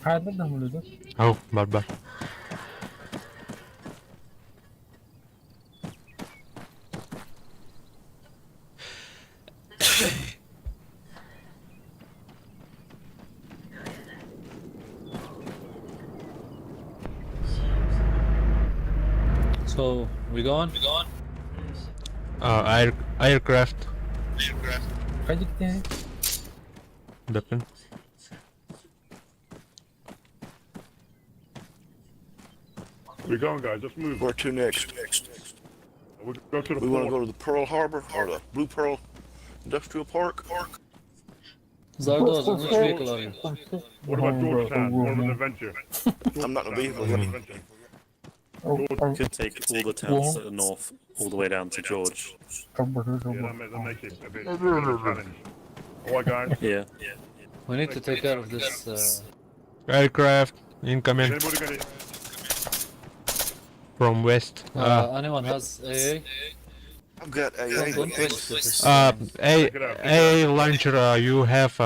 هذا ده مولود. Ау, бар-бар. So, we going? We going? А, air, aircraft. Пойди к тебе. Weapon. We're going, guys. Let's move. Where to next? We go to the We want to port. go to the Pearl Harbor or the Blue Pearl Industrial Park. Zardoz, in which vehicle are you? What about Georgetown? What about Adventure? I'm not in a vehicle. What about Adventure? Could take all the towns to the north, all the way down to George. Yeah, that, that makes it a bit of a challenge. All right, guys. Yeah. We need to take care of this. Aircraft incoming Anybody got it? from west. Anyone has AA? I've got AA. Don't waste this. A launcher, you have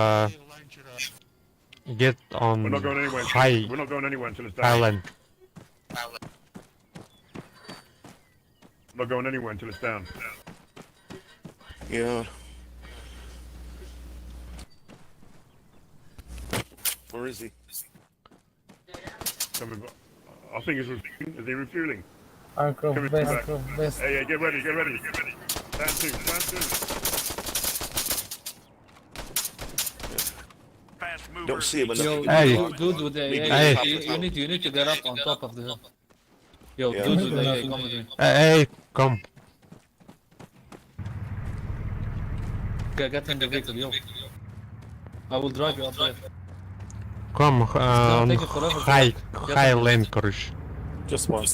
get on We're not going anywhere. high We're not going anywhere until it's down. island. We're not going anywhere until it's down. Yeah. Where is he? Coming back. I think he's refueling. Is he refueling? Aircraft Coming west, back. aircraft west. Hey, hey, get ready, get ready, get ready. Stand to, stand to. Fast movers. Don't see him enough. Yo, to get Hey. the dude with the AA, Hey. you need to get up on top of the hill. Yo, Yeah. dude with the AA, come with me. Hey, come. Get in the vehicle, yo. I will drive you up there. Come gonna on take you forever to high, get high up. land, короче. Just one.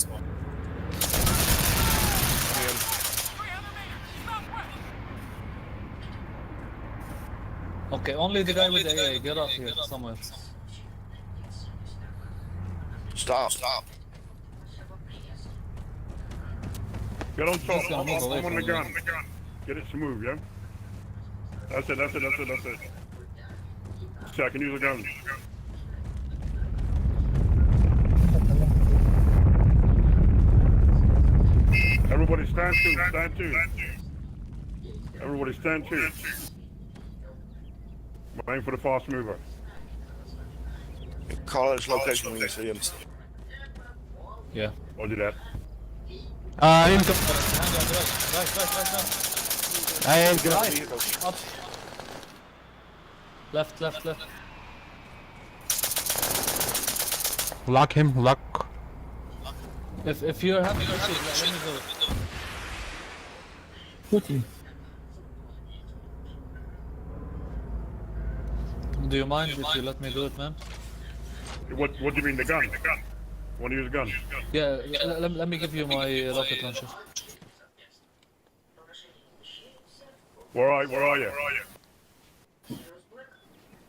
Okay, only the guy with the AA, get up here somewhere. Stop. Stop. Get on top. Just gonna I'm, move I'm, away I'm on from the you. gun. Get it smooth, yeah? That's it, that's it, that's it, that's it. So I can use a gun. Everybody stand to, stand to. Everybody stand to. Aim for the fast mover. Call out his location when you see him. Yeah. I'll do that. Income. Behind you on the right. Right, right, right now. I ain't gonna. Right. Up. Left, left, left. Lock him, lock. If you're having issues, let me do it. Putin. Do you mind if you let me do it, man? What do you mean, the gun? Want to use a gun? Yeah, let me give you my rocket launcher. Where are you?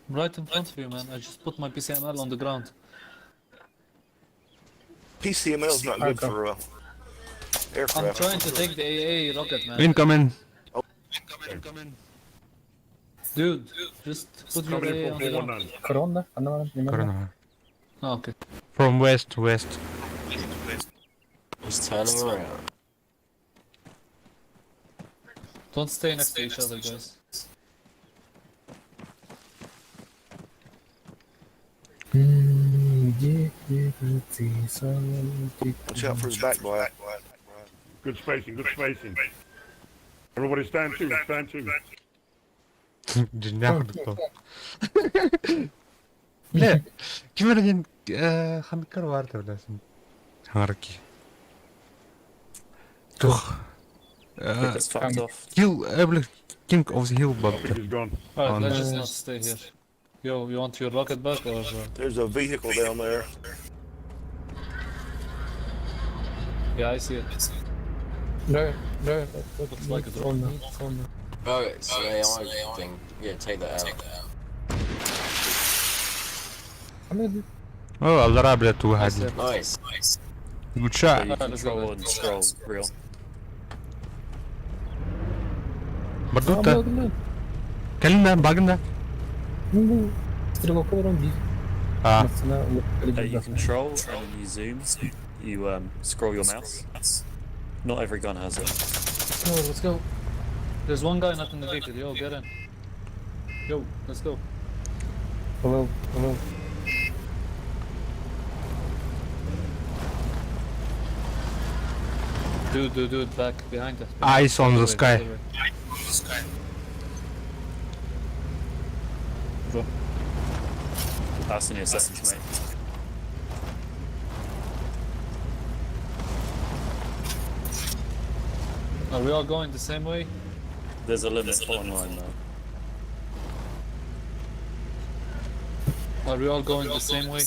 Right in front of you, man. I just put my PCML on the ground. PCML is not good for aircraft. I'm trying to take the AA rocket, man. Incoming. Dude, just put your Coming in AA on the ground. 4419. Corona. Anna Corona. Oh, okay. From west, west. He's turning around. Don't stay next to each other, guys. Где же ты, соловей? Watch out for his back, boy. Good spacing, good spacing. Everybody stand to, stand to. Дьиҥнээх курдук. Бля, ким эрэ диэн ханыккар баар да билэсин. Хаҥарки. Тух. It's fucked off. Hill, бля, King of the Hill I бабта. think he's gone. Alright, let's just not stay here. Yo, you want your rocket back or? There's a vehicle down there. Yeah, I see it. Да, да, Looks like a drone. Oh, it's an AI thing. Yeah, take that out. О, аллара, бля, туга хади. Nice. Good shot. So you Alright, let's go, control and scroll real. Бардута. Кэлиннэ, багында. Стрелок рон А. You control and then you zoom. You scroll your mouse. Not every gun has it. Let's go, let's go. There's one guy not in the vehicle. Yo, get in. Yo, let's go. Hello, hello. Dude, dude, dude, back behind us. Eyes on the Other way, sky. other way. Bro. That's in your seconds, mate. Are we all going the same way? There's a limit online though. Are we all going the same way?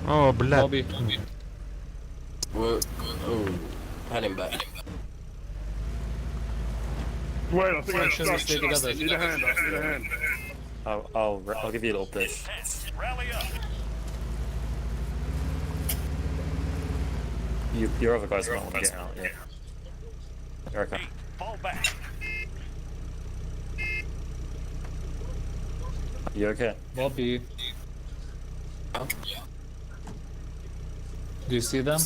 О, бля. Bobby. We're, oh, heading back. Wait, I think Why I'm should we stuck. stay together? Need a hand, I need a hand. I'll give you a little push. Rally up. Your other guys might want to get out, yeah. You're okay. Fall back. You okay? Bobby. Do you see them?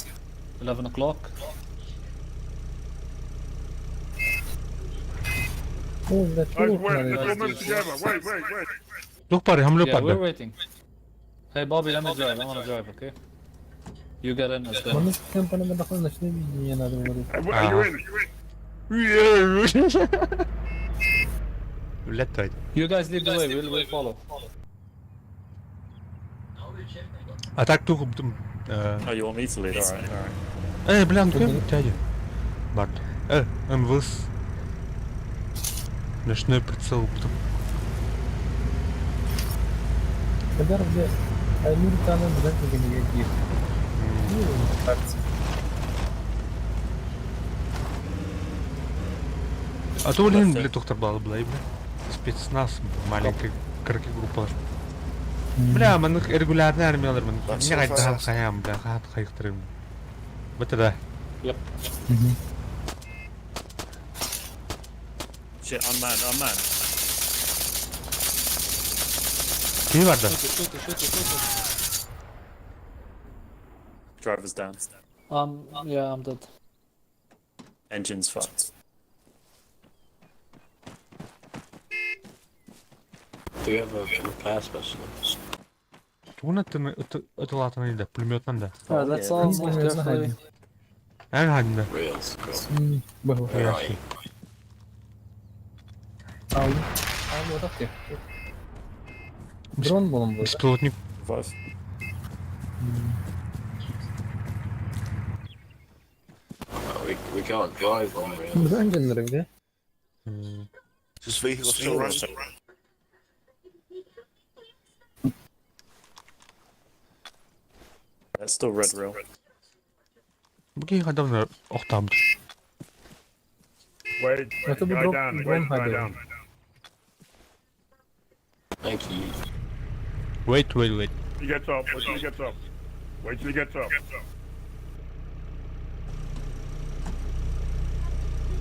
11 o'clock. Guys, wait, let's all move together. Wait, wait, wait. Look, buddy, I'm Yeah, we're waiting. Hey Bobby, let me drive. I wanna drive, okay? You get in as well. Are you in? Блядь, You guys lead the way, we'll follow. А так тух... Oh, you want me to lead? Alright, alright. Э, бля, ну кем дядя? Барт. МВС. Ночной прицел. А то, блин, бля, доктор бла бла, бля. Спецназ, маленькая карки группа. Бля, мы регулярная армия, мы не гайдахан хаям, бля, хат хайхтрым. Вот это. Yep. Shit, unmanned, unmanned. Киһи барда. Shoot it, shoot it, shoot it, shoot it. Driver's down. Yeah, I'm dead. Engine's fucked. Do you have a repair specialist? Тугун ытылаатын иде, пулеметнан да. Alright, let's all move carefully. Эн ханна. Rails, cool. Бу. Where are you? Алды. Алды отак те. Дрон болом бу. Беспилотник. Revive. We can't drive on rails. Бу инженер где? Is this vehicle still running? That's still red rail. Бу киһи хадавна охтабыт. Wait, Это guy drop- down, drone wait, guy highway. down. Thank you. Wait, wait, wait. He gets up, wait till he gets up. Wait till he gets up.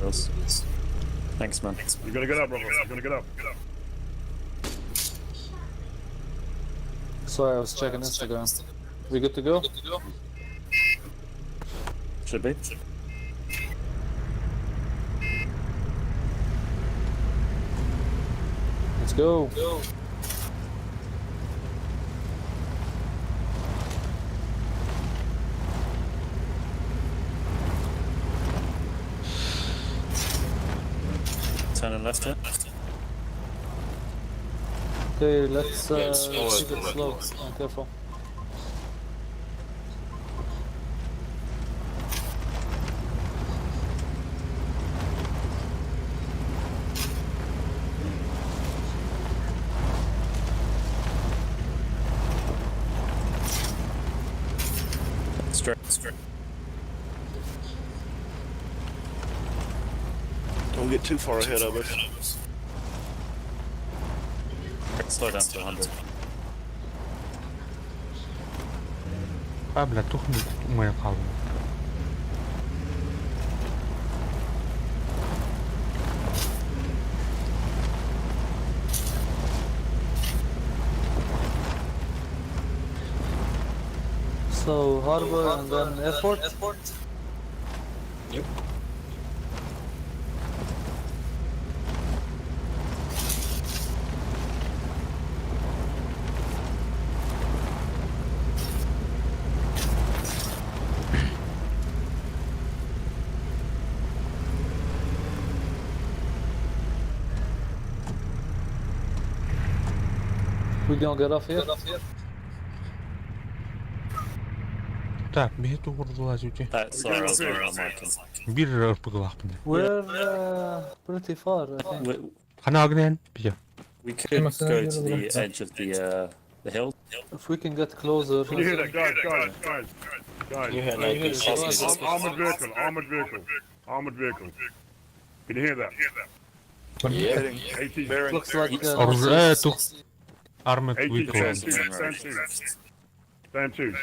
Rails. Thanks, man. You gotta get up, brother. You gotta get up. Sorry, I was checking Instagram. We good to go? Should be. Let's go. Turning left here. Okay, let's Yeah, it's forward, keep it forward. slow and careful. Straight. Straight. Don't get too far ahead of us. Slow down to 100. А, бля, тухны умайын қалдым. So harbor and then airport. Yep. We gonna get off here. Так, бихи тугурдула жути. Sorry, I was on mic. Бир ырпыгылахпын. We're pretty far, I think. We, Хана агнен бия. we could go to the edge of the hill. If we can get closer. Can you hear that? Guys, guys, guys, guys. You hear an APC. Armored vehicle, armored vehicle, armored vehicle. Can you hear that? Yeah. Heading. AT, Bearing. Looks like Оружие тух. Armored AT, vehicle. stand two, stand two. Stand two.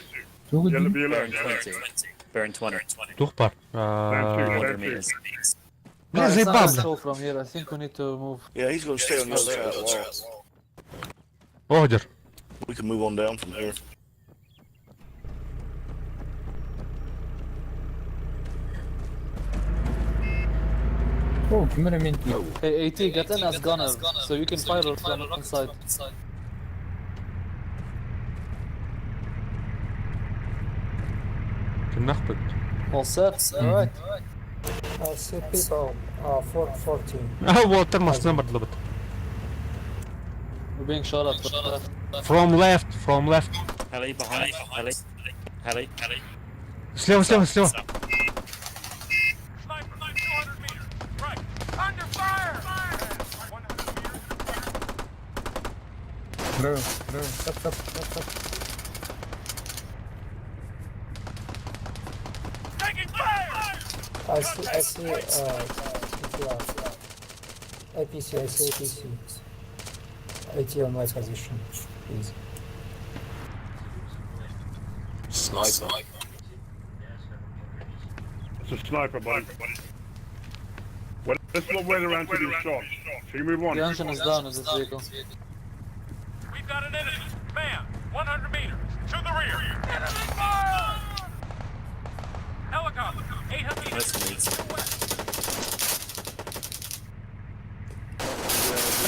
Тугу Yeah, be alert. Bearing 20. Bearing 20. Тух бар. Stand two, 100 stand two. meters. Бля, it's not заебал, gonna бля. show from here. I think we need to move. Yeah, he's gonna stay on the other side of the wall. Оҕдер. We can move on down from here. О, кимер мен Hey, AT, get in as gunner, so you can fire from inside. Кимнахпыт. All set? Alright. I see people, 414. А, вот там машина бардылыбыт. We're being shot at. From left, from left. Heli behind. Heli. Heli. Слева, слева, слева. Sniper, 200 meters. Right. Under fire! 100 meters. Браво, браво. Стоп, стоп, стоп, стоп. Taking fire! I see, ETR. APC, I see APC. AT on my position, please. Sniper. It's a sniper, buddy. What? Let's not wait around to be shot. Can you move on? The engine is down in this vehicle. We've got an enemy. Man, 100 meters. To the rear. Enemy fire! Helicopter, 800 meters. Nice needs.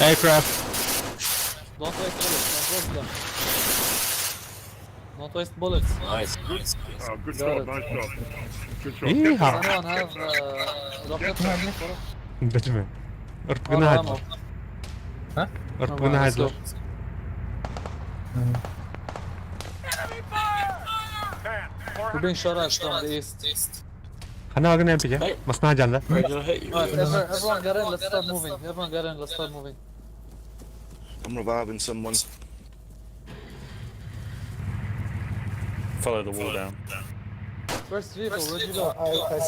Aircraft. Don't waste bullets, don't waste them. Don't waste bullets. Nice, nice, nice. Oh, good Got shot, it. nice shot. Good shot. Yeehaw. Does anyone have rocket launcher? Бэтмен. Or РПГ ammo? Huh? РПГ Let's хайдлар. go. Enemy fire! Man, We're being shot at from the east. Хана агын МПГ. Масна жанда. Where did I hit you? Alright, everyone get in, let's start moving. Everyone get in, let's start moving. I'm reviving someone. Follow the wall down. First vehicle, where'd you go? I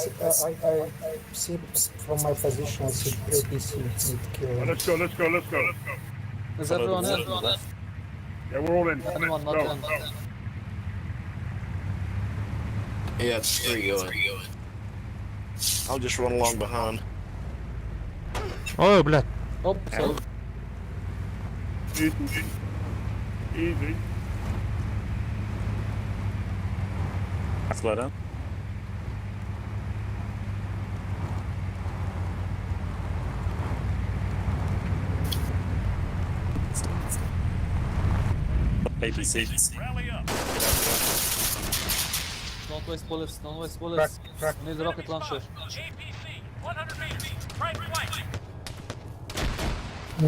see from my position, I see APC with kill. Let's go, let's go, let's go. Is Follow the everyone wall in? to the left. Yeah, we're all in. Anyone not Go. in? Yeah, it's three going. I'll just run along behind. Ой, блядь. Oh, sorry. Easy. Easy. Slow down. APC. Rally up. Don't waste bullets, don't waste bullets. We need a rocket launcher. APC, 100 meters. Right flank.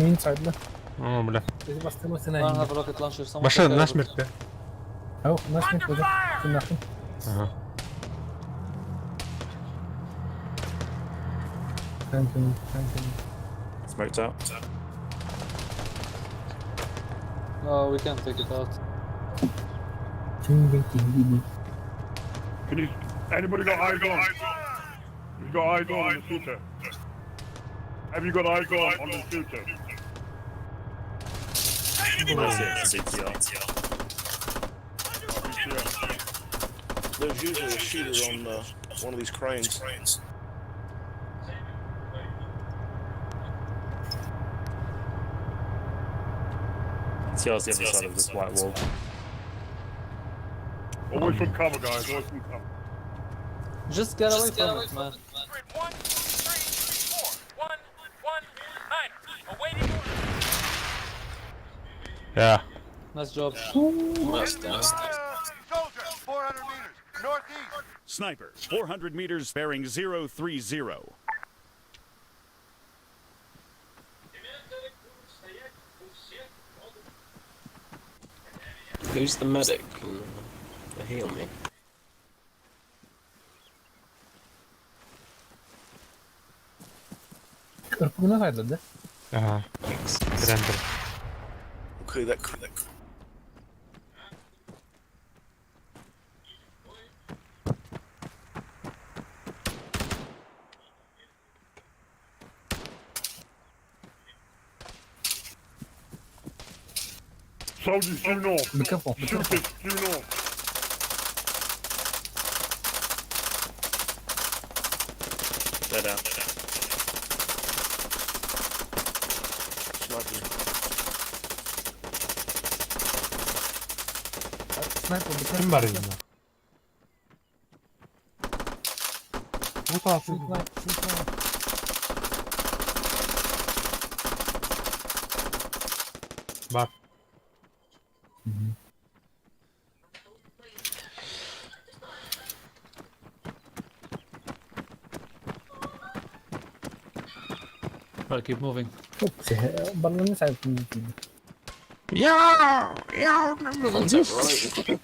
Inside la. О, бля. I don't have a rocket launcher. Someone Машина take care of it. насмерть, да? Oh, насмерть уже. Ты нахуй. Ага. Tanking, tanking. Smoked out. No, we can't take it out. Ding, ding, ding, ding. Can you? Anybody got eyes on? You got eyes on the shooter. Have you got eyes on the shooter? That's it, CTR. There's usually a shooter on one of these cranes. CTR's the other side of this white wall. Always from cover, guys. Always from cover. Just get away from it, man. Grid 1, 3, 4, 1, 1, 9. Awaiting orders. Yeah. Nice job. That's down. Soldier, 400 meters, northeast. Sniper, 400 meters, bearing 030. Who's the medic? Can they heal me? РПГ хайдлар, да? Ага. Thanks. Трендер. Okay, that cr- Soldiers due north. Be careful, be careful. Shooters due north. They're down. sniper. Sniper, be Ким careful. бар инде? Бу тарафы. Shoot now, shoot now. Бар. Right, keep moving. Барла не сайт. Я! Я! Contact right.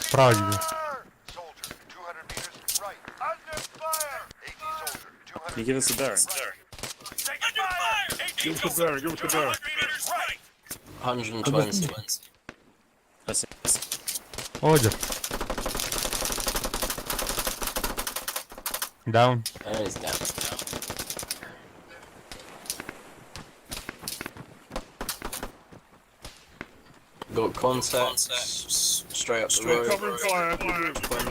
Справа тебе. Soldier, 200 meters, right. Under fire! AT soldier, 200 Can you give us a bearing? Under fire! Give us a bearing, give us a bearing. 200 meters right. 120. That's it. Одер. Down. And he's down. Got contacts straight up the road. Covering fire as we move. 20.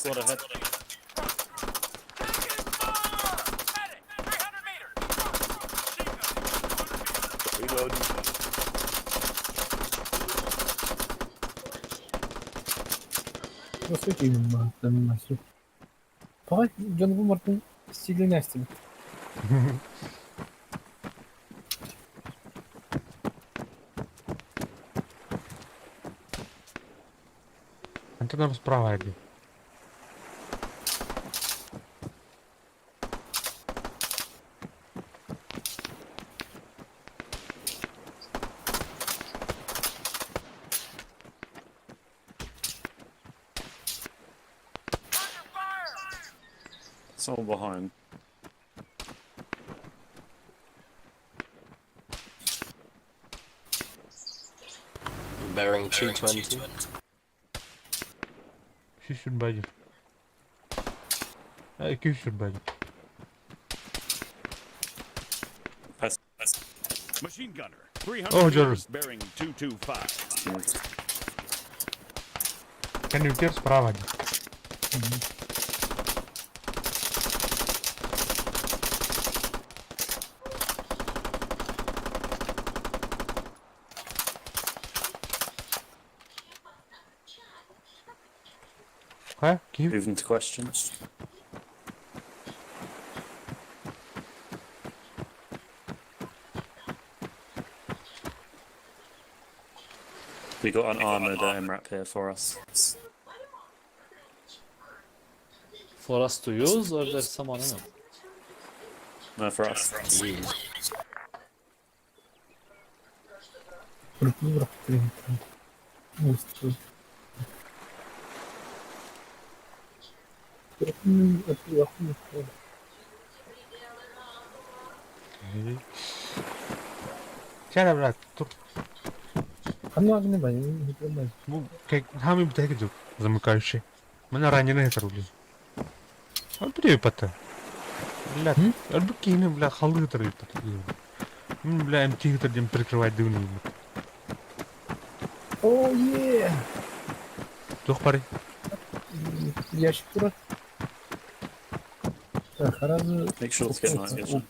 Squad ahead. Reloading. Высокий на Давай, Джон Гумартын стилинәстин. Антон справа иди. Someone behind. Bearing 220. Şişir bacım. Ha, 200 bacım. Pass. Machine gunner, 300 Oh, meters, Jarvis. bearing 225. Конвертер справа. Ха? Киев? Moving to questions. We got an armored MRAP here for us. For us to use or there's someone in it? No, for us. Чара, брат, тут Ну, ну, самый бтегдюк замыкающий. Мене ранений роблю. А припата. Бля, альбо кине, бля, халы трипата. Бля, МТ дем прикрывать дивный. О, е! Тух пари. Ящик тура. Так, сразу... Make sure to get night vision.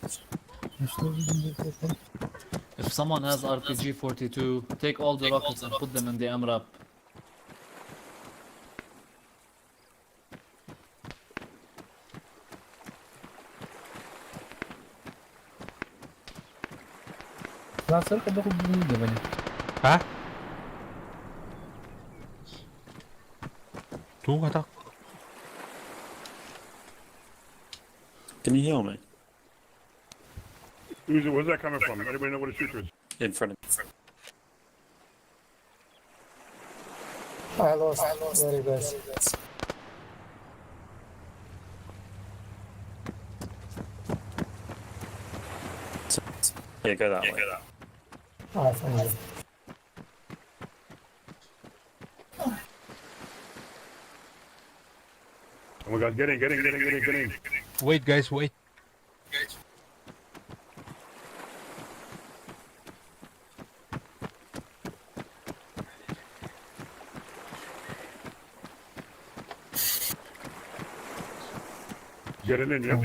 If someone has RPG 42, take all the rockets and put them in the MRAP. Лансер подохуй не Ваня. А? Туга так. Can you heal me? Who's, where's that coming from? Anybody know what a shooter is? In front of I lost. Where you guys? Yeah, go that way. Oh, I found you. Oh my god, get in, get in, get in, get in, get in. Wait, guys, wait. Get it in, yeah?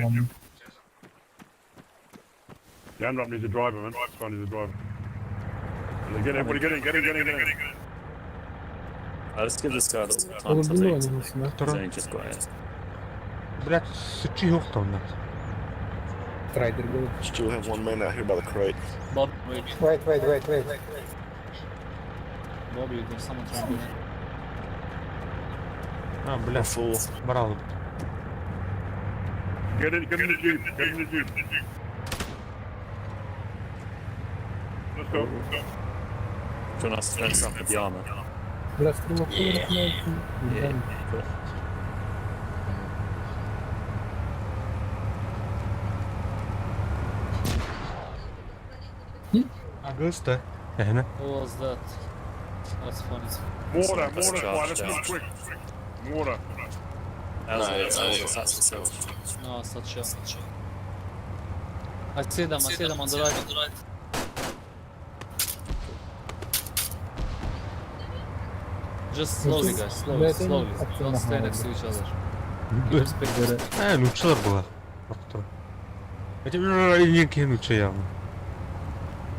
The MRAP needs a driver, man. This one needs a driver. Get in, everybody get in, get in, get in, get in. Let's give this guy a little bit of time to loot. He's only just got it. Блядь, сычи ёхтал, Трайдер был. Still have one man out here by the crate. Bob, wait. Wait, wait, wait, wait. Bobby, there's someone trying to get in. А, бля, Fool. брал. Get in, get in the jeep, get in the jeep. Let's go. Do you want us to fence up with the armor? Бля, стрелок Yeah. Yeah. Cool. Augusta. Ehne. Who was that? That's funny. Mortar, That's mortar squad, let's charged move out. quick. Mortar. That's, No, that's, no, that's, that's the kill. No, it's not sure. I see them on the right. Just slowly, guys, slowly, slowly. Don't stay next to each other. Ээ, нууччалар буолар. Охтор. Эти инен киһи нуучча явно.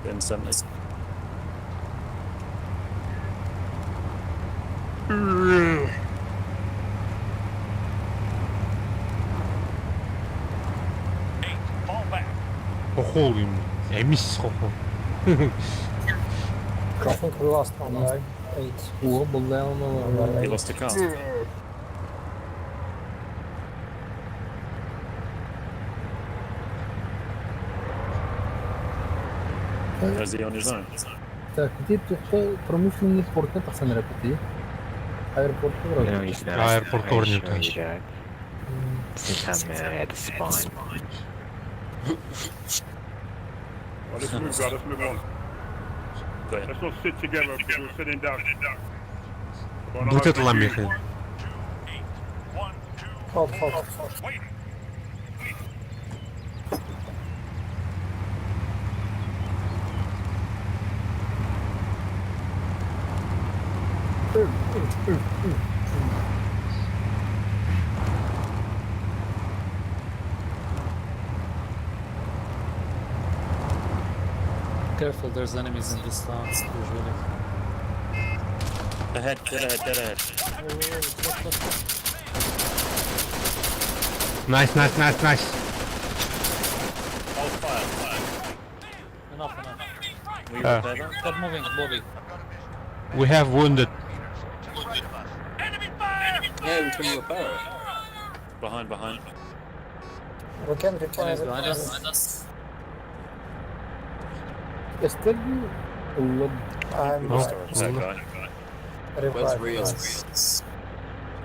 M70. Fall back. Хохол им. Эмис хохол. I think we lost one guy. 8. О, был He lost a car. Is he on his own? Так, где тухта промышленный порт тахсан репети. Аэропорт No, he's not. Аэропорт I Корнев, assure you that. Since I'm at the spawn. Well, let's move, guys. Let's move on. Go ahead. Let's not sit together because we're sitting down. Well, Вот это ламеха. Hold, hold. Waiting. Careful, there's enemies in this town usually. Ahead, dead ahead, dead ahead. Nice, nice, nice, nice. Hold fire. Enough, enough. We Uh. repair that? Stop moving, Bobby. We have wounded. Enemy fire! Yeah, we can repair it. Behind, behind. We can repair Enemies it. behind us. Эстелью I'm Oh. That guy. Where's revived. Rios? Nice.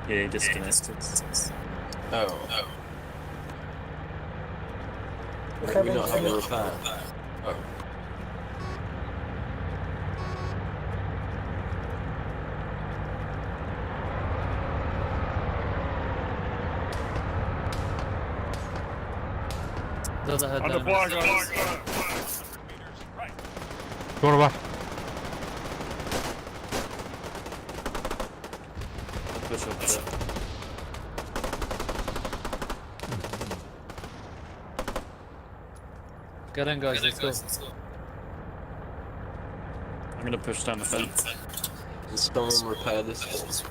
Yeah, he disconnected. Oh. We Do have we not have a any- repair? Oh. Dead ahead, On the enemies. fly, guys. Тур бар. Push up there. Get in, guys. Let's go. I'm gonna push down the fence. Can someone repair this?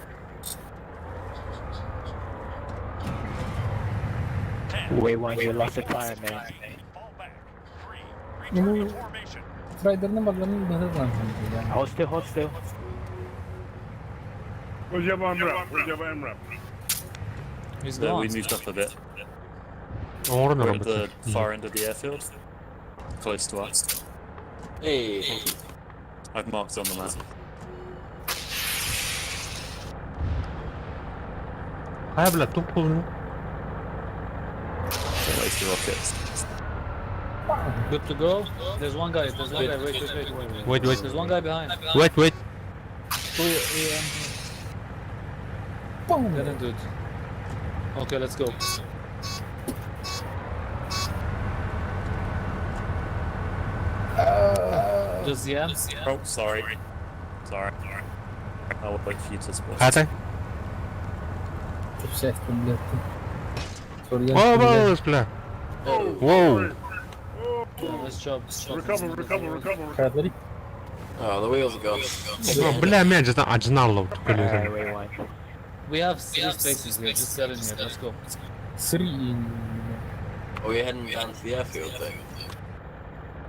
Wait one, you lost a tire, man. Fall back. 3. Return to formation. Райдерның барларын базардан. Hold still, hold still. Where's your MRAP? Where's your MRAP? He's There, gone. we moved up a bit. Оҥорон We're at работа. the far end of the airfield. Close to us. Hey, thank you. I've marked on the map. Хайа бля, тук болну. Don't waste your rockets. Good to go. There's one guy. There's one guy. Wait, wait, wait. Wait, wait. There's one guy behind. Wait, wait. 2 a.m. Get in, dude. Okay, let's go. Just the end? Oh, sorry. Sorry. I'll wait for you to spot. Хата. О, бля, бля. Whoa. Nice job. Recover, recover, recover, recover. Oh, the wheels are gone. О, Бля, мен же ажналов Alright, wait one. We have three spaces here. Just get in here. Let's go. Three. Are we heading down to the airfield thing?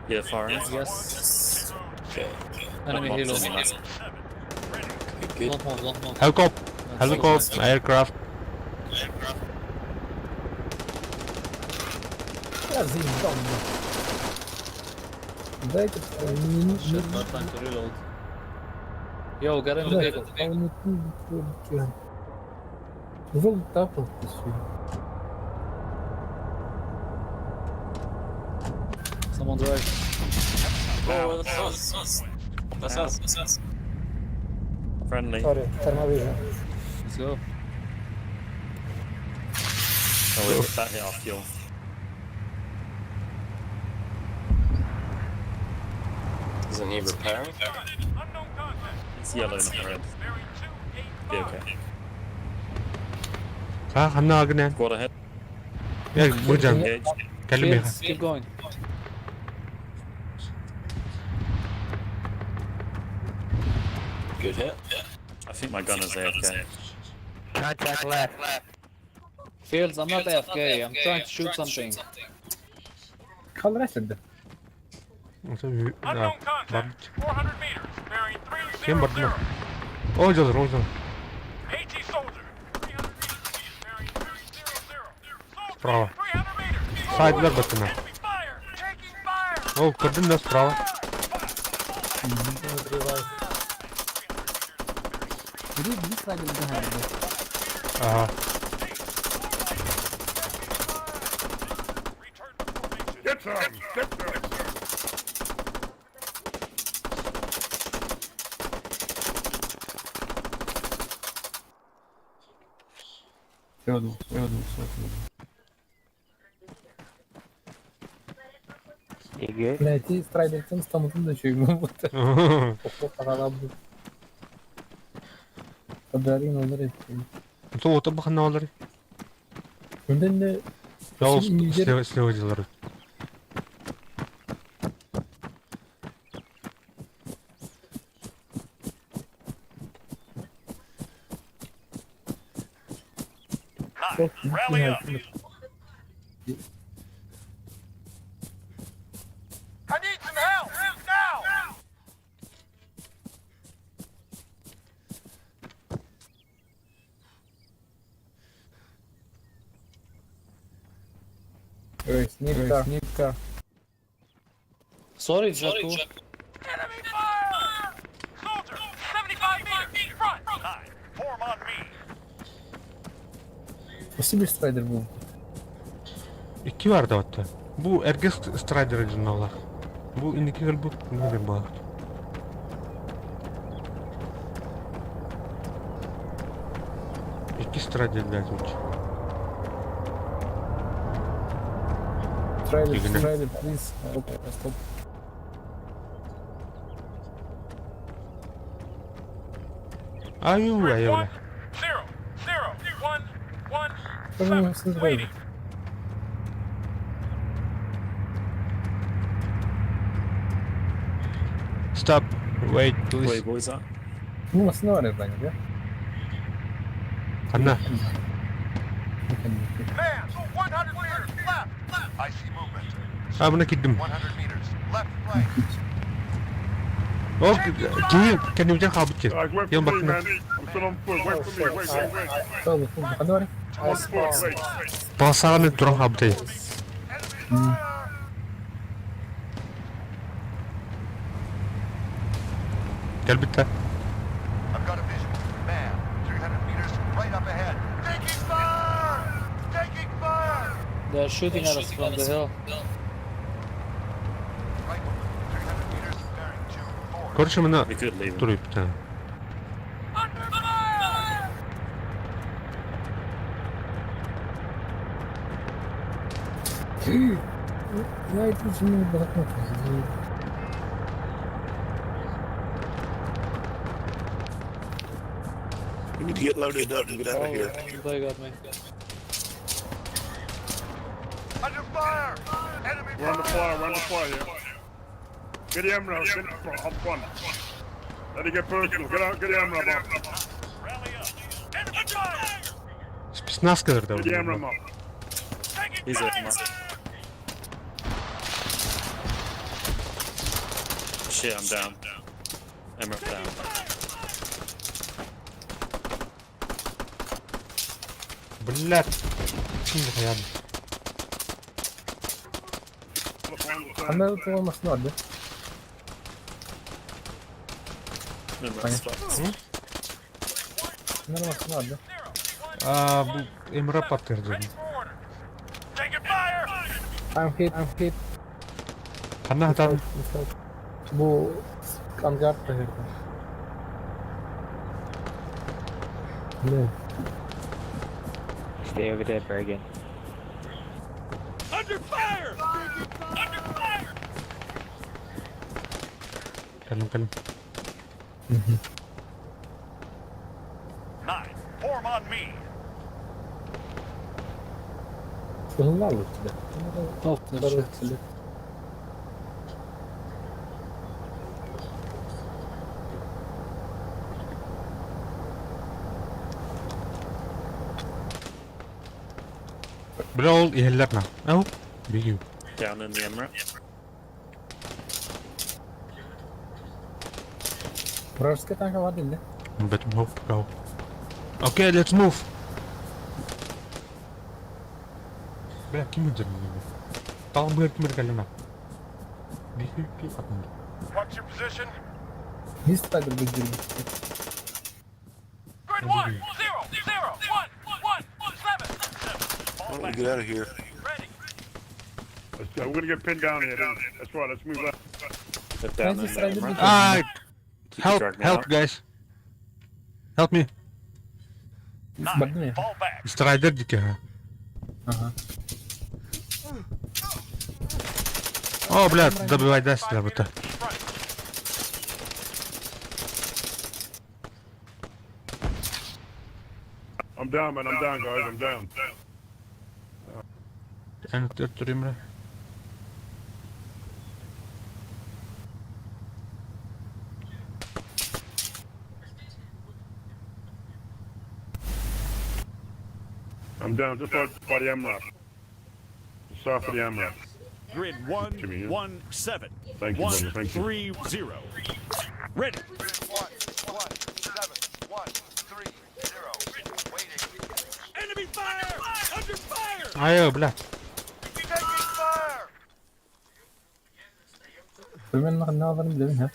Yeah, far end. Yes. Okay. Enemy Marked helo. on the map. Good, good. Don't move, don't move. Helicopter. Nice, Helicopter. nice. Aircraft. Я заебал, блядь. Дайте не Shit, not time to reload. Yo, get in the vehicle. Желтый Someone drive. Oh, that's us. That's us. That's us. Friendly. Sorry, thermovision. Let's go. Oh, wait, that hit our fuel. Does it need repairing? Unknown contact. It's yellow, not red. Bearing Be 285. okay. Ха ханна агнен. Squad ahead. Э, быдьан. Engaged. Кэлим Fields, keep going. Good hit. I think my gunner's AFK. Contact left. Fields, I'm not AFK. I'm trying to shoot something. Kallar etmedi. Unknown contact. 400 meters. Bearing Кем 300. бардым? О, жалыр, о, жалыр. AT soldier. 300 meters. Bearing 300. Справа. 300 meters. Сайдлар баттына. Enemy fire. Taking fire. О, көрдүм да справа. Biri bir saniye daha herhalde. Ага. Get some! Get some! Öldüm, öldüm, öldüm. Блядь, страйдертен стамутун да чуймун бут. Охо, Haberin olur ettim. Сол ота бахана олар. Önden de Жол İngilizce- слева слева жалыр. çok Rally up. I need some help now. Sneaker. Sneaker. Sorry, Jakku. Enemy fire! Soldier, 75 meters, front. Nine, form on me. Nasıl bir strider bu? Икки бар да отта. Бу эргес страйдер журналар. Бу индики бу не бар. Икки страйдер блядь уч. Strider, Игнат. strider, please. Stop, stop. Аю, аю. 1, 0, 0, 1, 1, Tamam, 7. siz Waiting. Stop. Wait, please. Wait, what was that? Bu nasıl ne var evren ya? Ханна. Man, 100 meters left. I see movement. А, мына киддим. 100 meters left flank. О, кийин кенимден калбыт Guys, wait Кийин for me, бакына. man. I'm still on foot. Wait for me. Wait, wait, wait. Tamam, tamam. Hadi var. I'm on foot. Wait, wait. Басаганы туран калбыт. Келбитте. I've got a visual. Man, 300 meters right up ahead. Taking fire! Taking fire! They're shooting at us from the hill. Rifleman, 300 meters bearing 2, 4. Короче, мына We could leave him. туруп. Under fire! Ya şimdi bırakmak. We need to get loaded up and get out of here. They got me. Under fire! Enemy We're on the fire, we're on the fire here. Get the MRAP, get the MRAP up front. Let it get personal. Get out, get the MRAP up. Rally up. Enemy fire! Спецназ кадр Get the MRAP up. Taking He's fire! up. Shit, I'm down. MRAP down. Блядь. Ким хаябы. Another olması vardı. MRAP's fucked. Ne olması vardı? А, бу MRAP аттырды. Taking fire! I'm hit, I'm hit. Ханна хатан. Bu Angard da herhalde. Ne? Stay over there, Bergen. Under fire! Under fire! Калым калым. 9, form on me. Кыһыллаалыт да. Бля ол иһэллэр на. Ау, бигүү. Down in the MRAP. Вражеская танка воды, да? Бэтим хоп, go. Okay, let's move. Бля, ким өтөр мені? Тал быр ким кэллэ на. Бигүү ки атын. What's your position? Есть так быть Grid 1, 0, 0, 1, 1, 7, 7. Why don't we get out of here? Let's go. We're gonna get pinned down here. Then. That's right. Let's move up. They're down in the MRAP. Ah, You can help, drag me help out. guys. Help me. Бардым Fall back. Страйдер дики ха. Ага. О, бля, добивай даст для бута. I'm down, man. I'm down, guys. I'm down. Эн төртүрүмрэ. I'm down just like by the MRAP. South of the MRAP. Grid 1, Jimmy, yeah. 1, 7, Thank you, 1, brother. Thank you. 3, 0. Ready. Grid 1, 1, 7, 1, 3, 0. Waiting. Enemy fire! Under fire! Айо, бля. Taking fire! Примерно на аларым билебин, ха?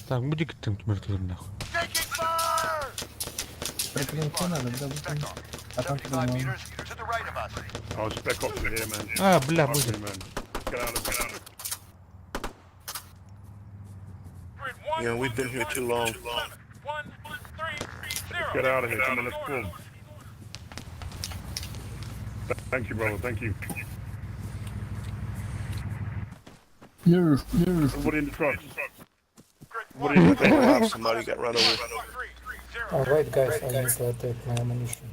Так, буди киттем түмөр нахуй. Taking fire! Прикрепить надо, да, будет. А там 75 meters to the right of us. Oh, spec ops in here, man. А, бля, Fuck будет. me, man. Get out of here. Grid 1, Yeah, we've been here too long. 7, 1, 3, 0. Get out of here. Come on, let's move. Thank you, brother. Thank you. Everybody in the trucks. Grid Everybody in the 1, trucks. Wow, somebody got run over. 3, 0. Oh, wait, guys, I need to take my ammunition.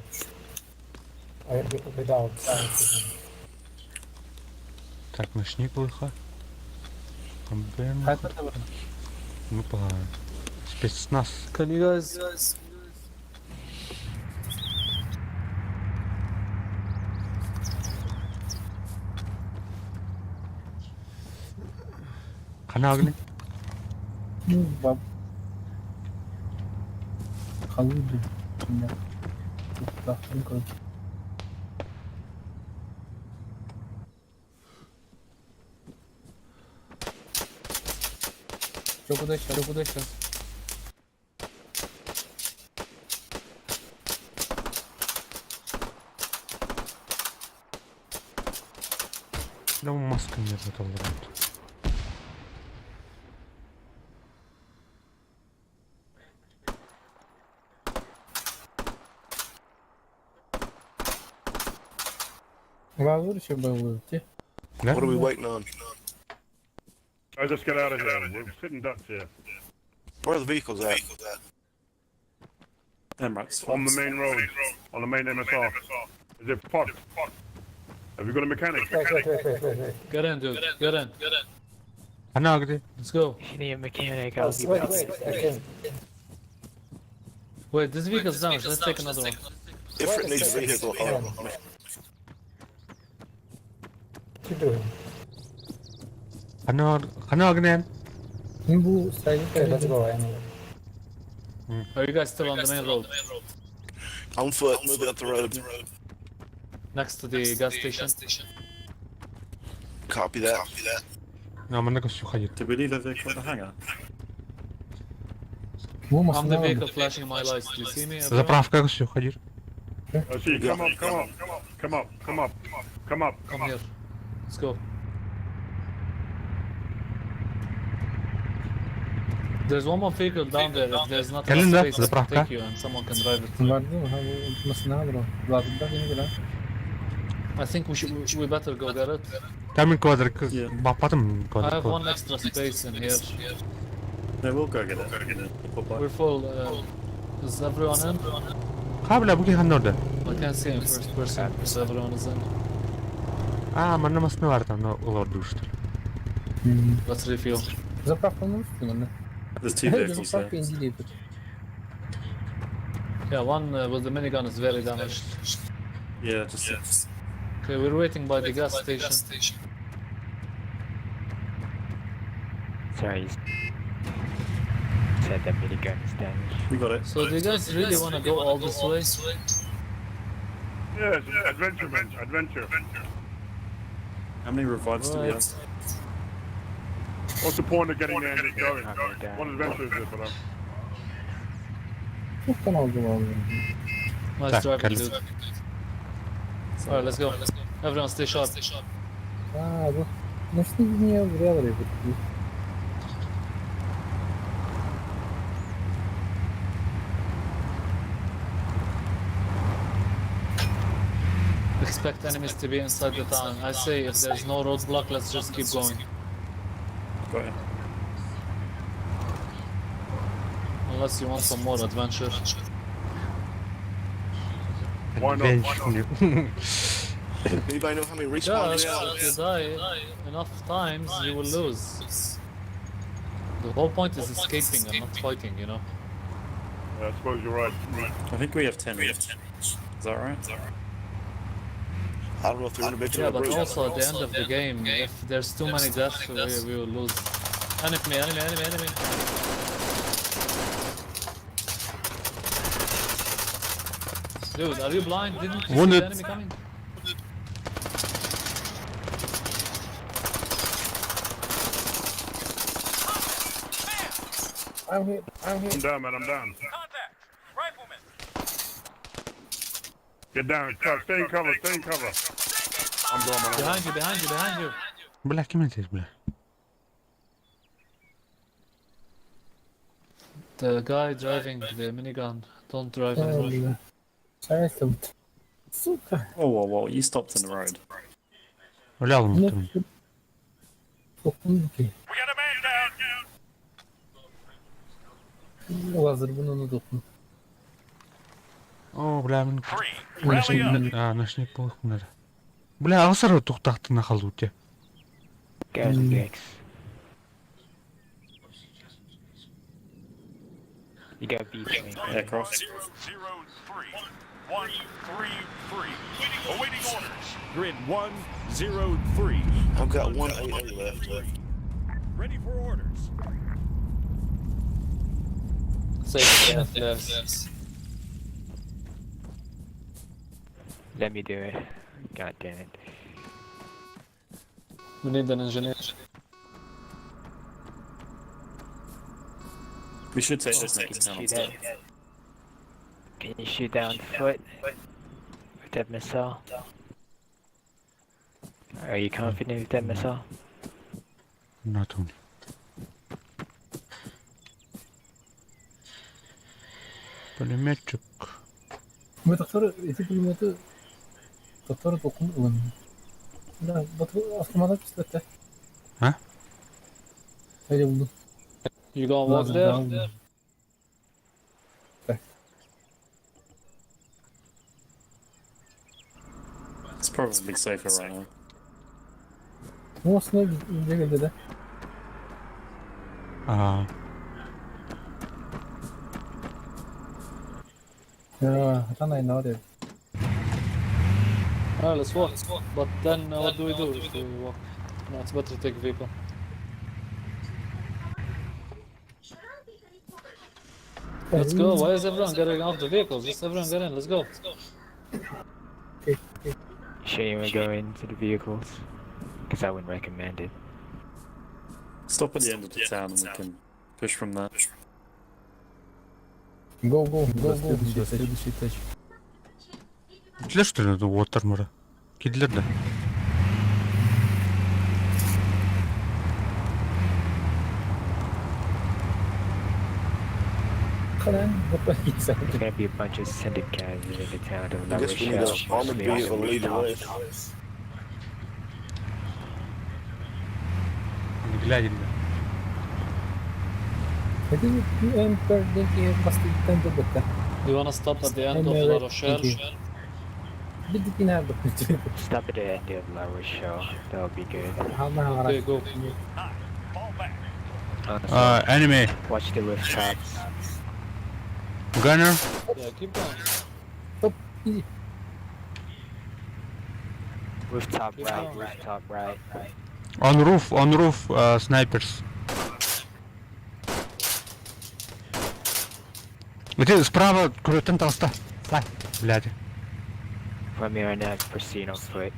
I, without anything. Так, ночник лыха. Комбайн. Хайта да бар. Ну, по спецназ. Can you guys Хана агны. Ну, баб. Халуды. Да. Да, ну, короче. Чё, куда сейчас? Чё, куда сейчас? Да маска не готова. Лазурь еще был, те. Да? What are we waiting on? Guys, let's get out of here. We're sitting ducks here. Where are the vehicles at? MRAP's On the main road. On the main MSR. Is it parked? Have you got a mechanic? Wait, wait, wait, wait, wait, wait. Get in, dude. Get in. Хана агды. Let's go. If you need a mechanic, Oh, I'll be wait, back. wait, I can. Wait, this vehicle's damaged. Let's take another one. Ifrit Wait a needs a second. vehicle. Hang Oh, on. What you doing? Хана хана агнен. Ну, бу, сразу. Okay, let's go anyway. Are you guys still on the main road? On foot, moving up the road. Next to the gas station? Copy that. На, манна уходит. Did we leave a vehicle at the hangar? I'm the vehicle flashing my lights. Do you see me? everyone? Заправка уходит. I see you. Come up, come up, come up, come up, come up. Come here. Let's go. There's one more vehicle down there. If there's not enough Калинда, space, I can заправка. take you and someone can drive it. Бардым, ха, машина бро. Лазурь не да. I think we should we better go get it. Там квадрик. Бапатым I квадрик. have one extra space in here. No, we'll go get it. We'll buy- We're full. Is everyone in? Ха, бля, бу киһи орда. I can't see in first person. Is everyone is in? А, манна масны бар там, но олорду что. Let's refuel. Заправка на manna. There's two vehicles there. Заправка индилит. Yeah, one with the minigun is very damaged. Yeah, just Okay, we're waiting by the gas station. Sorry, you said that minigun is damaged. We got it. So do you guys really want to go all this way? Yes, adventure, man, adventure. How many revives do we have? Right. What's the point of getting there and just going? What adventure is it for them? Тухтан алдым алдым. Nice Так, driving, Карлис. dude. Alright, let's go. Everyone stay sharp. А, бу. Ночные дни вряд ли. Expect enemies to be inside the town. I say if there's no roadblock, let's just keep going. Got it. Unless you want some more adventure. Why not? Adventure. Anybody know how many Yeah, respawns we have? if you die enough times, you will lose. The whole point is escaping and not fighting, you know? Yeah, I suppose you're right. I think we have 10 each. Is that right? I don't know if they're individual Yeah, or but group. also at the end of the game, if there's too many deaths, we will lose. Enemy, enemy, enemy, enemy. Dude, are you blind? Didn't you see the Wounded. enemy coming? I'm here. I'm here. I'm down, man, I'm down. Contact! Rifleman! Get down, stay in cover, stay in cover. I'm going, man. I'm Behind you, behind you, behind you. Бля, кем здесь, бля? The guy driving the minigun. Don't drive anymore. Сука. Oh, whoa, whoa, you stopped in the road. Бля, Ну, там. Тохтунки. We got a man down! Лазер буну тохтун. О, бля, мин Three. Rally up! А, ночной полк надо. Бля, алсар тухтахты на халуте. Guys, X. You got B train. Aircraft. 0, 0, 3, 1, 3, 3. Awaiting orders. Grid 1, 0, 3. I've got one AA left. Ready for orders. Save the flares. Let me do it. God damn it. We need an engineer. We should take this Can next you town. shoot that? Can you shoot that on foot? With that missile? Are you confident with that missile? Not only. Пулеметчик. Мы тохтор эти пулеметы тохтор тохтун ылын. Да, автомат пистолет. А? Öyle buldum. You gonna walk Lazım, there? lazım. It's probably safer right now. Bu aslında güzel de. А, Ya, Hatan ayı ne var ya? Alright, let's walk. But then what do we do if we walk? No, it's better to take vehicle. Let's go. Why is everyone getting off the vehicles? Just everyone get in. Let's go. You sure you wanna go into the vehicles? Because I wouldn't recommend it. Stop at the end of the town and we can push from there. Go, go, go, go. Следующий тач. Для что ли это Уотермора? Кидлер, да? There's gonna be a bunch of syndicats in the town of I La guess we need Rochelle. an armored mostly on vehicle the to lead the way. rooftops. Не глядя, да. Это МП бастыктан турбакка. You wanna stop at the end of La Rochelle? Stop at the end of La Rochelle. That'll be good. Okay, go. Enemy. Watch the rooftops. Gunner. Yeah, keep going. Стоп, иди. Rooftop Keep right, going. rooftop right. On roof, snipers. Где справа, крутым толста. Блядь. From here on out, proceed on foot.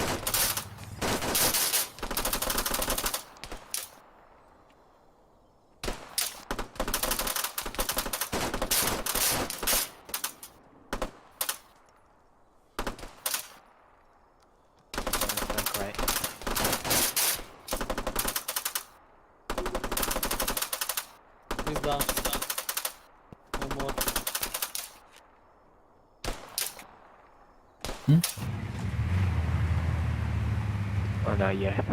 Left, right. He's down. No more. Oh, not yet.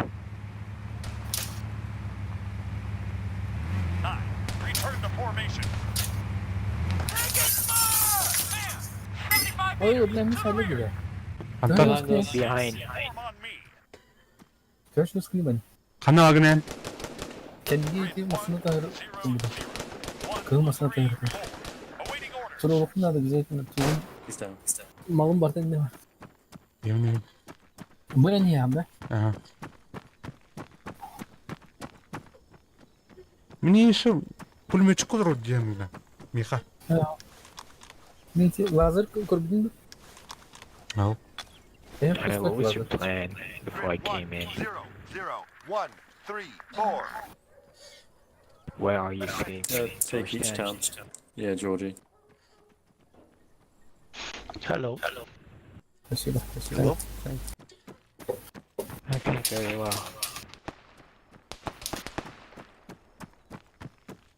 9. Return to formation. Ой, бля, мы сами гуля. Антон. Behind. Короче, скрибан. Хана огнен. Кенди машина тагыр. Кыл машина тагыр. Тура надо обязательно. He's down. Малым бартын не бар. Емне. Бу не я, Ага. Мне еще пулеметчик кудро демина. Миха. да? Мен лазер көрбүдүн No. Uh, what was your plan before I came in? 0, 0, 1, 3, 4. Where are you seeing? Take each town. Yeah, Georgie. Hello. Спасибо, спасибо. Okay, very well.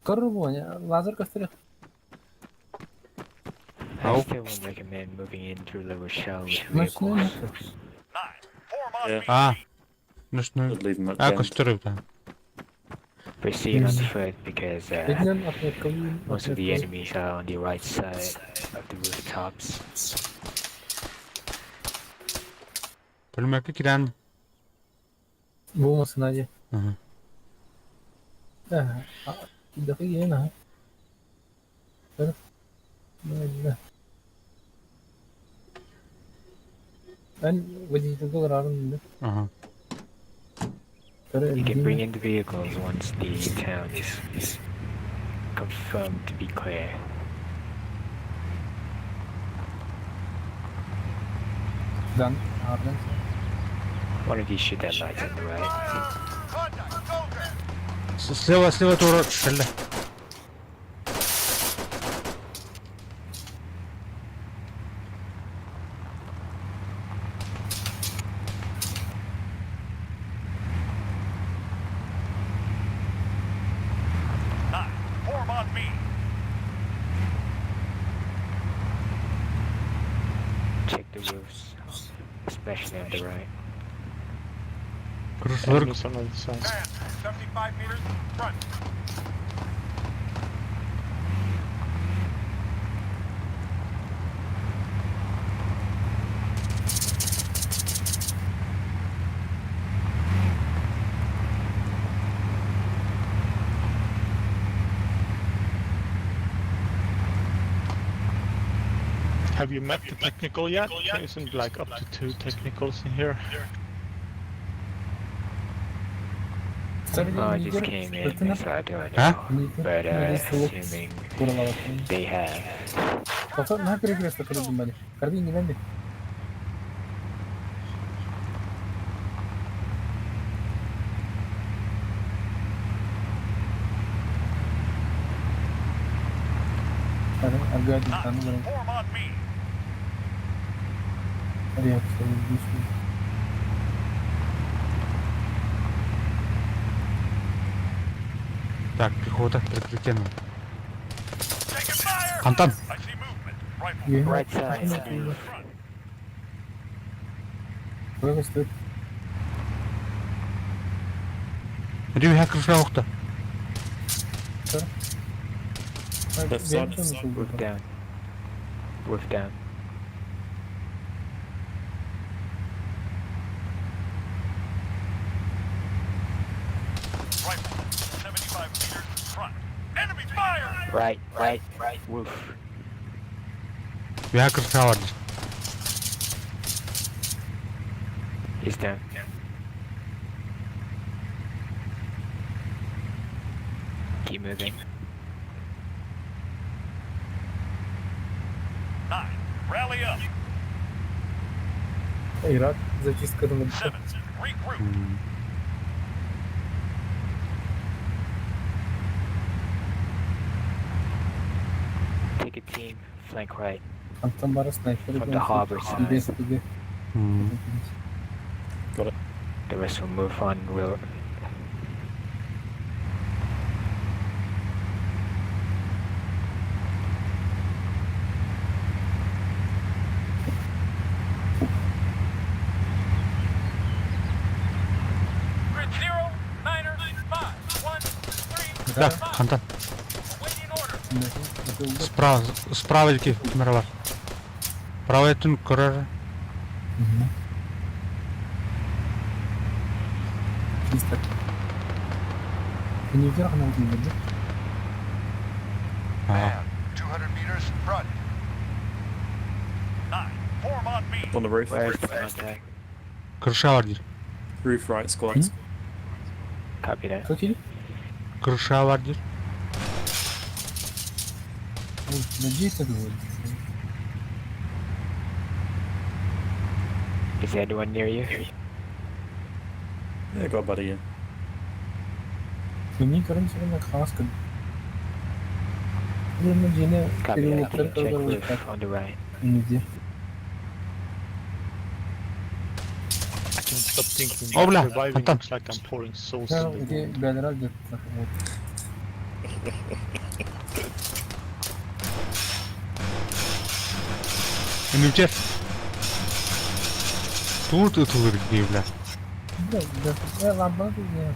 Көрбүн, лазер көстөрө. I still wouldn't recommend moving in through La Rochelle with Машина vehicles. Yeah. А. Ну что? I'd leave him at А, the end. костюры там. Proceed on foot because Беднен отметкалын. most of the enemies are on the right side of the rooftops. Пулеметка киран. Бу машина же. Ага. Да. Дақиға на. Да. Мен водитель арарым Ага. You can bring in the vehicles once the town is confirmed to be clear. Дан, Арден. One of you shoot that light on the right. Слева, слева тура. Шелля. Nine. Form on me. Check the roofs, especially on the right. Крушер. Man, 75 meters, front. Have you met the technical yet? Isn't like up to two technicals in here? Oh, I just came in, so I don't know. Huh? But assuming they have. Тоқта, на перекресток көрдүм бали. Кардин не бенди. Аргадий, там Form on me. Так, пехота, прикрытие. нам. Антон. Right side. Риви хакер охта. Left side. Roof down. Roof down. Rifle, 75 meters front. Enemy fire! Right, right, right. Roof. Я крышалар. He's down. Keep moving. 9. Rally up. Ирак зачистка на 7. Regroup. Take a team, flank right. Антон бары снайпер. From the harbor side. Got it. The rest will move on. We'll Grid 0, 9, 5, 1, 3, Да, хантан. Справа, справа диэки камералар. Право өттүн көрөр. Не вверх на да? Ага. 200 meters front. 9. Form on me. On the roof. Where's the contact? Крышалар диир. Roof right squad. Copy that. Крышалар диир. Надеюсь, это будет. Is there anyone near you? Yeah, got a buddy in. Мені короче на краска. Copy that. Team check roof on the right. Нигде. I can stop thinking О, that бля, reviving Антон. looks like I'm pouring sauce Да, in the где wound. Бедрак где-то. Вот. Үнүчер. Тут ытылыр дии, бля. Да, да, да, лампа тут не надо.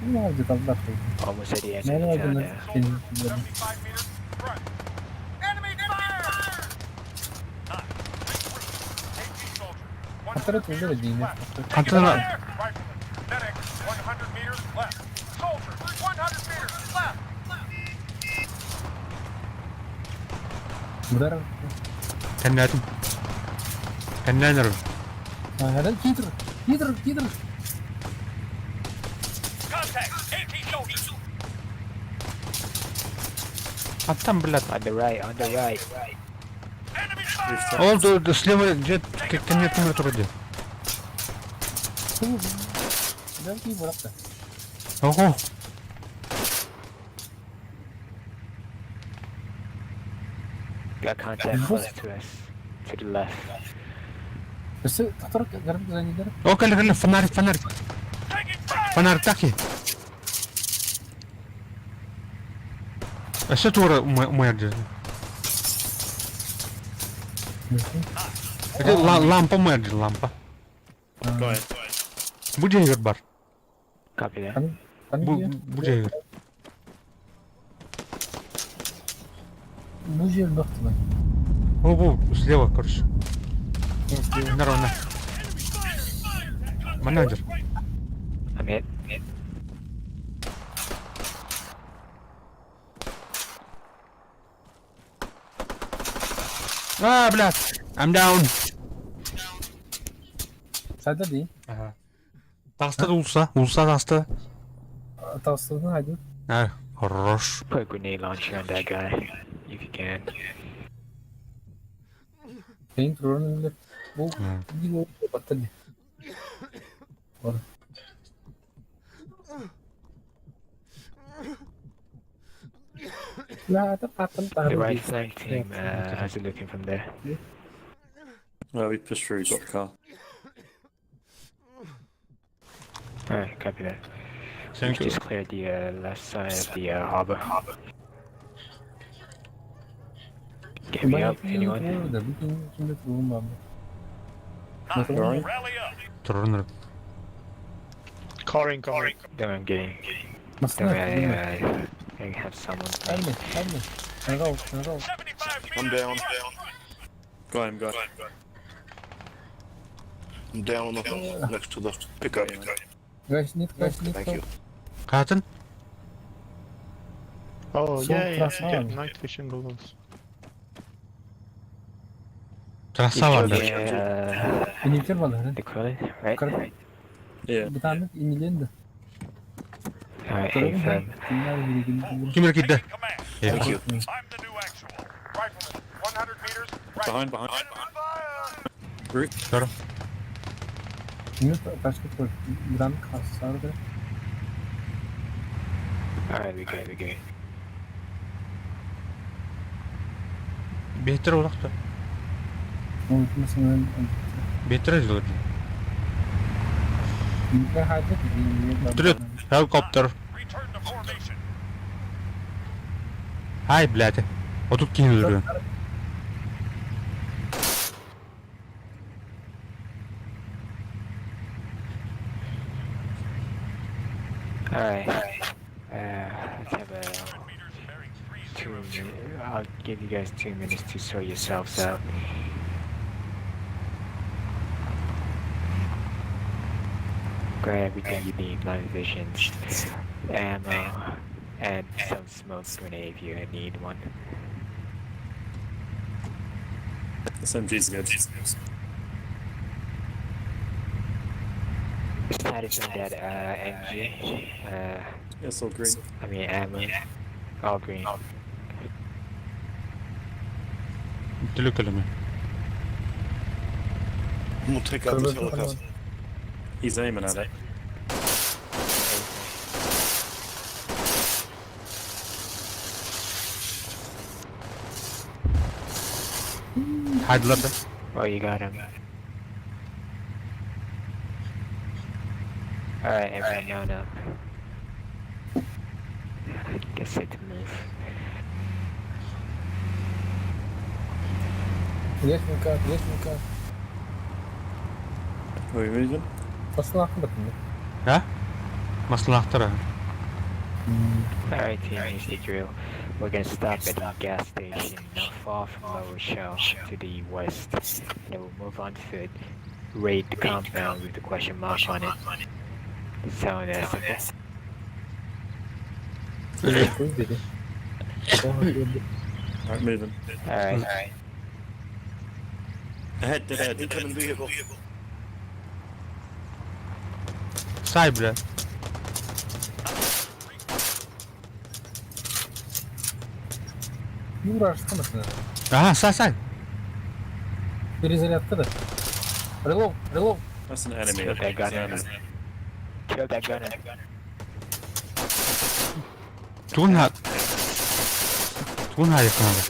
Ну, где-то там, да. Almost at the edge of the Наверное, town на now. 75 meters front. Enemy fire! 9. Regroup. AT soldier. Повторять уже один. Хантан Rifleman. Medic, 100 meters left. Soldier, 100 meters left. Удар. кэннээтин. Кэннээнэр. А, хитр, хитр, хитр. Contact. AT soldier. Хантан, блядь. On the right, on the right. Enemy fire! Ол да, да, слева где кэннэ кэмэр турар дии. Да, ты брат. Ого. Got contact close to us. To the left. Өссө тохтор гарам занидер. О, кэлэ кэлэ фонарик, фонарик. Фонарик таки. Өссө туора умайар дии. Это лампа умайар дии, лампа. Got it. Бу дьиэгэр баар. Copy that. Бу бу дьиэгэр. Бу жер бахтылар. О, бу слева, короче. Наравна. Менеджер. I'm hit. А, блядь. I'm down. Сада дии. Ага. Таҕыста да уулусса, уулусса таҕыста. Таҕыстыгын хайдыр. А, хорош. Put a grenade launcher on that guy, if you can. Benim programımda bu bir o battı. Var. La это потом The right flank team, how's it looking from there? We pushed through, got the car. Alright, copy that. Thank We you. just cleared the left side of the harbor. Get me up, anyone? Rally up. Турнир. Car incoming. Then I'm getting. Masına Don't worry, I have have someone. Enemy, enemy. Enroll, enroll. I'm down. Got him, got him. I'm down on the next to the pickup. Guys, need, guys, need Thank you. help. Катын? Oh So yeah, yeah, you get красава. night vision goggles. Красава, блядь. Yeah. Инвентарь бар, The credit, right? Кар- Yeah. Бытааннык инилен да. Alright, hey, fam. Ким кидде? Thank you. Rifleman, 100 meters right. Behind, behind. Group. Здорово. Минут ташка көр. Бытааннык хасар да. Alright, we good, we good. Бетер улакта. Unutmasın. Бетер делать. Ben hayata Вперед! Helicopter. Ай, блядь. Вот тут кинули. Alright. Let's have a 2 minute. I'll give you guys 2 minutes to sort yourselves out. Grab everything you need, night visions, ammo, and some smoke grenade if you need one. SMG's good. Status on that MG. It's all green. I mean ammo. All green. Түлүкөлөмө. I'm gonna take out this helicopter. He's aiming at it. Хайдылар да. Oh, you got him. Alright, everyone mount up. Get set to move. Лес мукат, лес мукат. Are we moving? Басын ақын бітін. А? Маслахтара. Alright team, here's the drill. We're gonna stop at the gas station not far from Lower Shell to the west. And then we'll move on foot, raid the compound with the question mark on it. Sound that simple. Alright, moving. Alright. Ahead, dead ahead. Incoming vehicle. Сай, бля. Юра, что машина? Ага, сай, сай. Перезарядка да. Reload, reload. That's an enemy. Kill that That's an gunner. enemy. Kill that gunner. Тугун ха. Тугун ха якынада.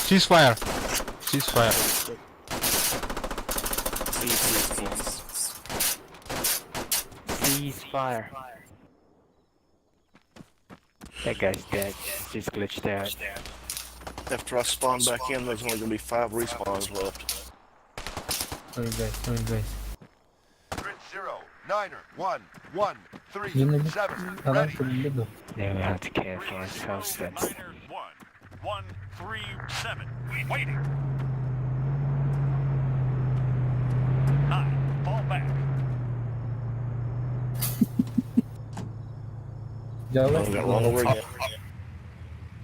Ceasefire. Ceasefire. Cease, cease, cease. Cease fire. That guy's dead. Just glitched out. After I spawn back in, there's only gonna be five respawns left. Sorry guys, sorry guys. Grid 0, 9, 1, 1, 3, Yine 7. adam Ready. kırıldı. Then we have to care for ourselves then. 1, 3, 7. Waiting. 9. Fall back. Cevap. I got run over again.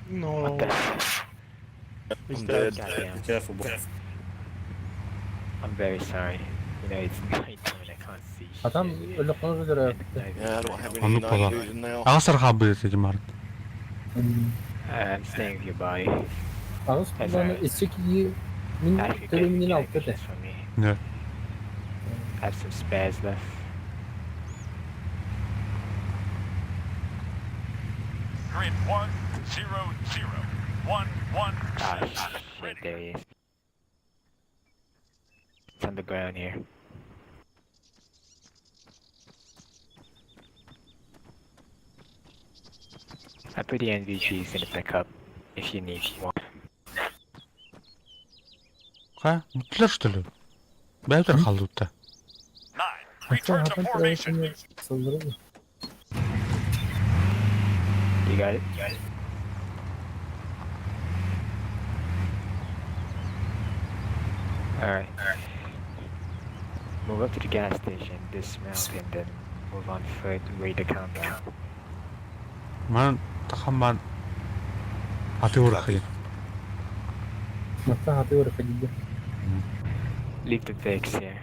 No. He's I'm dead. dead. Goddamn. Be careful, boy. I'm very sorry. You know, it's night time and I can't see shit. Adam öyle konuşuyor. Yeah, I don't have any Оннук night буолар. vision now. Аҕас архабы этим март. I'm staying with your body. Ağız kullanı esik iyi min I could get bölümünün night altı da. visions for me. Ne? I have some spares left. Grid 1, 0, 0, 1, 1, Ah, 7. shit, there he is. It's on the ground here. I put the NVGs in the pickup if you need one. Ха? Бүттүлэр что ли? Бәйтер халды да. 9. Return to formation. You got it? You got it. Alright. Move up to the gas station, dismount, and then move on foot, raid the compound. Ман тахаман атыурахи. Leave the Vicks here.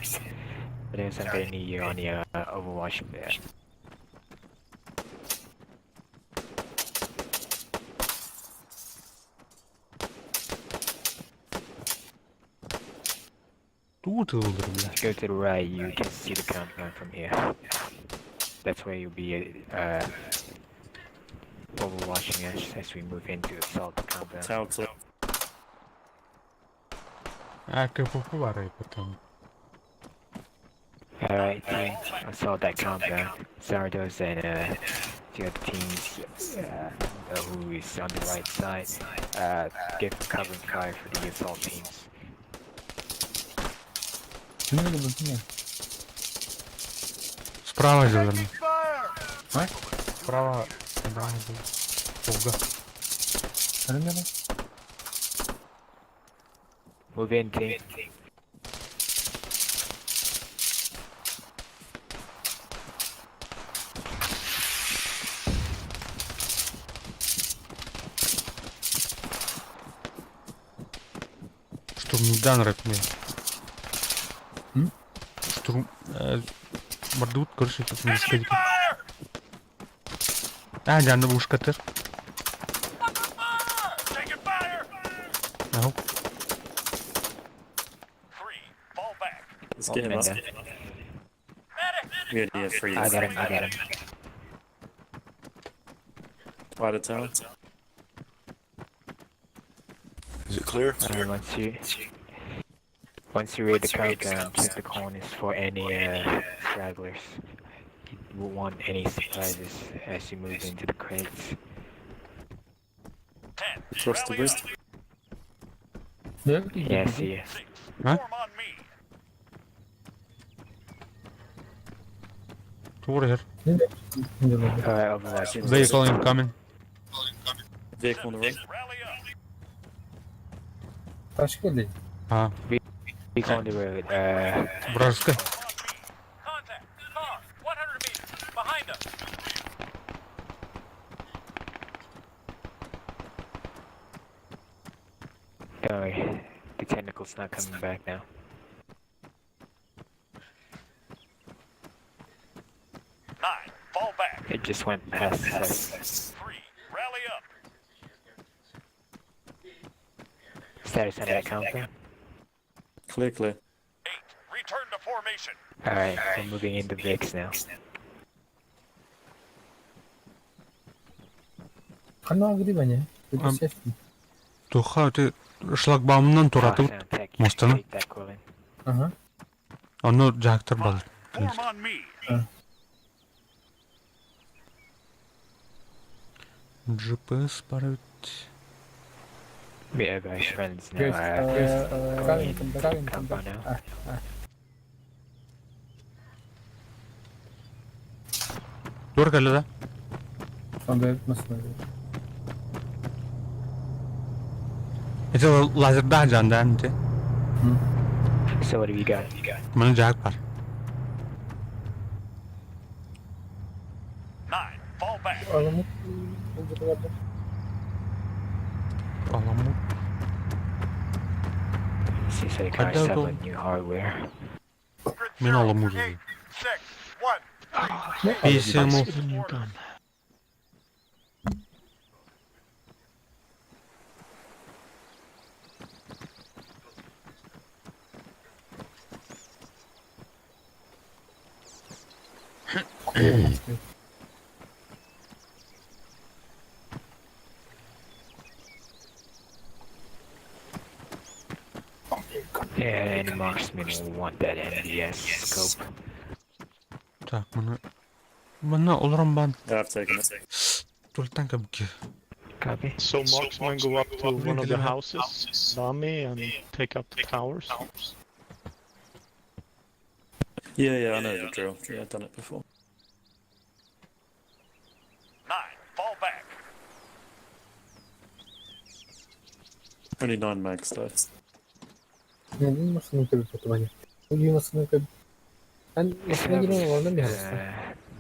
There's somebody near you on the Overwatch there. Тут ылдыр, бля. If you go to the right, you can see the compound from here. That's where you'll be overwatching us as we move in to assault the compound. Tower clear. А, КПП бары потом. Alright, team, assault that compound. Zardos and the other teams who is on the right side, give covering fire for the assault teams. Справа зеленый. А? Справа, да, Долго. Move in, team. Штурм дан мне. Штурм... Мордут, короче, тут не сходит. А, я на ушкатыр. Ау. Let's get him up. We only have three. I got him, I got him. By the tower. Is it clear? Once you raid the compound, check the corners for any stragglers. You won't want any surprises as you move into the crates. Across the bridge. Yeah, see ya. А? Over here. Alright, Overwatch. Vehicle incoming. Vehicle on the road. А. Vehicle on the road. Вражеская. Contact. Car. 100 meters. Behind us. Don't worry, the technical's not coming back now. 9. Fall back. It just went past us. 3. Rally up. Status on that compound. Clear, clear. 8. Return to formation. Alright, we're moving into Vicks now. Туха, ты шлагбаумнан туратып Foxhound Tech, you мостаны. take that Quillen. Ону жактыр бал. Form on me. GPS барып. We have our friends now. Going into the compound now. Тур кэллэ да? Это лазердаах жандаан те. So what have you got? Маны жак бар. 9. Fall back. Аламут. Seems like cars Когда have был? like new hardware. Мен аламут. 6, 1, Писему. Yeah, any marksman will want that MDS scope. Так, маны Маны олорон бан. Yeah, I've taken it. Тултан кабки. Copy. So marksmen go up to one of the houses, Nami, and take up the towers. Yeah, yeah, I know the drill. Yeah, I've done it before. 9, fall back. Only nine mags though. Neden masının köpük bana? Bu masının köpük. Ben masına giren olandan bir habersin.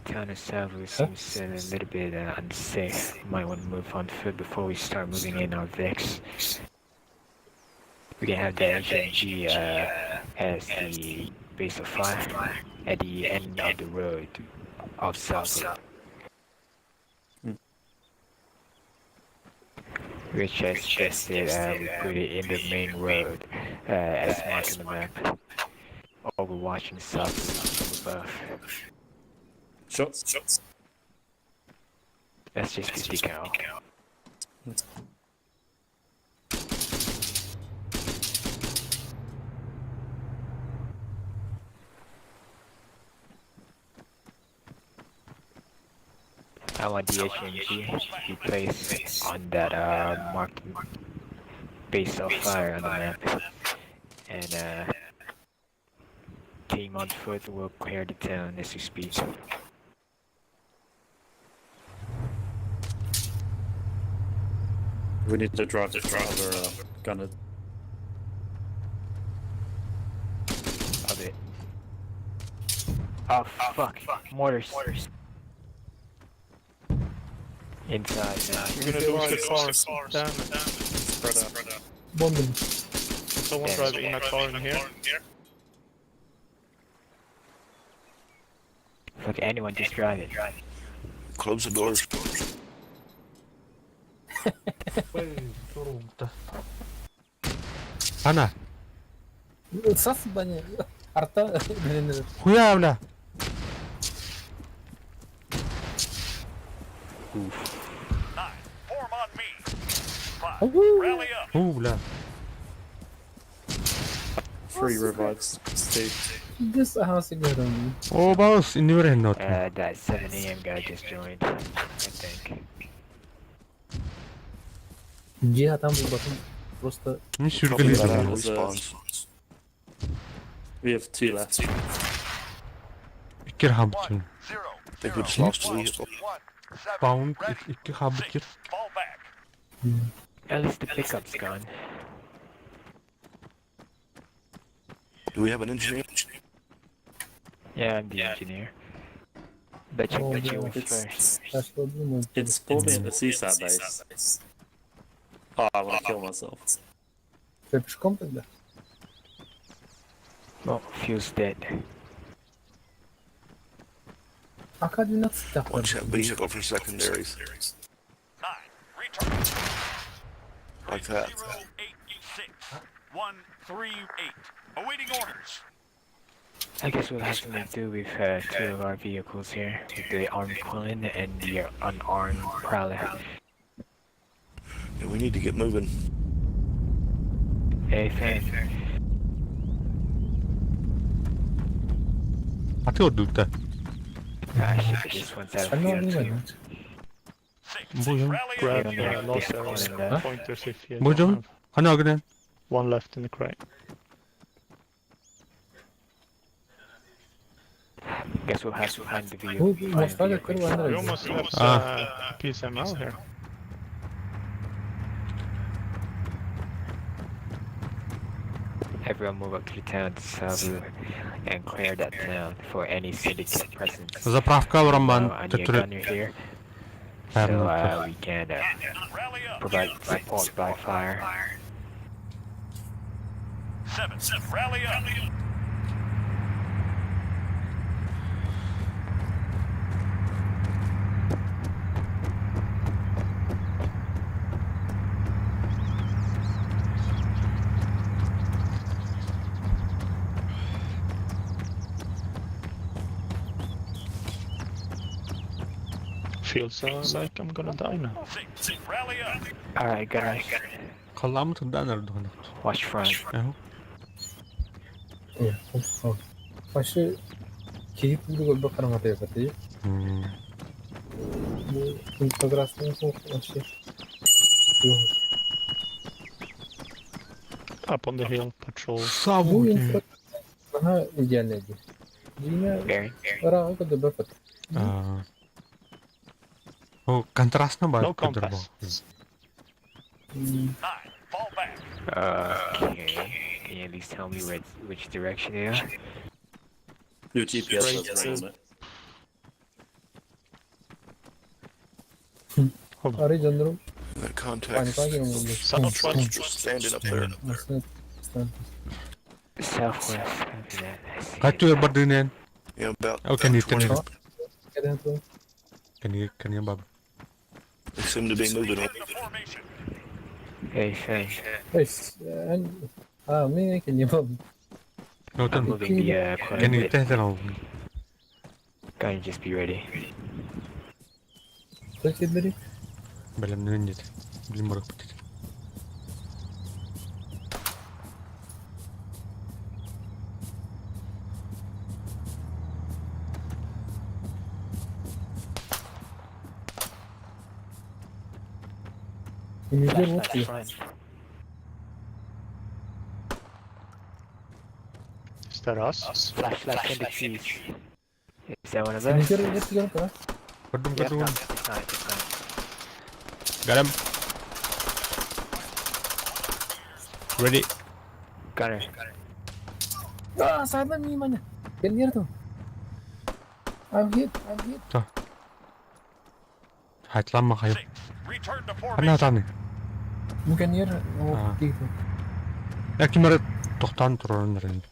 Town of Savu seems a little bit unsafe. Might want to move on foot before we start moving in our Vex. We can have the HMG as the base of fire at the end of the road of Savu. Which I suggested we put it in the main road as marked on the map. Overwatching Savu from above. Shots. Shots. That's just 50 cal. I want the HMG to be placed on that marked base of fire on the map. And team on foot will clear the town as we speak. We need to drive the other gunner. Of it. Oh fuck! Mortars. Inside. You're gonna lose the car. Damn it. Spread out. Bombing. Can someone drive in a car in here? Fuck anyone, just drive it. Close the doors. Ana. Sas bana. Arta bilinir. Хуя, бля. 9, form on me. 5, rally up. У, бля. Three revives, Steve. This house again. О, бас, иннибер хэннот. That 7 a.m. guy just joined, I think. Дьиэ там был потом просто... Не Copy сюрприз. that, there's We have two left. Иккер хабытын. Think we just lost a vehicle. Bound икки хабыткер. Fall back. At least the pickup's gone. Do we have an engineer? Yeah, I'm the engineer. But check the fuel first. It's spawning at the CSAT base. Oh, I want to kill myself. Ты пешком тогда? Well, fuel's dead. АК-12 да. Watch that vehicle for secondaries. 9, return. Like that. 0, 8, 6, 1, 3, 8. Awaiting orders. I guess we'll have to make do with two of our vehicles here, with the armed Quillen and the unarmed Prowler. Yeah, we need to get moving. Hey, Finn. Аты отдулта. Ah, shit, this one's out of fuel too. Бужум. Grab We only have lost this arrows one left. pointers if you don't Бужум. have. Хана агрен. One left in the crate. Guess we'll have to find the vehicle. Ну, Москва как первый We almost left Ah. PSML here. Everyone move up to the town to Savu and clear that town for any syndicate presence. Заправка Роман. I need a gunner here, so we can provide support by fire. 7, rally up. Feels like I'm gonna die now. 6, rally up. Alright guys, Қаламы тында нарды. watch front. Не, Вообще, киһи курдук өлбө хараҥата ятар Бу инфраграфия вообще. Up on the hill, patrol. Бу инфра... Ага, идеальный дии. Дьиҥэ ырааҕы көрдөрбөппүт. Ол контрастно баар No compass. Okay. Can you at least tell me where, which direction they are? Your GPS has rain on it. Арай дьоннорум In that context, паника киирэн truck's just standing up there. Southwest. Copy that. I see Катю бардынен. Yeah, about О, кани кани. Кани кани баб. They seem to be moving. Hey, Fang. А, мен не был. Ну I'm там. moving the quite a Кани bit. тehden ол. Gonna just be ready. Точно Бэлэмнэн дит. Билим барык бит. Flashlight front. Is that us? Flashlight in the trees. Is that one of us? Көрдүм Yep, көрдүм. no, it's not, it's not. Got him. Ready. Gunner. А, саадна внимание. Кэлнер I'm hit, I'm hit. Та. Хайтлама хайп. Хана таны. Мүкәнер, А. Я кимэр тохтоон турарын нэрэн.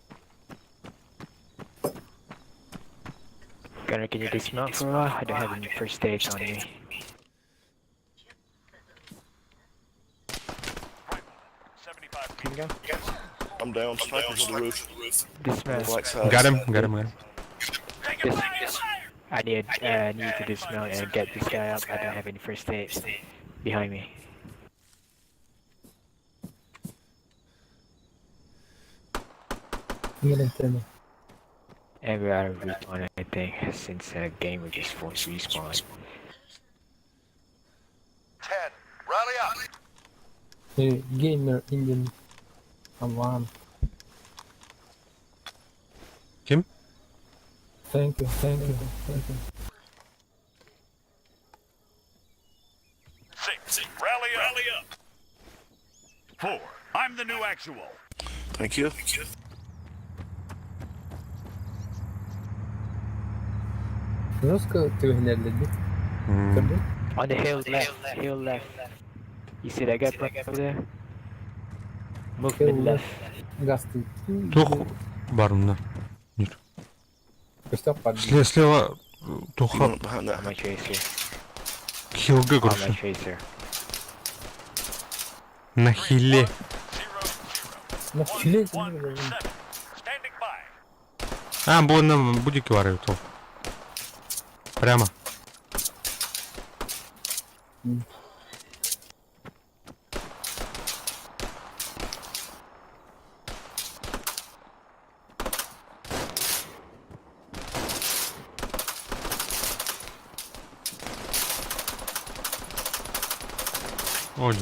Gunner, can you dismount for a while? I don't have any first aids on me. I'm down. Snipers on the roof. Dismount. Right side. Got him, got him, got him. This, I need to dismount and get this guy up. I don't have any first aid behind me. And we're out of respawn, I think, since game we just forced respawn. 10. Rally up. Gamer Indian. Come Kim? Thank you, thank you, thank you. 6. Rally up. Rally up. 4. I'm the new actual. Thank you. Жестко ты гнали, On the hill left, hill left. You see that guy over there? Movement left. Газ ты. Тух барымна. Нир. Слева, слева туха. On my tracer. Хилга On my короче. tracer. На хиле. На хиле. А, бу на будики варю то. Прямо. Ой.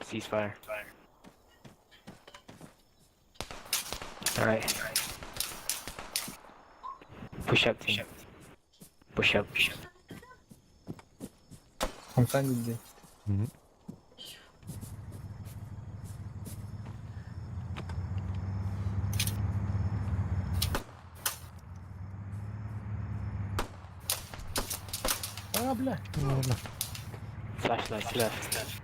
Ceasefire. Alright. Push up, team. Push up. I'm finding it. А, бля. Flashlights left.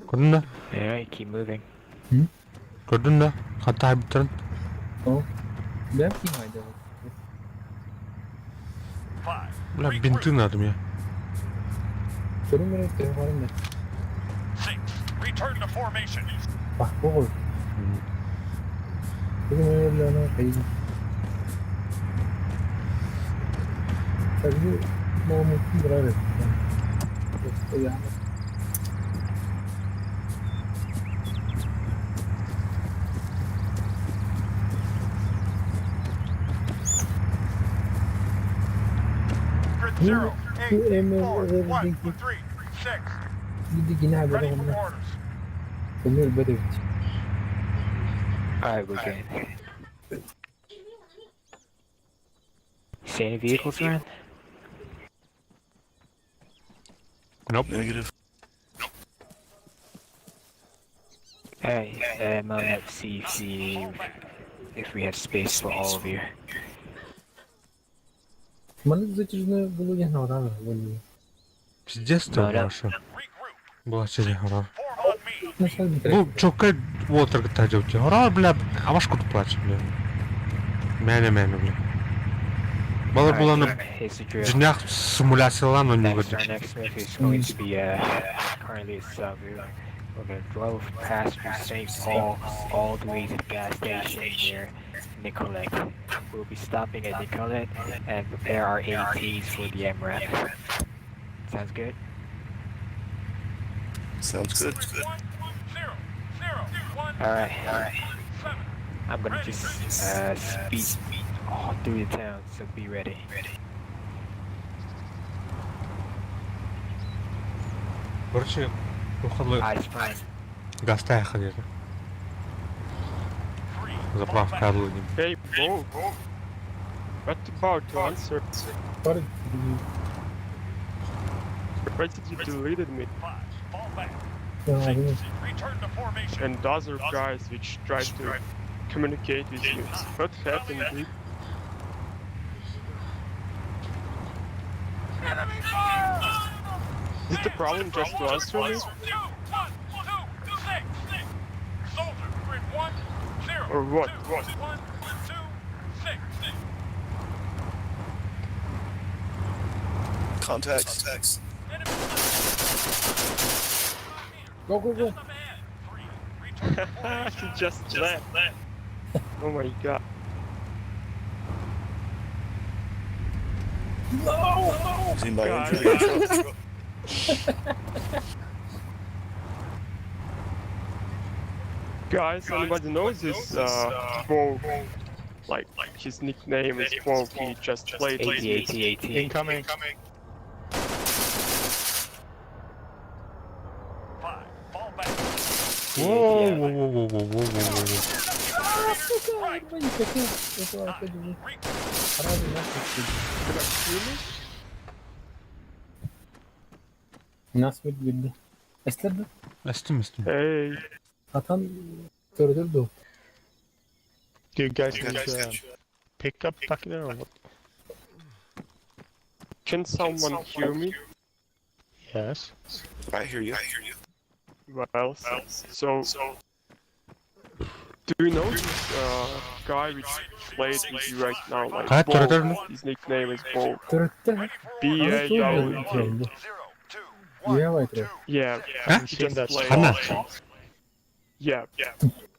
Көрдүн да? Alright, keep moving. Көрдүн да? Хатта хайбыттарын. О. Бля, кимайды. Бля, бинты надо мне. Көрүм керек, барым да. 6. Return to formation. Бах, богой. Көрүм керек, ана кайын. Сагы, маму ким брат. 0, 8, 4, 1, 3, 6. Ready for orders. Alright, we're good. See any vehicles around? Nope. Negative. Alright, I'll have to see if we have space for all of you. Мене затяжне було ягнора, вони. Пиздец ты Да, да. Маша. Была через гора. Ну, що не Ну, чокай Уолтер тадил тебе. Гора, бля, а ваш кут плаче, бля. Мяне, мяне, бля. Бала Alright, была на here's the drill. днях симуляция но не Next, our годишь. next move is going to be currently it's Savu. We're gonna drove past through St. Paul all the way to the gas station near Nicollet. We'll be stopping at Nicollet and prepare our ATs for the MRAP. Sounds good? Sounds good. Alright. I'm gonna just speed all through the town, so be ready. Короче, выходной Eyes front. гостая ходили. Заправка Орлы. Hey, Bo. What about to answer? Why did you deleted me? And other guys which tried to communicate with you. What happened, dude? Is the problem just to answer me? Or what? Contacts. Go, go, go. he just left. Oh my god. No! Is anybody God. injured in the truck? Guys, anybody knows this Bo? Like, his nickname is Bo, he just played with AT, me. AT, AT. Incoming. Воу, воу, воу, воу, воу, воу, воу, воу. А, сука, блин, какой это опять же. Разве нахуй Нас bildi. Estirdi. Эстим, эстим. Hey. Atan gördürdü. Do you guys need pickup back there or what? Can someone hear me? Yes. I hear you. Well, so, do you know this guy which played with you right now? Like Кайт Bo, төрөтөрнө? his nickname is Bo. Төрөттө. B A W K. Yeah, Yeah, А? he just played. Хана. Yeah.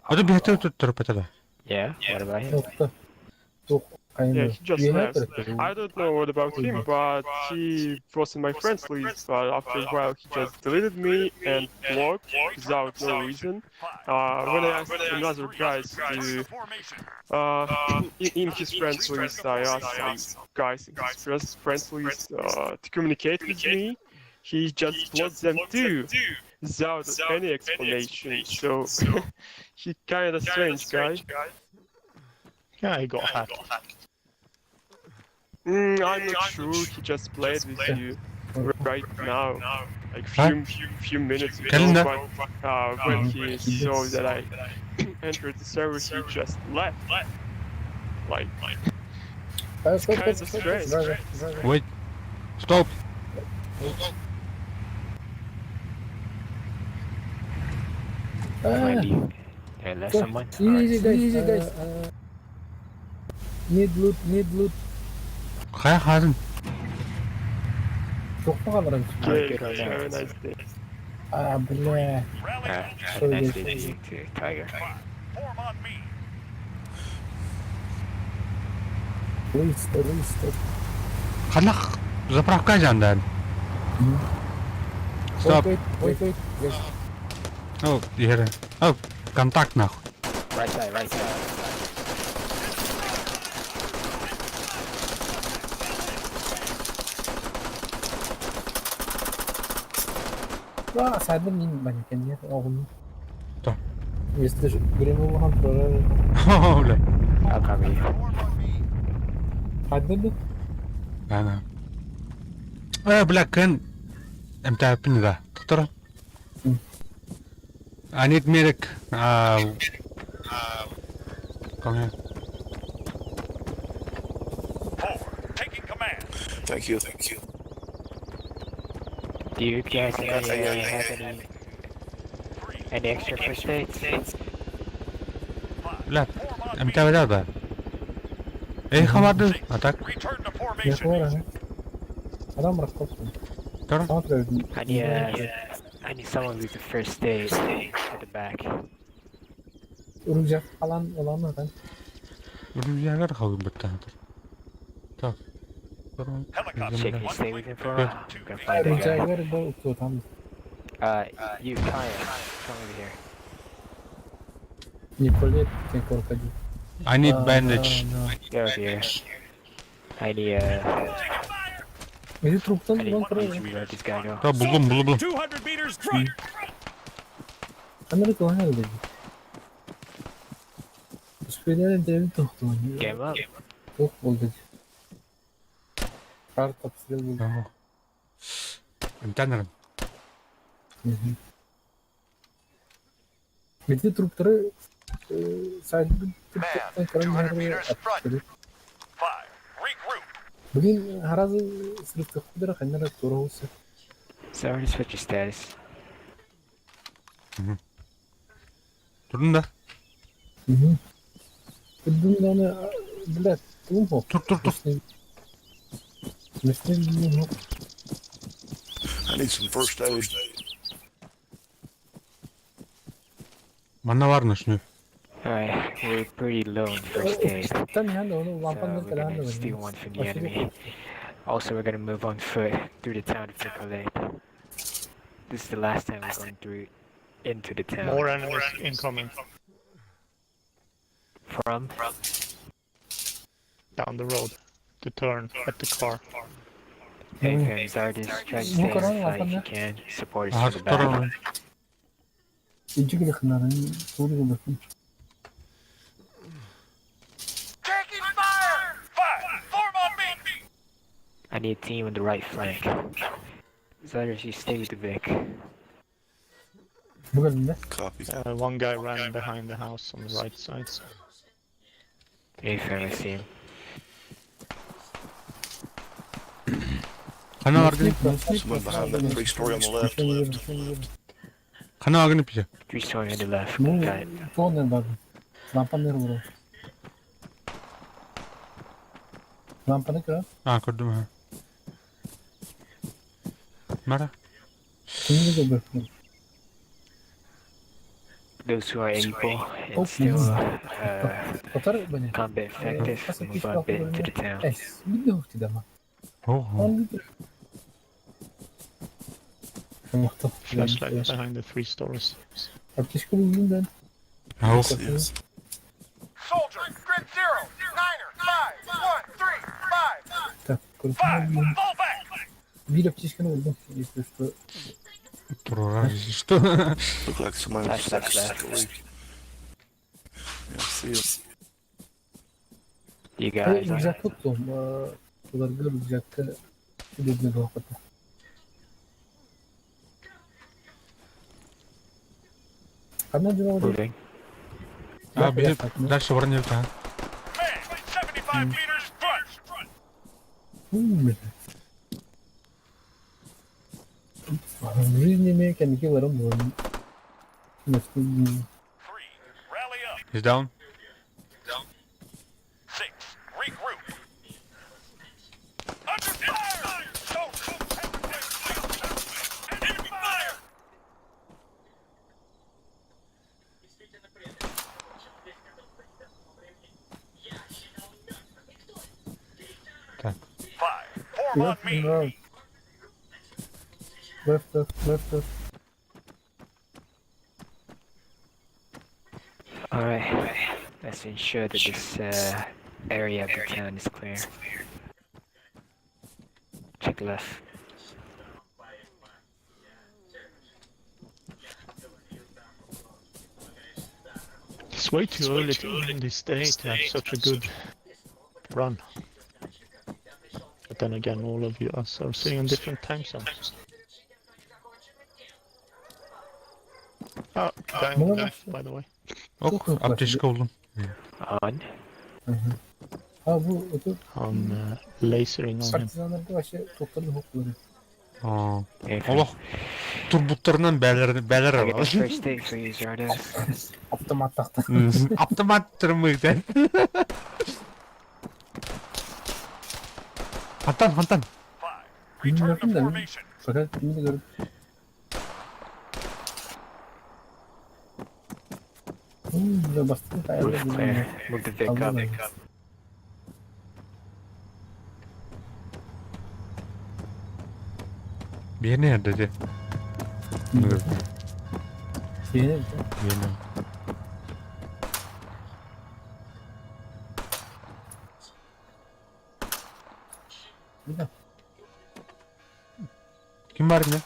Одоо би хатаа төрөпөтөлөө. Yeah, what about him? Yeah, he just left. I don't know what about him, but he was in my friends list, but after a while he just deleted me and blocked without no reason. When I asked another guys to, in his friends list, I asked some guys in his friends list to communicate with me. He just blocked them too, without any explanation. So he kinda strange guy. Yeah, he got hacked. I'm not sure. He just played with you right now, like Huh? few minutes ago. Kalina. But when he saw that I entered the server, he just left. Like, it's kind of strange. Wait. Stop. Might be. Did I left someone? Easy guys, easy guys. Need loot, need loot. Хай хаална. Çok mu kalırım? Okay, good on have a that. nice day. Ah бля. Have a nice day to you too, Tiger. Please, please, stop. Ханах заправка жандаа. Stop. Wait, wait, wait, wait. Oh, you hear it. Oh, контакт нахуй. Right side, right side. А, сайдым мин банкен нет, оҕун. Да. Если гринул контроллер. Бля. I'll cover you. Хайдыр Ана. Э, бля, кэн эмтээппин да. Доктор. I need medic. Come here. Taking command. Thank you. Thank you. Do you guys in the area have any extra first aids? Бля, эмтээбэтэ да. Эй, хамарды. А так? Я говорю, Адам раскопан. I need someone with the first aid at the back. Рюкзак алан оламы да? Рюкзагар халым бітті. Так. Shake, you stay with him for a while. I'm gonna find that guy. Рюкзагар был кто там? You, Kaya, come over here. Не колет, не коркади. I need bandage. Get over here. I need Иди труптан I need, вон I need you to let this guy go. Да, булдум, булдум, булдум. 200 meters front. Андрей Колонел. Успели девять тухту. Get him up. Тух болды. Карта обстрел был. Эмтэнерин. Где трупторы сайт Блин, гораздо срывка худера, ханера турауся. Sorry to switch your status. Турдун да. Угу. Блин, блядь, тумбо. Тур, тур, тур. I need some first aid. Манна бар нүшнү. Alright, we're pretty low on first aid. Там я ну So лампан we're gonna steal one from the enemy. Also, we're gonna move on foot through the town of Nicolay. This is the last time we're going through into the town. More enemies incoming. From? Down the road. To turn at the car. Hey, fam, Zardis, try to stay in the fight if you can. Support us from the back. Taking fire! 5, form on me. I need a team on the right flank. Zardis, you stay with the Vic. Copy. One guy ran behind the house on the right side. Hey, fam, I see him. Хана аргын. Someone behind that three story on the left. Хана аргын пиже. Three story on the left. Ну, Got it. полный баг. Лампан нервро. Лампаны кыра. А, көрдүм ха. Мара. Кимди көбөр. Those who are able and Oh, still Татар бани. combat effective, move up into the town. Эс, видно ухти дама. Ого. Flashlight behind the three stories. Аптечка булдым Ау. Yes. Soldier, grid 0, 9, 5, 1, 3, 5. Так, көрдүм. Fall back. Бир аптечканы булдым, если что. Турар, если что. Look like somebody was Flashlight left. second Yeah, see him. You guys, Рюкзак топтум. Уларга рюкзакка удобный болот. Кандай жолу? moving. А, били дальше баран да. Man, 75 meters front. В жизни мен кәмеке барам болам. Rally up. He's down. 6, regroup. Under fire! Soldier, enemy fire! Так. 5, form on Left me. and right. Left, left, left, left. Alright, let's ensure that this area of the town is clear. Check left. It's way too early to, in this day to have such a good run. But then again, all of you us are sitting on different time zones. Oh, guy on the left, by the way. Ок, аптечка буллум. On. Ha bu ötü I'm lasering on him. partizanlarda вообще topların hukukları. Аа. Олох турбуттарынан бээлер бээлер I got the first aid for you, Zardo. Автомат тахта. Автомат тырмык Хантан, хантан. Bilmiyorum da fakat kimi de görüp bastım Roof clear. Move the Vic up. Бені dedi. Yeni Бені. Bir de. Ким бар не?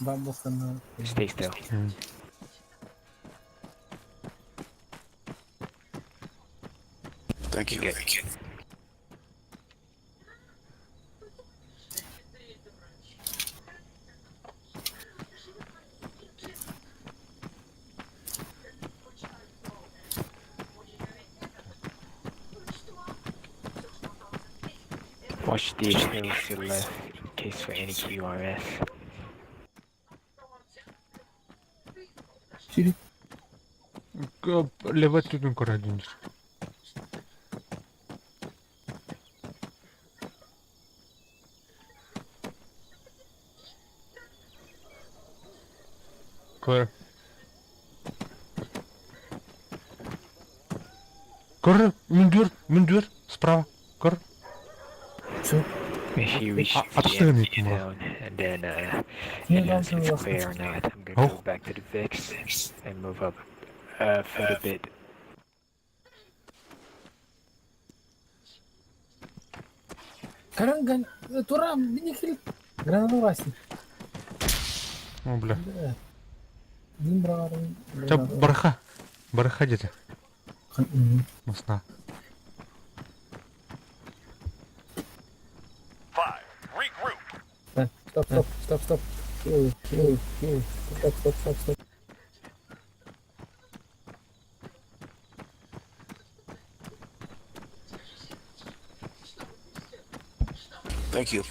Ben basarım. Stay still. Thank you. Thank you. Watch the hills to the left in case for any QRS. Лева түгін көрәдіңдер. Көр. Көр, мундир, мундир, справа. Көр. Make sure you reach А- the отстань end от него. zone and then Yeah, announce if that's it's clear or not. I'm gonna Oh. go back to the Vix and move up further bit. Karan Turam bini kill. Granada uğraşsın. О, бля. Din buraların. Ча, барха. Барха где-то. Масна. 5. Regroup. Stop stop stop stop. Kill kill kill. Stop stop stop stop. Thank you.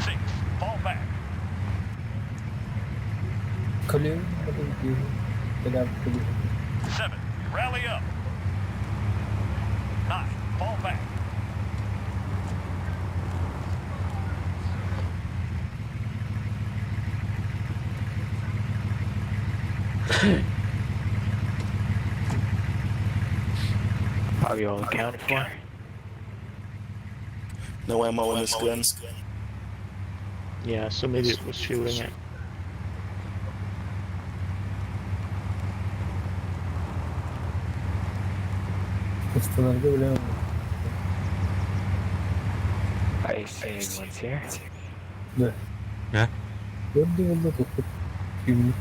Six. Fall back. Kalıyor. Selam kalıyor. 7. Rally up. 9. Fall back. Are we all accounted for? No ammo in this gun. Yeah, some idiot was shooting it. Ustalarda bile I see anyone's here. Ne? Ne? Gördü oldu tuttu. Kimi?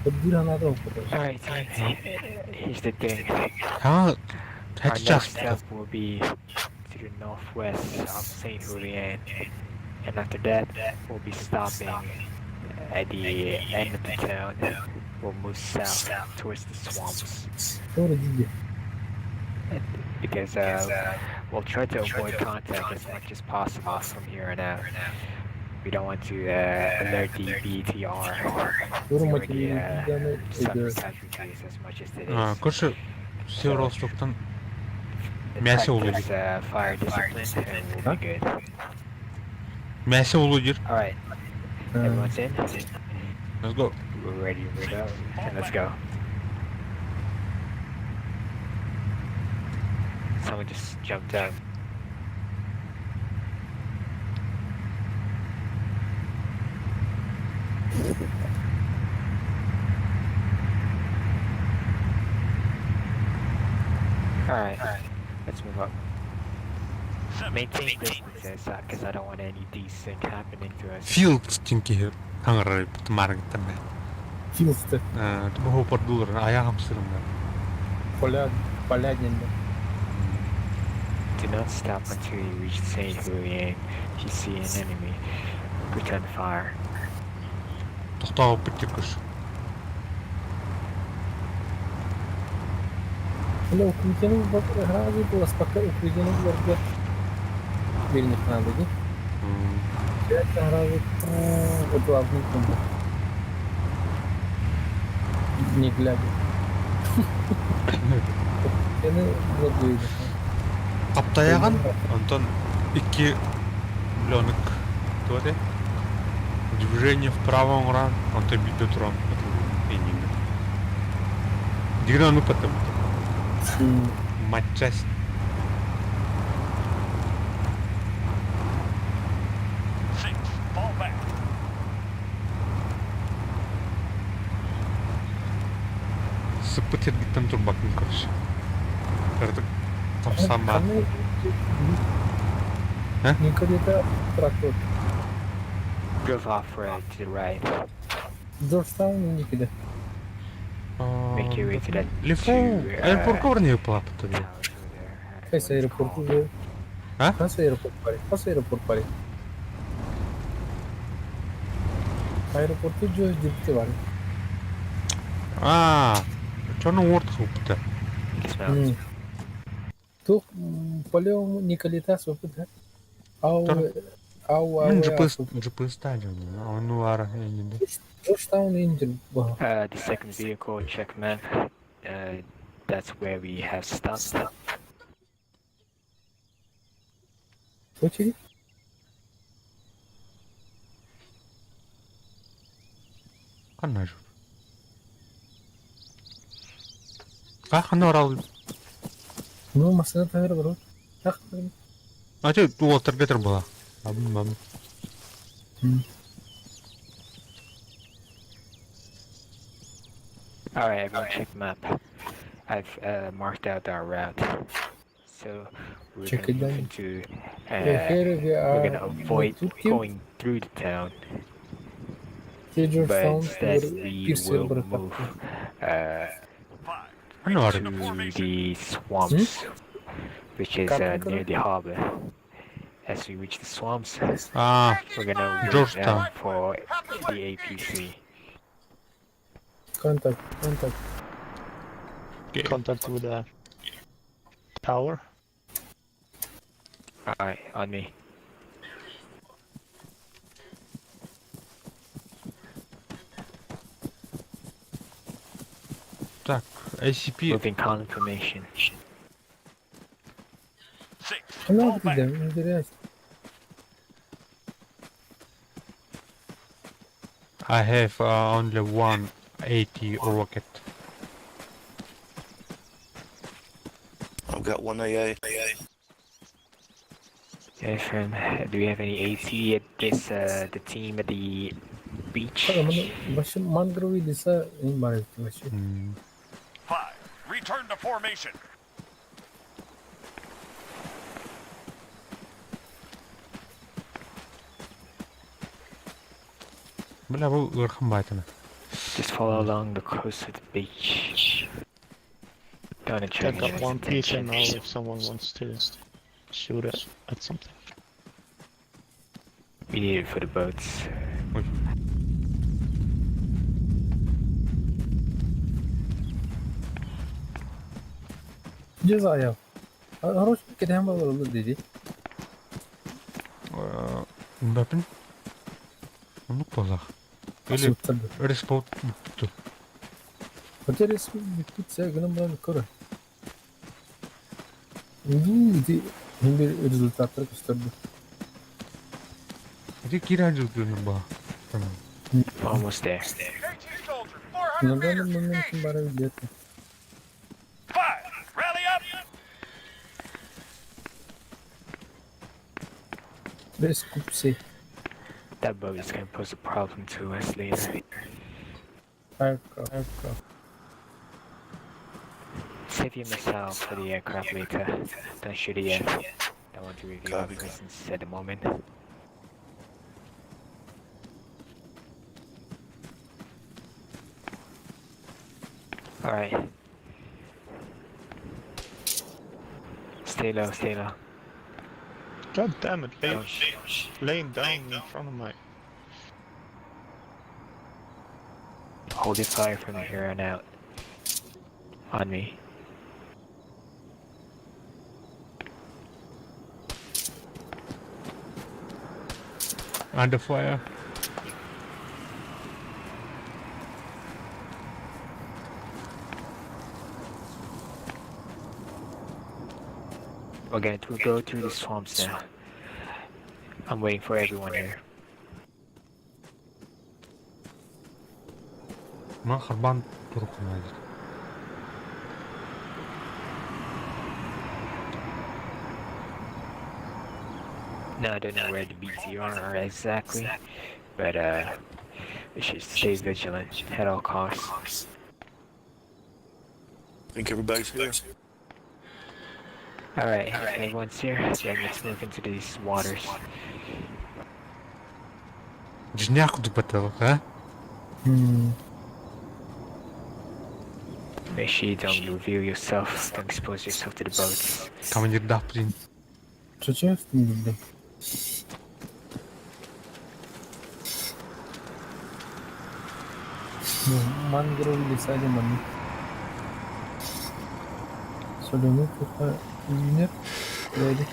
Bir anada okudu. Alright, team. Here's the thing. Ha, Our kaç next час? step will be to the northwest of St. Julian, and after that, we'll be stopping at the end of the town. We'll move south towards the swamps Doğru ciddi. because we'll try to avoid contact as much as possible from here on out. We don't want to alert the BTR. Doğru We already makineyi bir tane suffer ediyor. casualties as much as it А, is. Короче, Северо-Востоктан мясо Practice улудир. fire discipline and we'll be good. Мясо улудир. Alright, everyone's in? Let's go. We're ready to go. And let's go. Someone just jumped out. Alright, let's move up. Maintain distances, because I don't want any desync happening to us. Fields диэн киһи таҥарар маарыҥтан бэ. Fields Бу пордулар аяғым сырымда. Поля, поля диэн да. Do not stop until you reach St. Julian. If you see an enemy, return fire. Тохтооппут тиккүс. Бля, укреплены разве было спока укреплены было Бельник надо, да? Это разве вот главный комбо. Не глядя. Укреплены было Таптаяған, онтон икки пленок туоте. Движение вправо оҥорон, онтон биирдэ туран иннинэ. Дигин ону потом. Матчасть. 6, fall back. Сыппыт сиргиттэн турбаккын короче. Кырдык тапсан баар. Николета трактор. Drove off road to the right. Джорджтаун Никита. Make your way to that Лифу, two, аэропортка баран плапта дии. Хас аэропорт уже. А? Хас аэропорт пари. Хас аэропорт пари. Аэропорту жо дипти бар. Аа, чону уорт хупта. Тух полеому Николета сопыт. Ау ау ау. Мен GPS GPS стадион. Ону ара инде. Джорджтаун Индир. The second vehicle, check map. That's where we have stopped. Очередь? Ханна жур. А ханна орал. Ну, машина тагыр бро. Так. А че уолтер бетер была. Абым абым. Alright, everyone check map. I've marked out our route. So we're Check gonna it move down. into Yeah, here we we're gonna are avoid Mututki. going through the town, Те but Джорджтаун instead we Пирс will Братан. move uh, Ханна ара. to the swamps, which is Картинка? near the harbor. As we reach the swamps, Аа, we're gonna wait Georgetown. out for the APC. Контакт, контакт. Contact with the tower. Alright, on me. Так, ICP. Moving confirmation. 6, Она fall back. где? Интересно. I have only one 80 rocket. I've got one AA. Yeah, from, do we have any AT at this, the team at the beach? Вообще мангровые леса не маленькие вообще. 5, return to formation. Бля, бу ырхан байтына. Just follow along the coast of the beach. Don't attract I've got anyone's one piece attention. now if someone wants to shoot it at something. We need it for the boats. Ceza Хорош кедем было диди. Бапын. Ну позах. Или респаун бүттү. Хотя resmi bitse гынан булан көрө. Ди hem bir rezultatlar gösterdi. Иди киран жүргөнүм ба. Almost there. AT soldier, 400 На данный meters. момент East. бара где-то. 5, rally up. Без купси. That boat is gonna pose a problem to us later. Aircraft, aircraft. Save your missile for the aircraft later. Don't shoot it yet. Don't want to reveal our Copy. presence at the moment. Alright. Stay low, stay low. God damn it, Don't laying down in front of my. Hold your fire from here on out. On me. Under fire. Okay, we'll go through the swamps now. I'm waiting for everyone here. Ма харбан турухна. Now I don't know where the BTR are exactly, but we should stay vigilant at all costs. Think everybody's here. Alright, if everyone's here, then let's move into these waters. Дьиҥнээх курдук батталах, а? Make sure you don't reveal yourself, don't expose yourself to the boats. Командир блин. Чечев блин. Мангровый леса демон. Соленый туха юнер. Леди.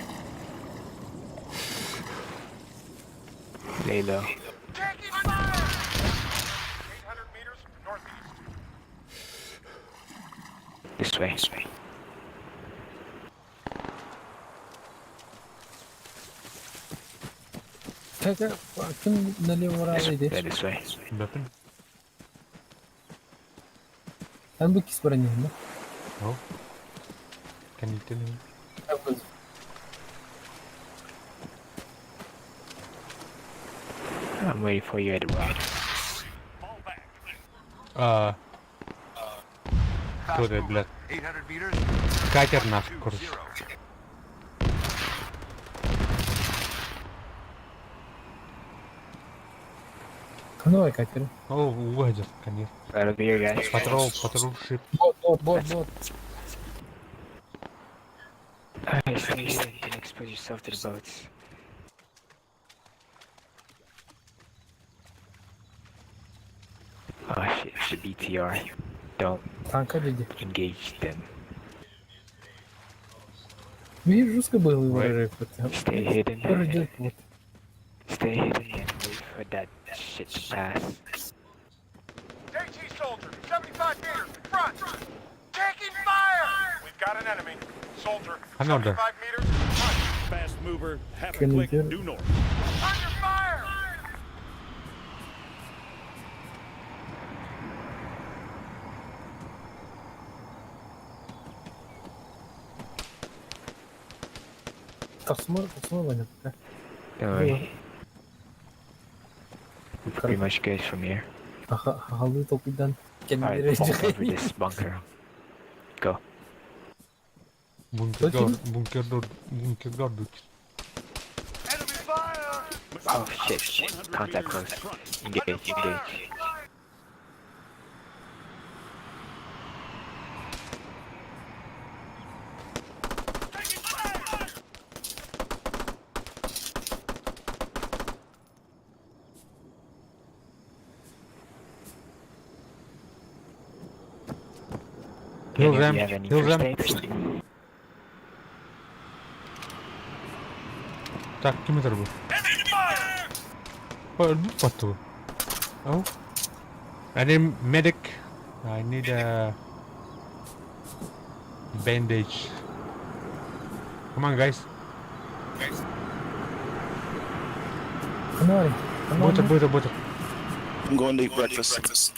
Lay low. Taking fire! 800 meters northeast. This way. Как ким налево This, иди? yeah, this way. Weapon. Там бы кис брони, да? Oh. Can you tell me? I'm waiting for you at the rock. А. Кто это, блядь? 800 meters. Катер нах, короче. Давай катер. О, угодил, конечно. Right over here, guys. Patrol, patrol ship. Бот, бот, бот, бот. Alright, stay hidden. Don't expose yourself to the boats. Oh shit, it's the BTR. Don't Танка люди. engage them. Видишь, жестко было его рык. Stay hidden. Пройдет вот. Stay hidden and wait for that shit to pass. JT soldier, 75 meters, front! Taking fire! We've got an enemy. Soldier, Another. 75 meters, front. Fast mover, half a Can you click do it? due north. Under fire! Тасмор, тасмор, Ваня, пока. Don't worry. We're pretty much good from here. Ага, халы толкуйдан. Alright, fall over this bunker. Go. Бункер, бункер, бункер, гардут. Enemy fire! Oh shit. Contact close. Engage, engage. Taking fire! Heal Any of them, you have any heal first them. aids? Так, ким это был? Enemy fire! What the? Oh. I need medic. I need a bandage. Come on, guys. Давай. Быстро, быстро, быстро. I'm going to eat breakfast.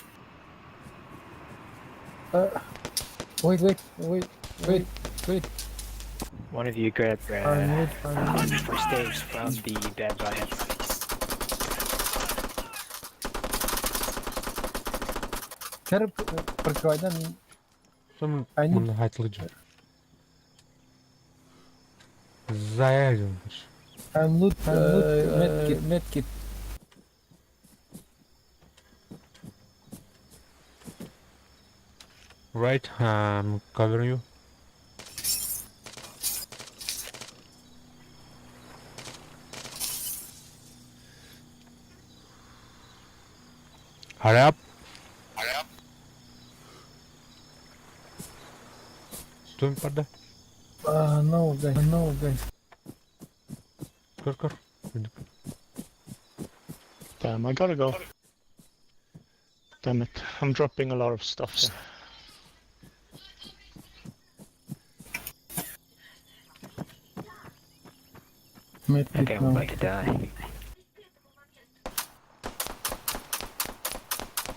Wait, wait, wait, wait, wait. One of you grab I need, I need. first aids from the dead bodies. Кер прикрывайдан. Some I need- мунна хайтылыжы. Заяден. I'm loot, medkit, medkit. Right, I'm covering you. Hurry up. Tüm parda. No guys, no guys. Kör kör. Damn, I gotta go. Damn it, I'm dropping a lot of stuff here. I Medkit think I'm now. about to die.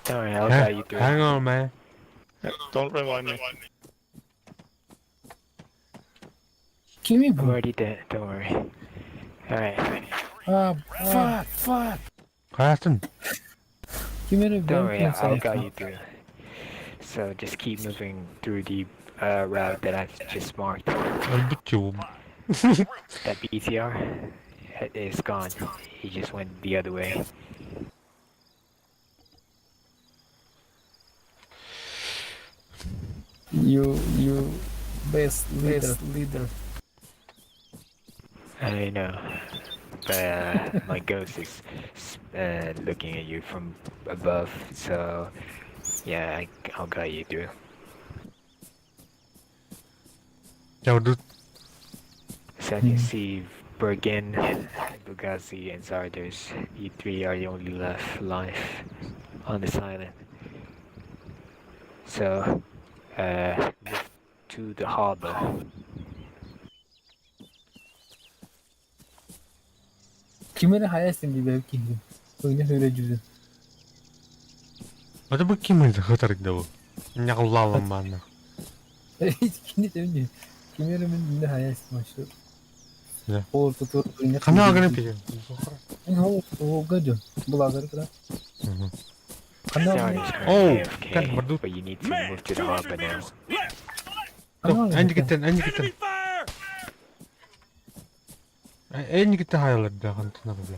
Don't worry, I'll guide you through. Hang on, man. Yeah, don't revive me. Kimi I'm already dead, don't worry. Alright. Ah, fuck, fuck. Hayatın. Kimi Don't worry, I'll guide you through. So just keep moving through the route that I've just marked. Öldük ki bu. That BTR is gone. He just went the other way. You best leader. leader. I know. But my ghost is looking at you from above, so yeah, I'll guide you through. Ya dur. So I can see Bergen, Bugazzi, and Zardos. You three are the only left alive on this island. So, move to the harbor. Kimi hayalsin bir belki. Oyunu öyle cüzün. Hadi bakayım hadi hıtarık da bu. Ne Allah'ım bana. Hiç kimi de bilmiyor. Kimi ne hayalsin maçı. Ne? Orta tur. Kana agını peki. Ne o gacı. Bulazları kıra. Zardos Oh, currently AFK, kan bardu. but you need to move to the harbor now. Dur, en gitten, en gitten. En gitti hayaller da hantına bile.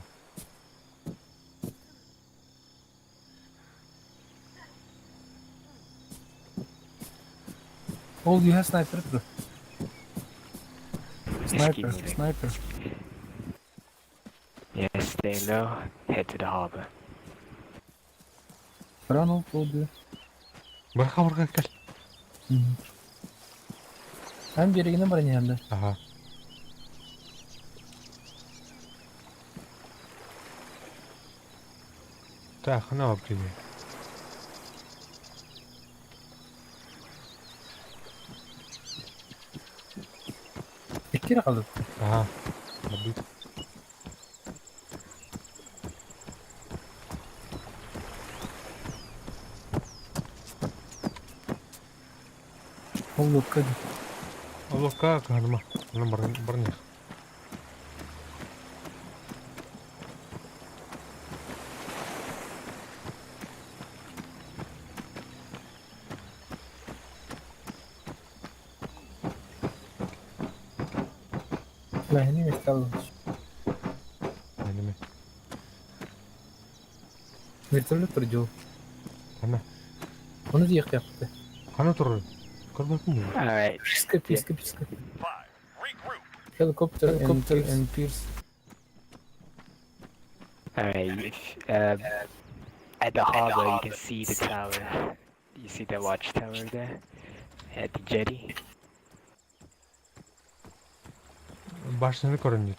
Oh, you have sniper bro. Just keep Sniper, moving. sniper. Yeah, stay low, head to the harbor. Run oldu. Bırak bırak gel. Hem bir yere var yanında. Aha. Так, на обкине. İki kaldı. Aha. Bardu. Allah kadı. Allah ka karma. Ana barın barın. Mehni mi kaldı? Anime. Vertolyot turcu. Ana. Onu diye yaptı. Kana turur. Görmedin mi? Alright. Piska piska piska. Helicopter, helicopter and Pierce. Alright, if, at the harbor you can see the tower. You see the watchtower there? At the jetty? Başını görünüyor.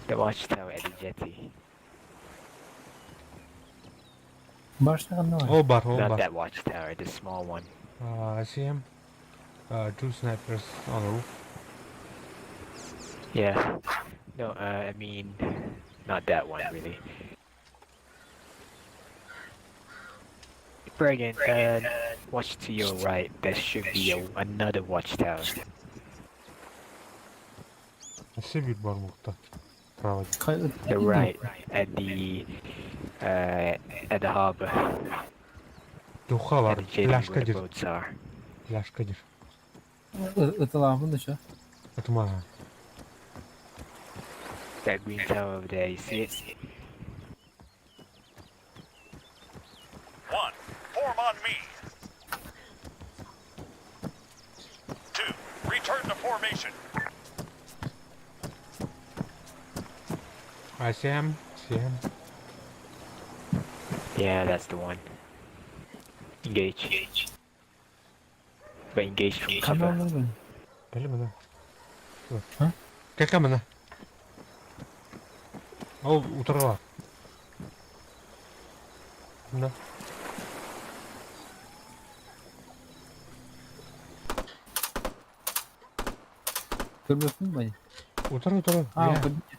The watchtower at the jetty. Başına ne var? O bar, o Not bar. that watchtower, the small one. I see him. Two snipers on the roof. Yeah. No, I mean, not that one really. Bergen, watch to your right. There should be another watchtower. See bir bar muhta. Prava. The right at the harbor. Туха At бар. the jetty Пляжка where the дир. boats are. Пляжка дир. Ыталаахпын да чё. Атыма. That green tower over there, you see it? 1. Form on me. 2. Return to formation. I see him. See him. Yeah, that's the one. Engage. But engage from cover. Кэлэ мана. Кэкэ мана. Ол утарыла. Да. Көрбөппүн бани. Утары утары. А, Я. көрбүт.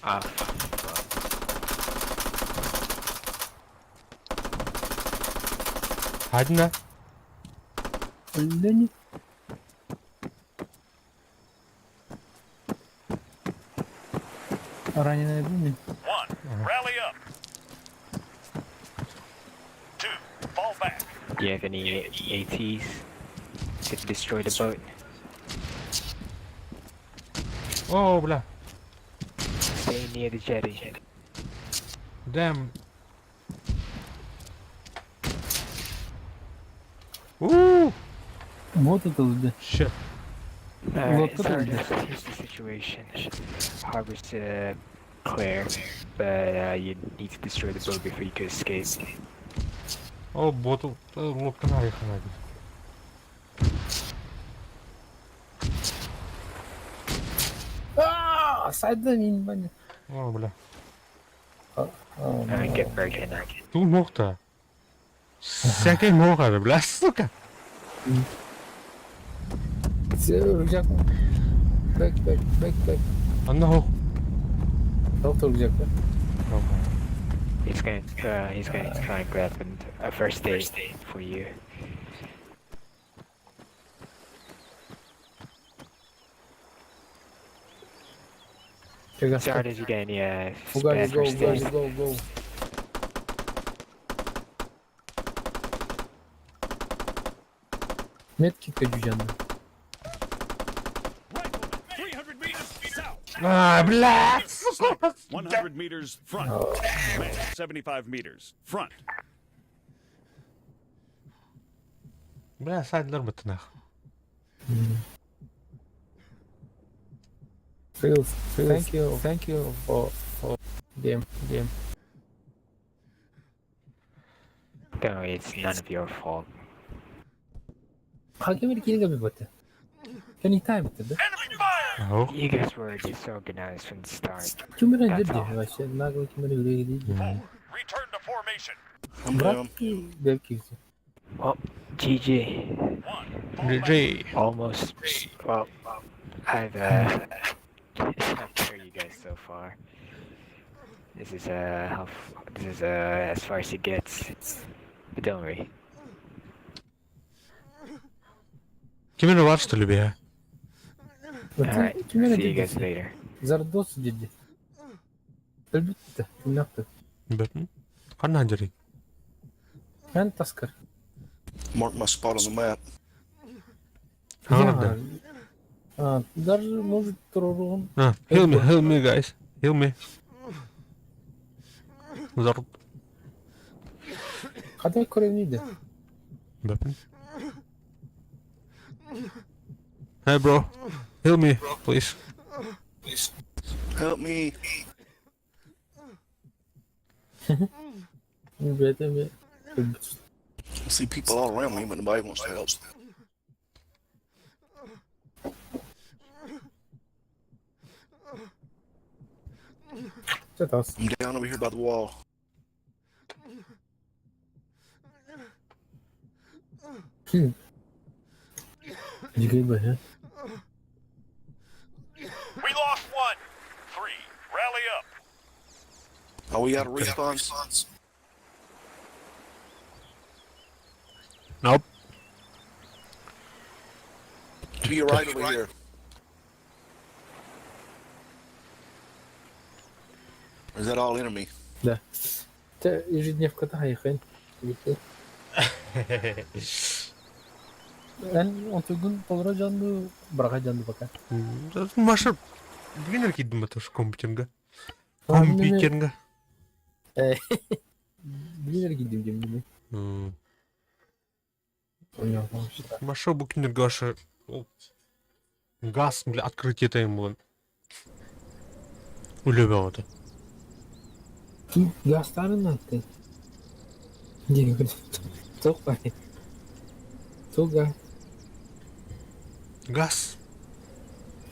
Ah, fuck. Одна. Өллөнү. Раненый был мин. 1. Rally up. 2. Fall back. Do you have any ATs to destroy the boat? О, бля. Stay near the jetty. Damn. Уу. Вот это да. Shit. Alright, Лодка so тоже. here's the situation. Harbor's clear, but you need to destroy the boat before you can escape. О, боту. Лодка наехала. А, сайда мин бани. О, бля. Alright, get back in. Ту мохта. Всякий моха, бля, сука. Рюкзак. Back, back, back, back. Анна хох. Доктор рюкзак. He's gonna try and grab a first aid for you. Sorry, did you get any Go, spare guys, go, first guys, aid? go, go. Медкит жужжанды. 300 meters south. А, бля, сука. 100 meters front. Man, 75 meters front. Бля, сайдлер бытынах. Feels, thank you for game, game. Don't worry, it's none of your fault. Hakem киһигэ бибате. Кени тайм да? You guys were disorganized from the start. Кимere That's dedi all. вообще нагло кимere dedi. Return to formation. Брат belki. Well, GG. GG. Almost. Well, I've I've you guys so far. This is how this is as far as it gets. But don't worry. Кимere var что ли, бля? Alright. Кимere See you dedi. guys later. Zardos dedi. Elbette. Kimnakты. Бэтмен. Ханна дери. Ben taskar. Mark my spot on the map. Ханна А, даже может трорун. А, heal me, guys. Heal me. Зард. Хада көренейді. Бэтмен. Hey, bro. Heal me, please. Help me. Бэтмен. I see people all around me, but nobody wants to help. I'm down over here by the wall. We lost one. Three. Rally up. Are we out of respawns? Nope. To your right over here. Or is that all enemy? Да. Те ежедневката хайхын. Эн онтугун толоро дьонду быраха дьонду пока. Маша, бүгүн киирдим это компьютерга. Компьютерга. Бүгүн киирдим дим. Маша бу күннэргэ аша газ бля открытие тайм булан. Үлэ бөҕөтө. Гастарын аттын. Туох Туга. Газ.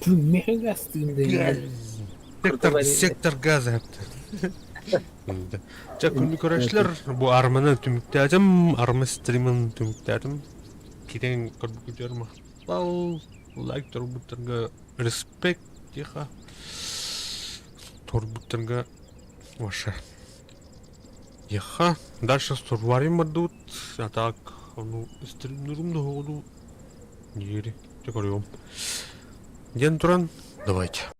Меха газ Сектор, сектор газа. Дьэ, күндү көрөөччүлэр, бу арманы түмүктээтим, арма стримын түмүктээтим. Киирэн көрбүккүтүгэр махтал, лайк турбуттарга респект тихо. Турбуттарга вообще. Еха, дальше сурварим бардыбыт, а так, ону стримнурум да хоҕуду. Диэри, дьэ көрүөм. Диэн туран, давайте.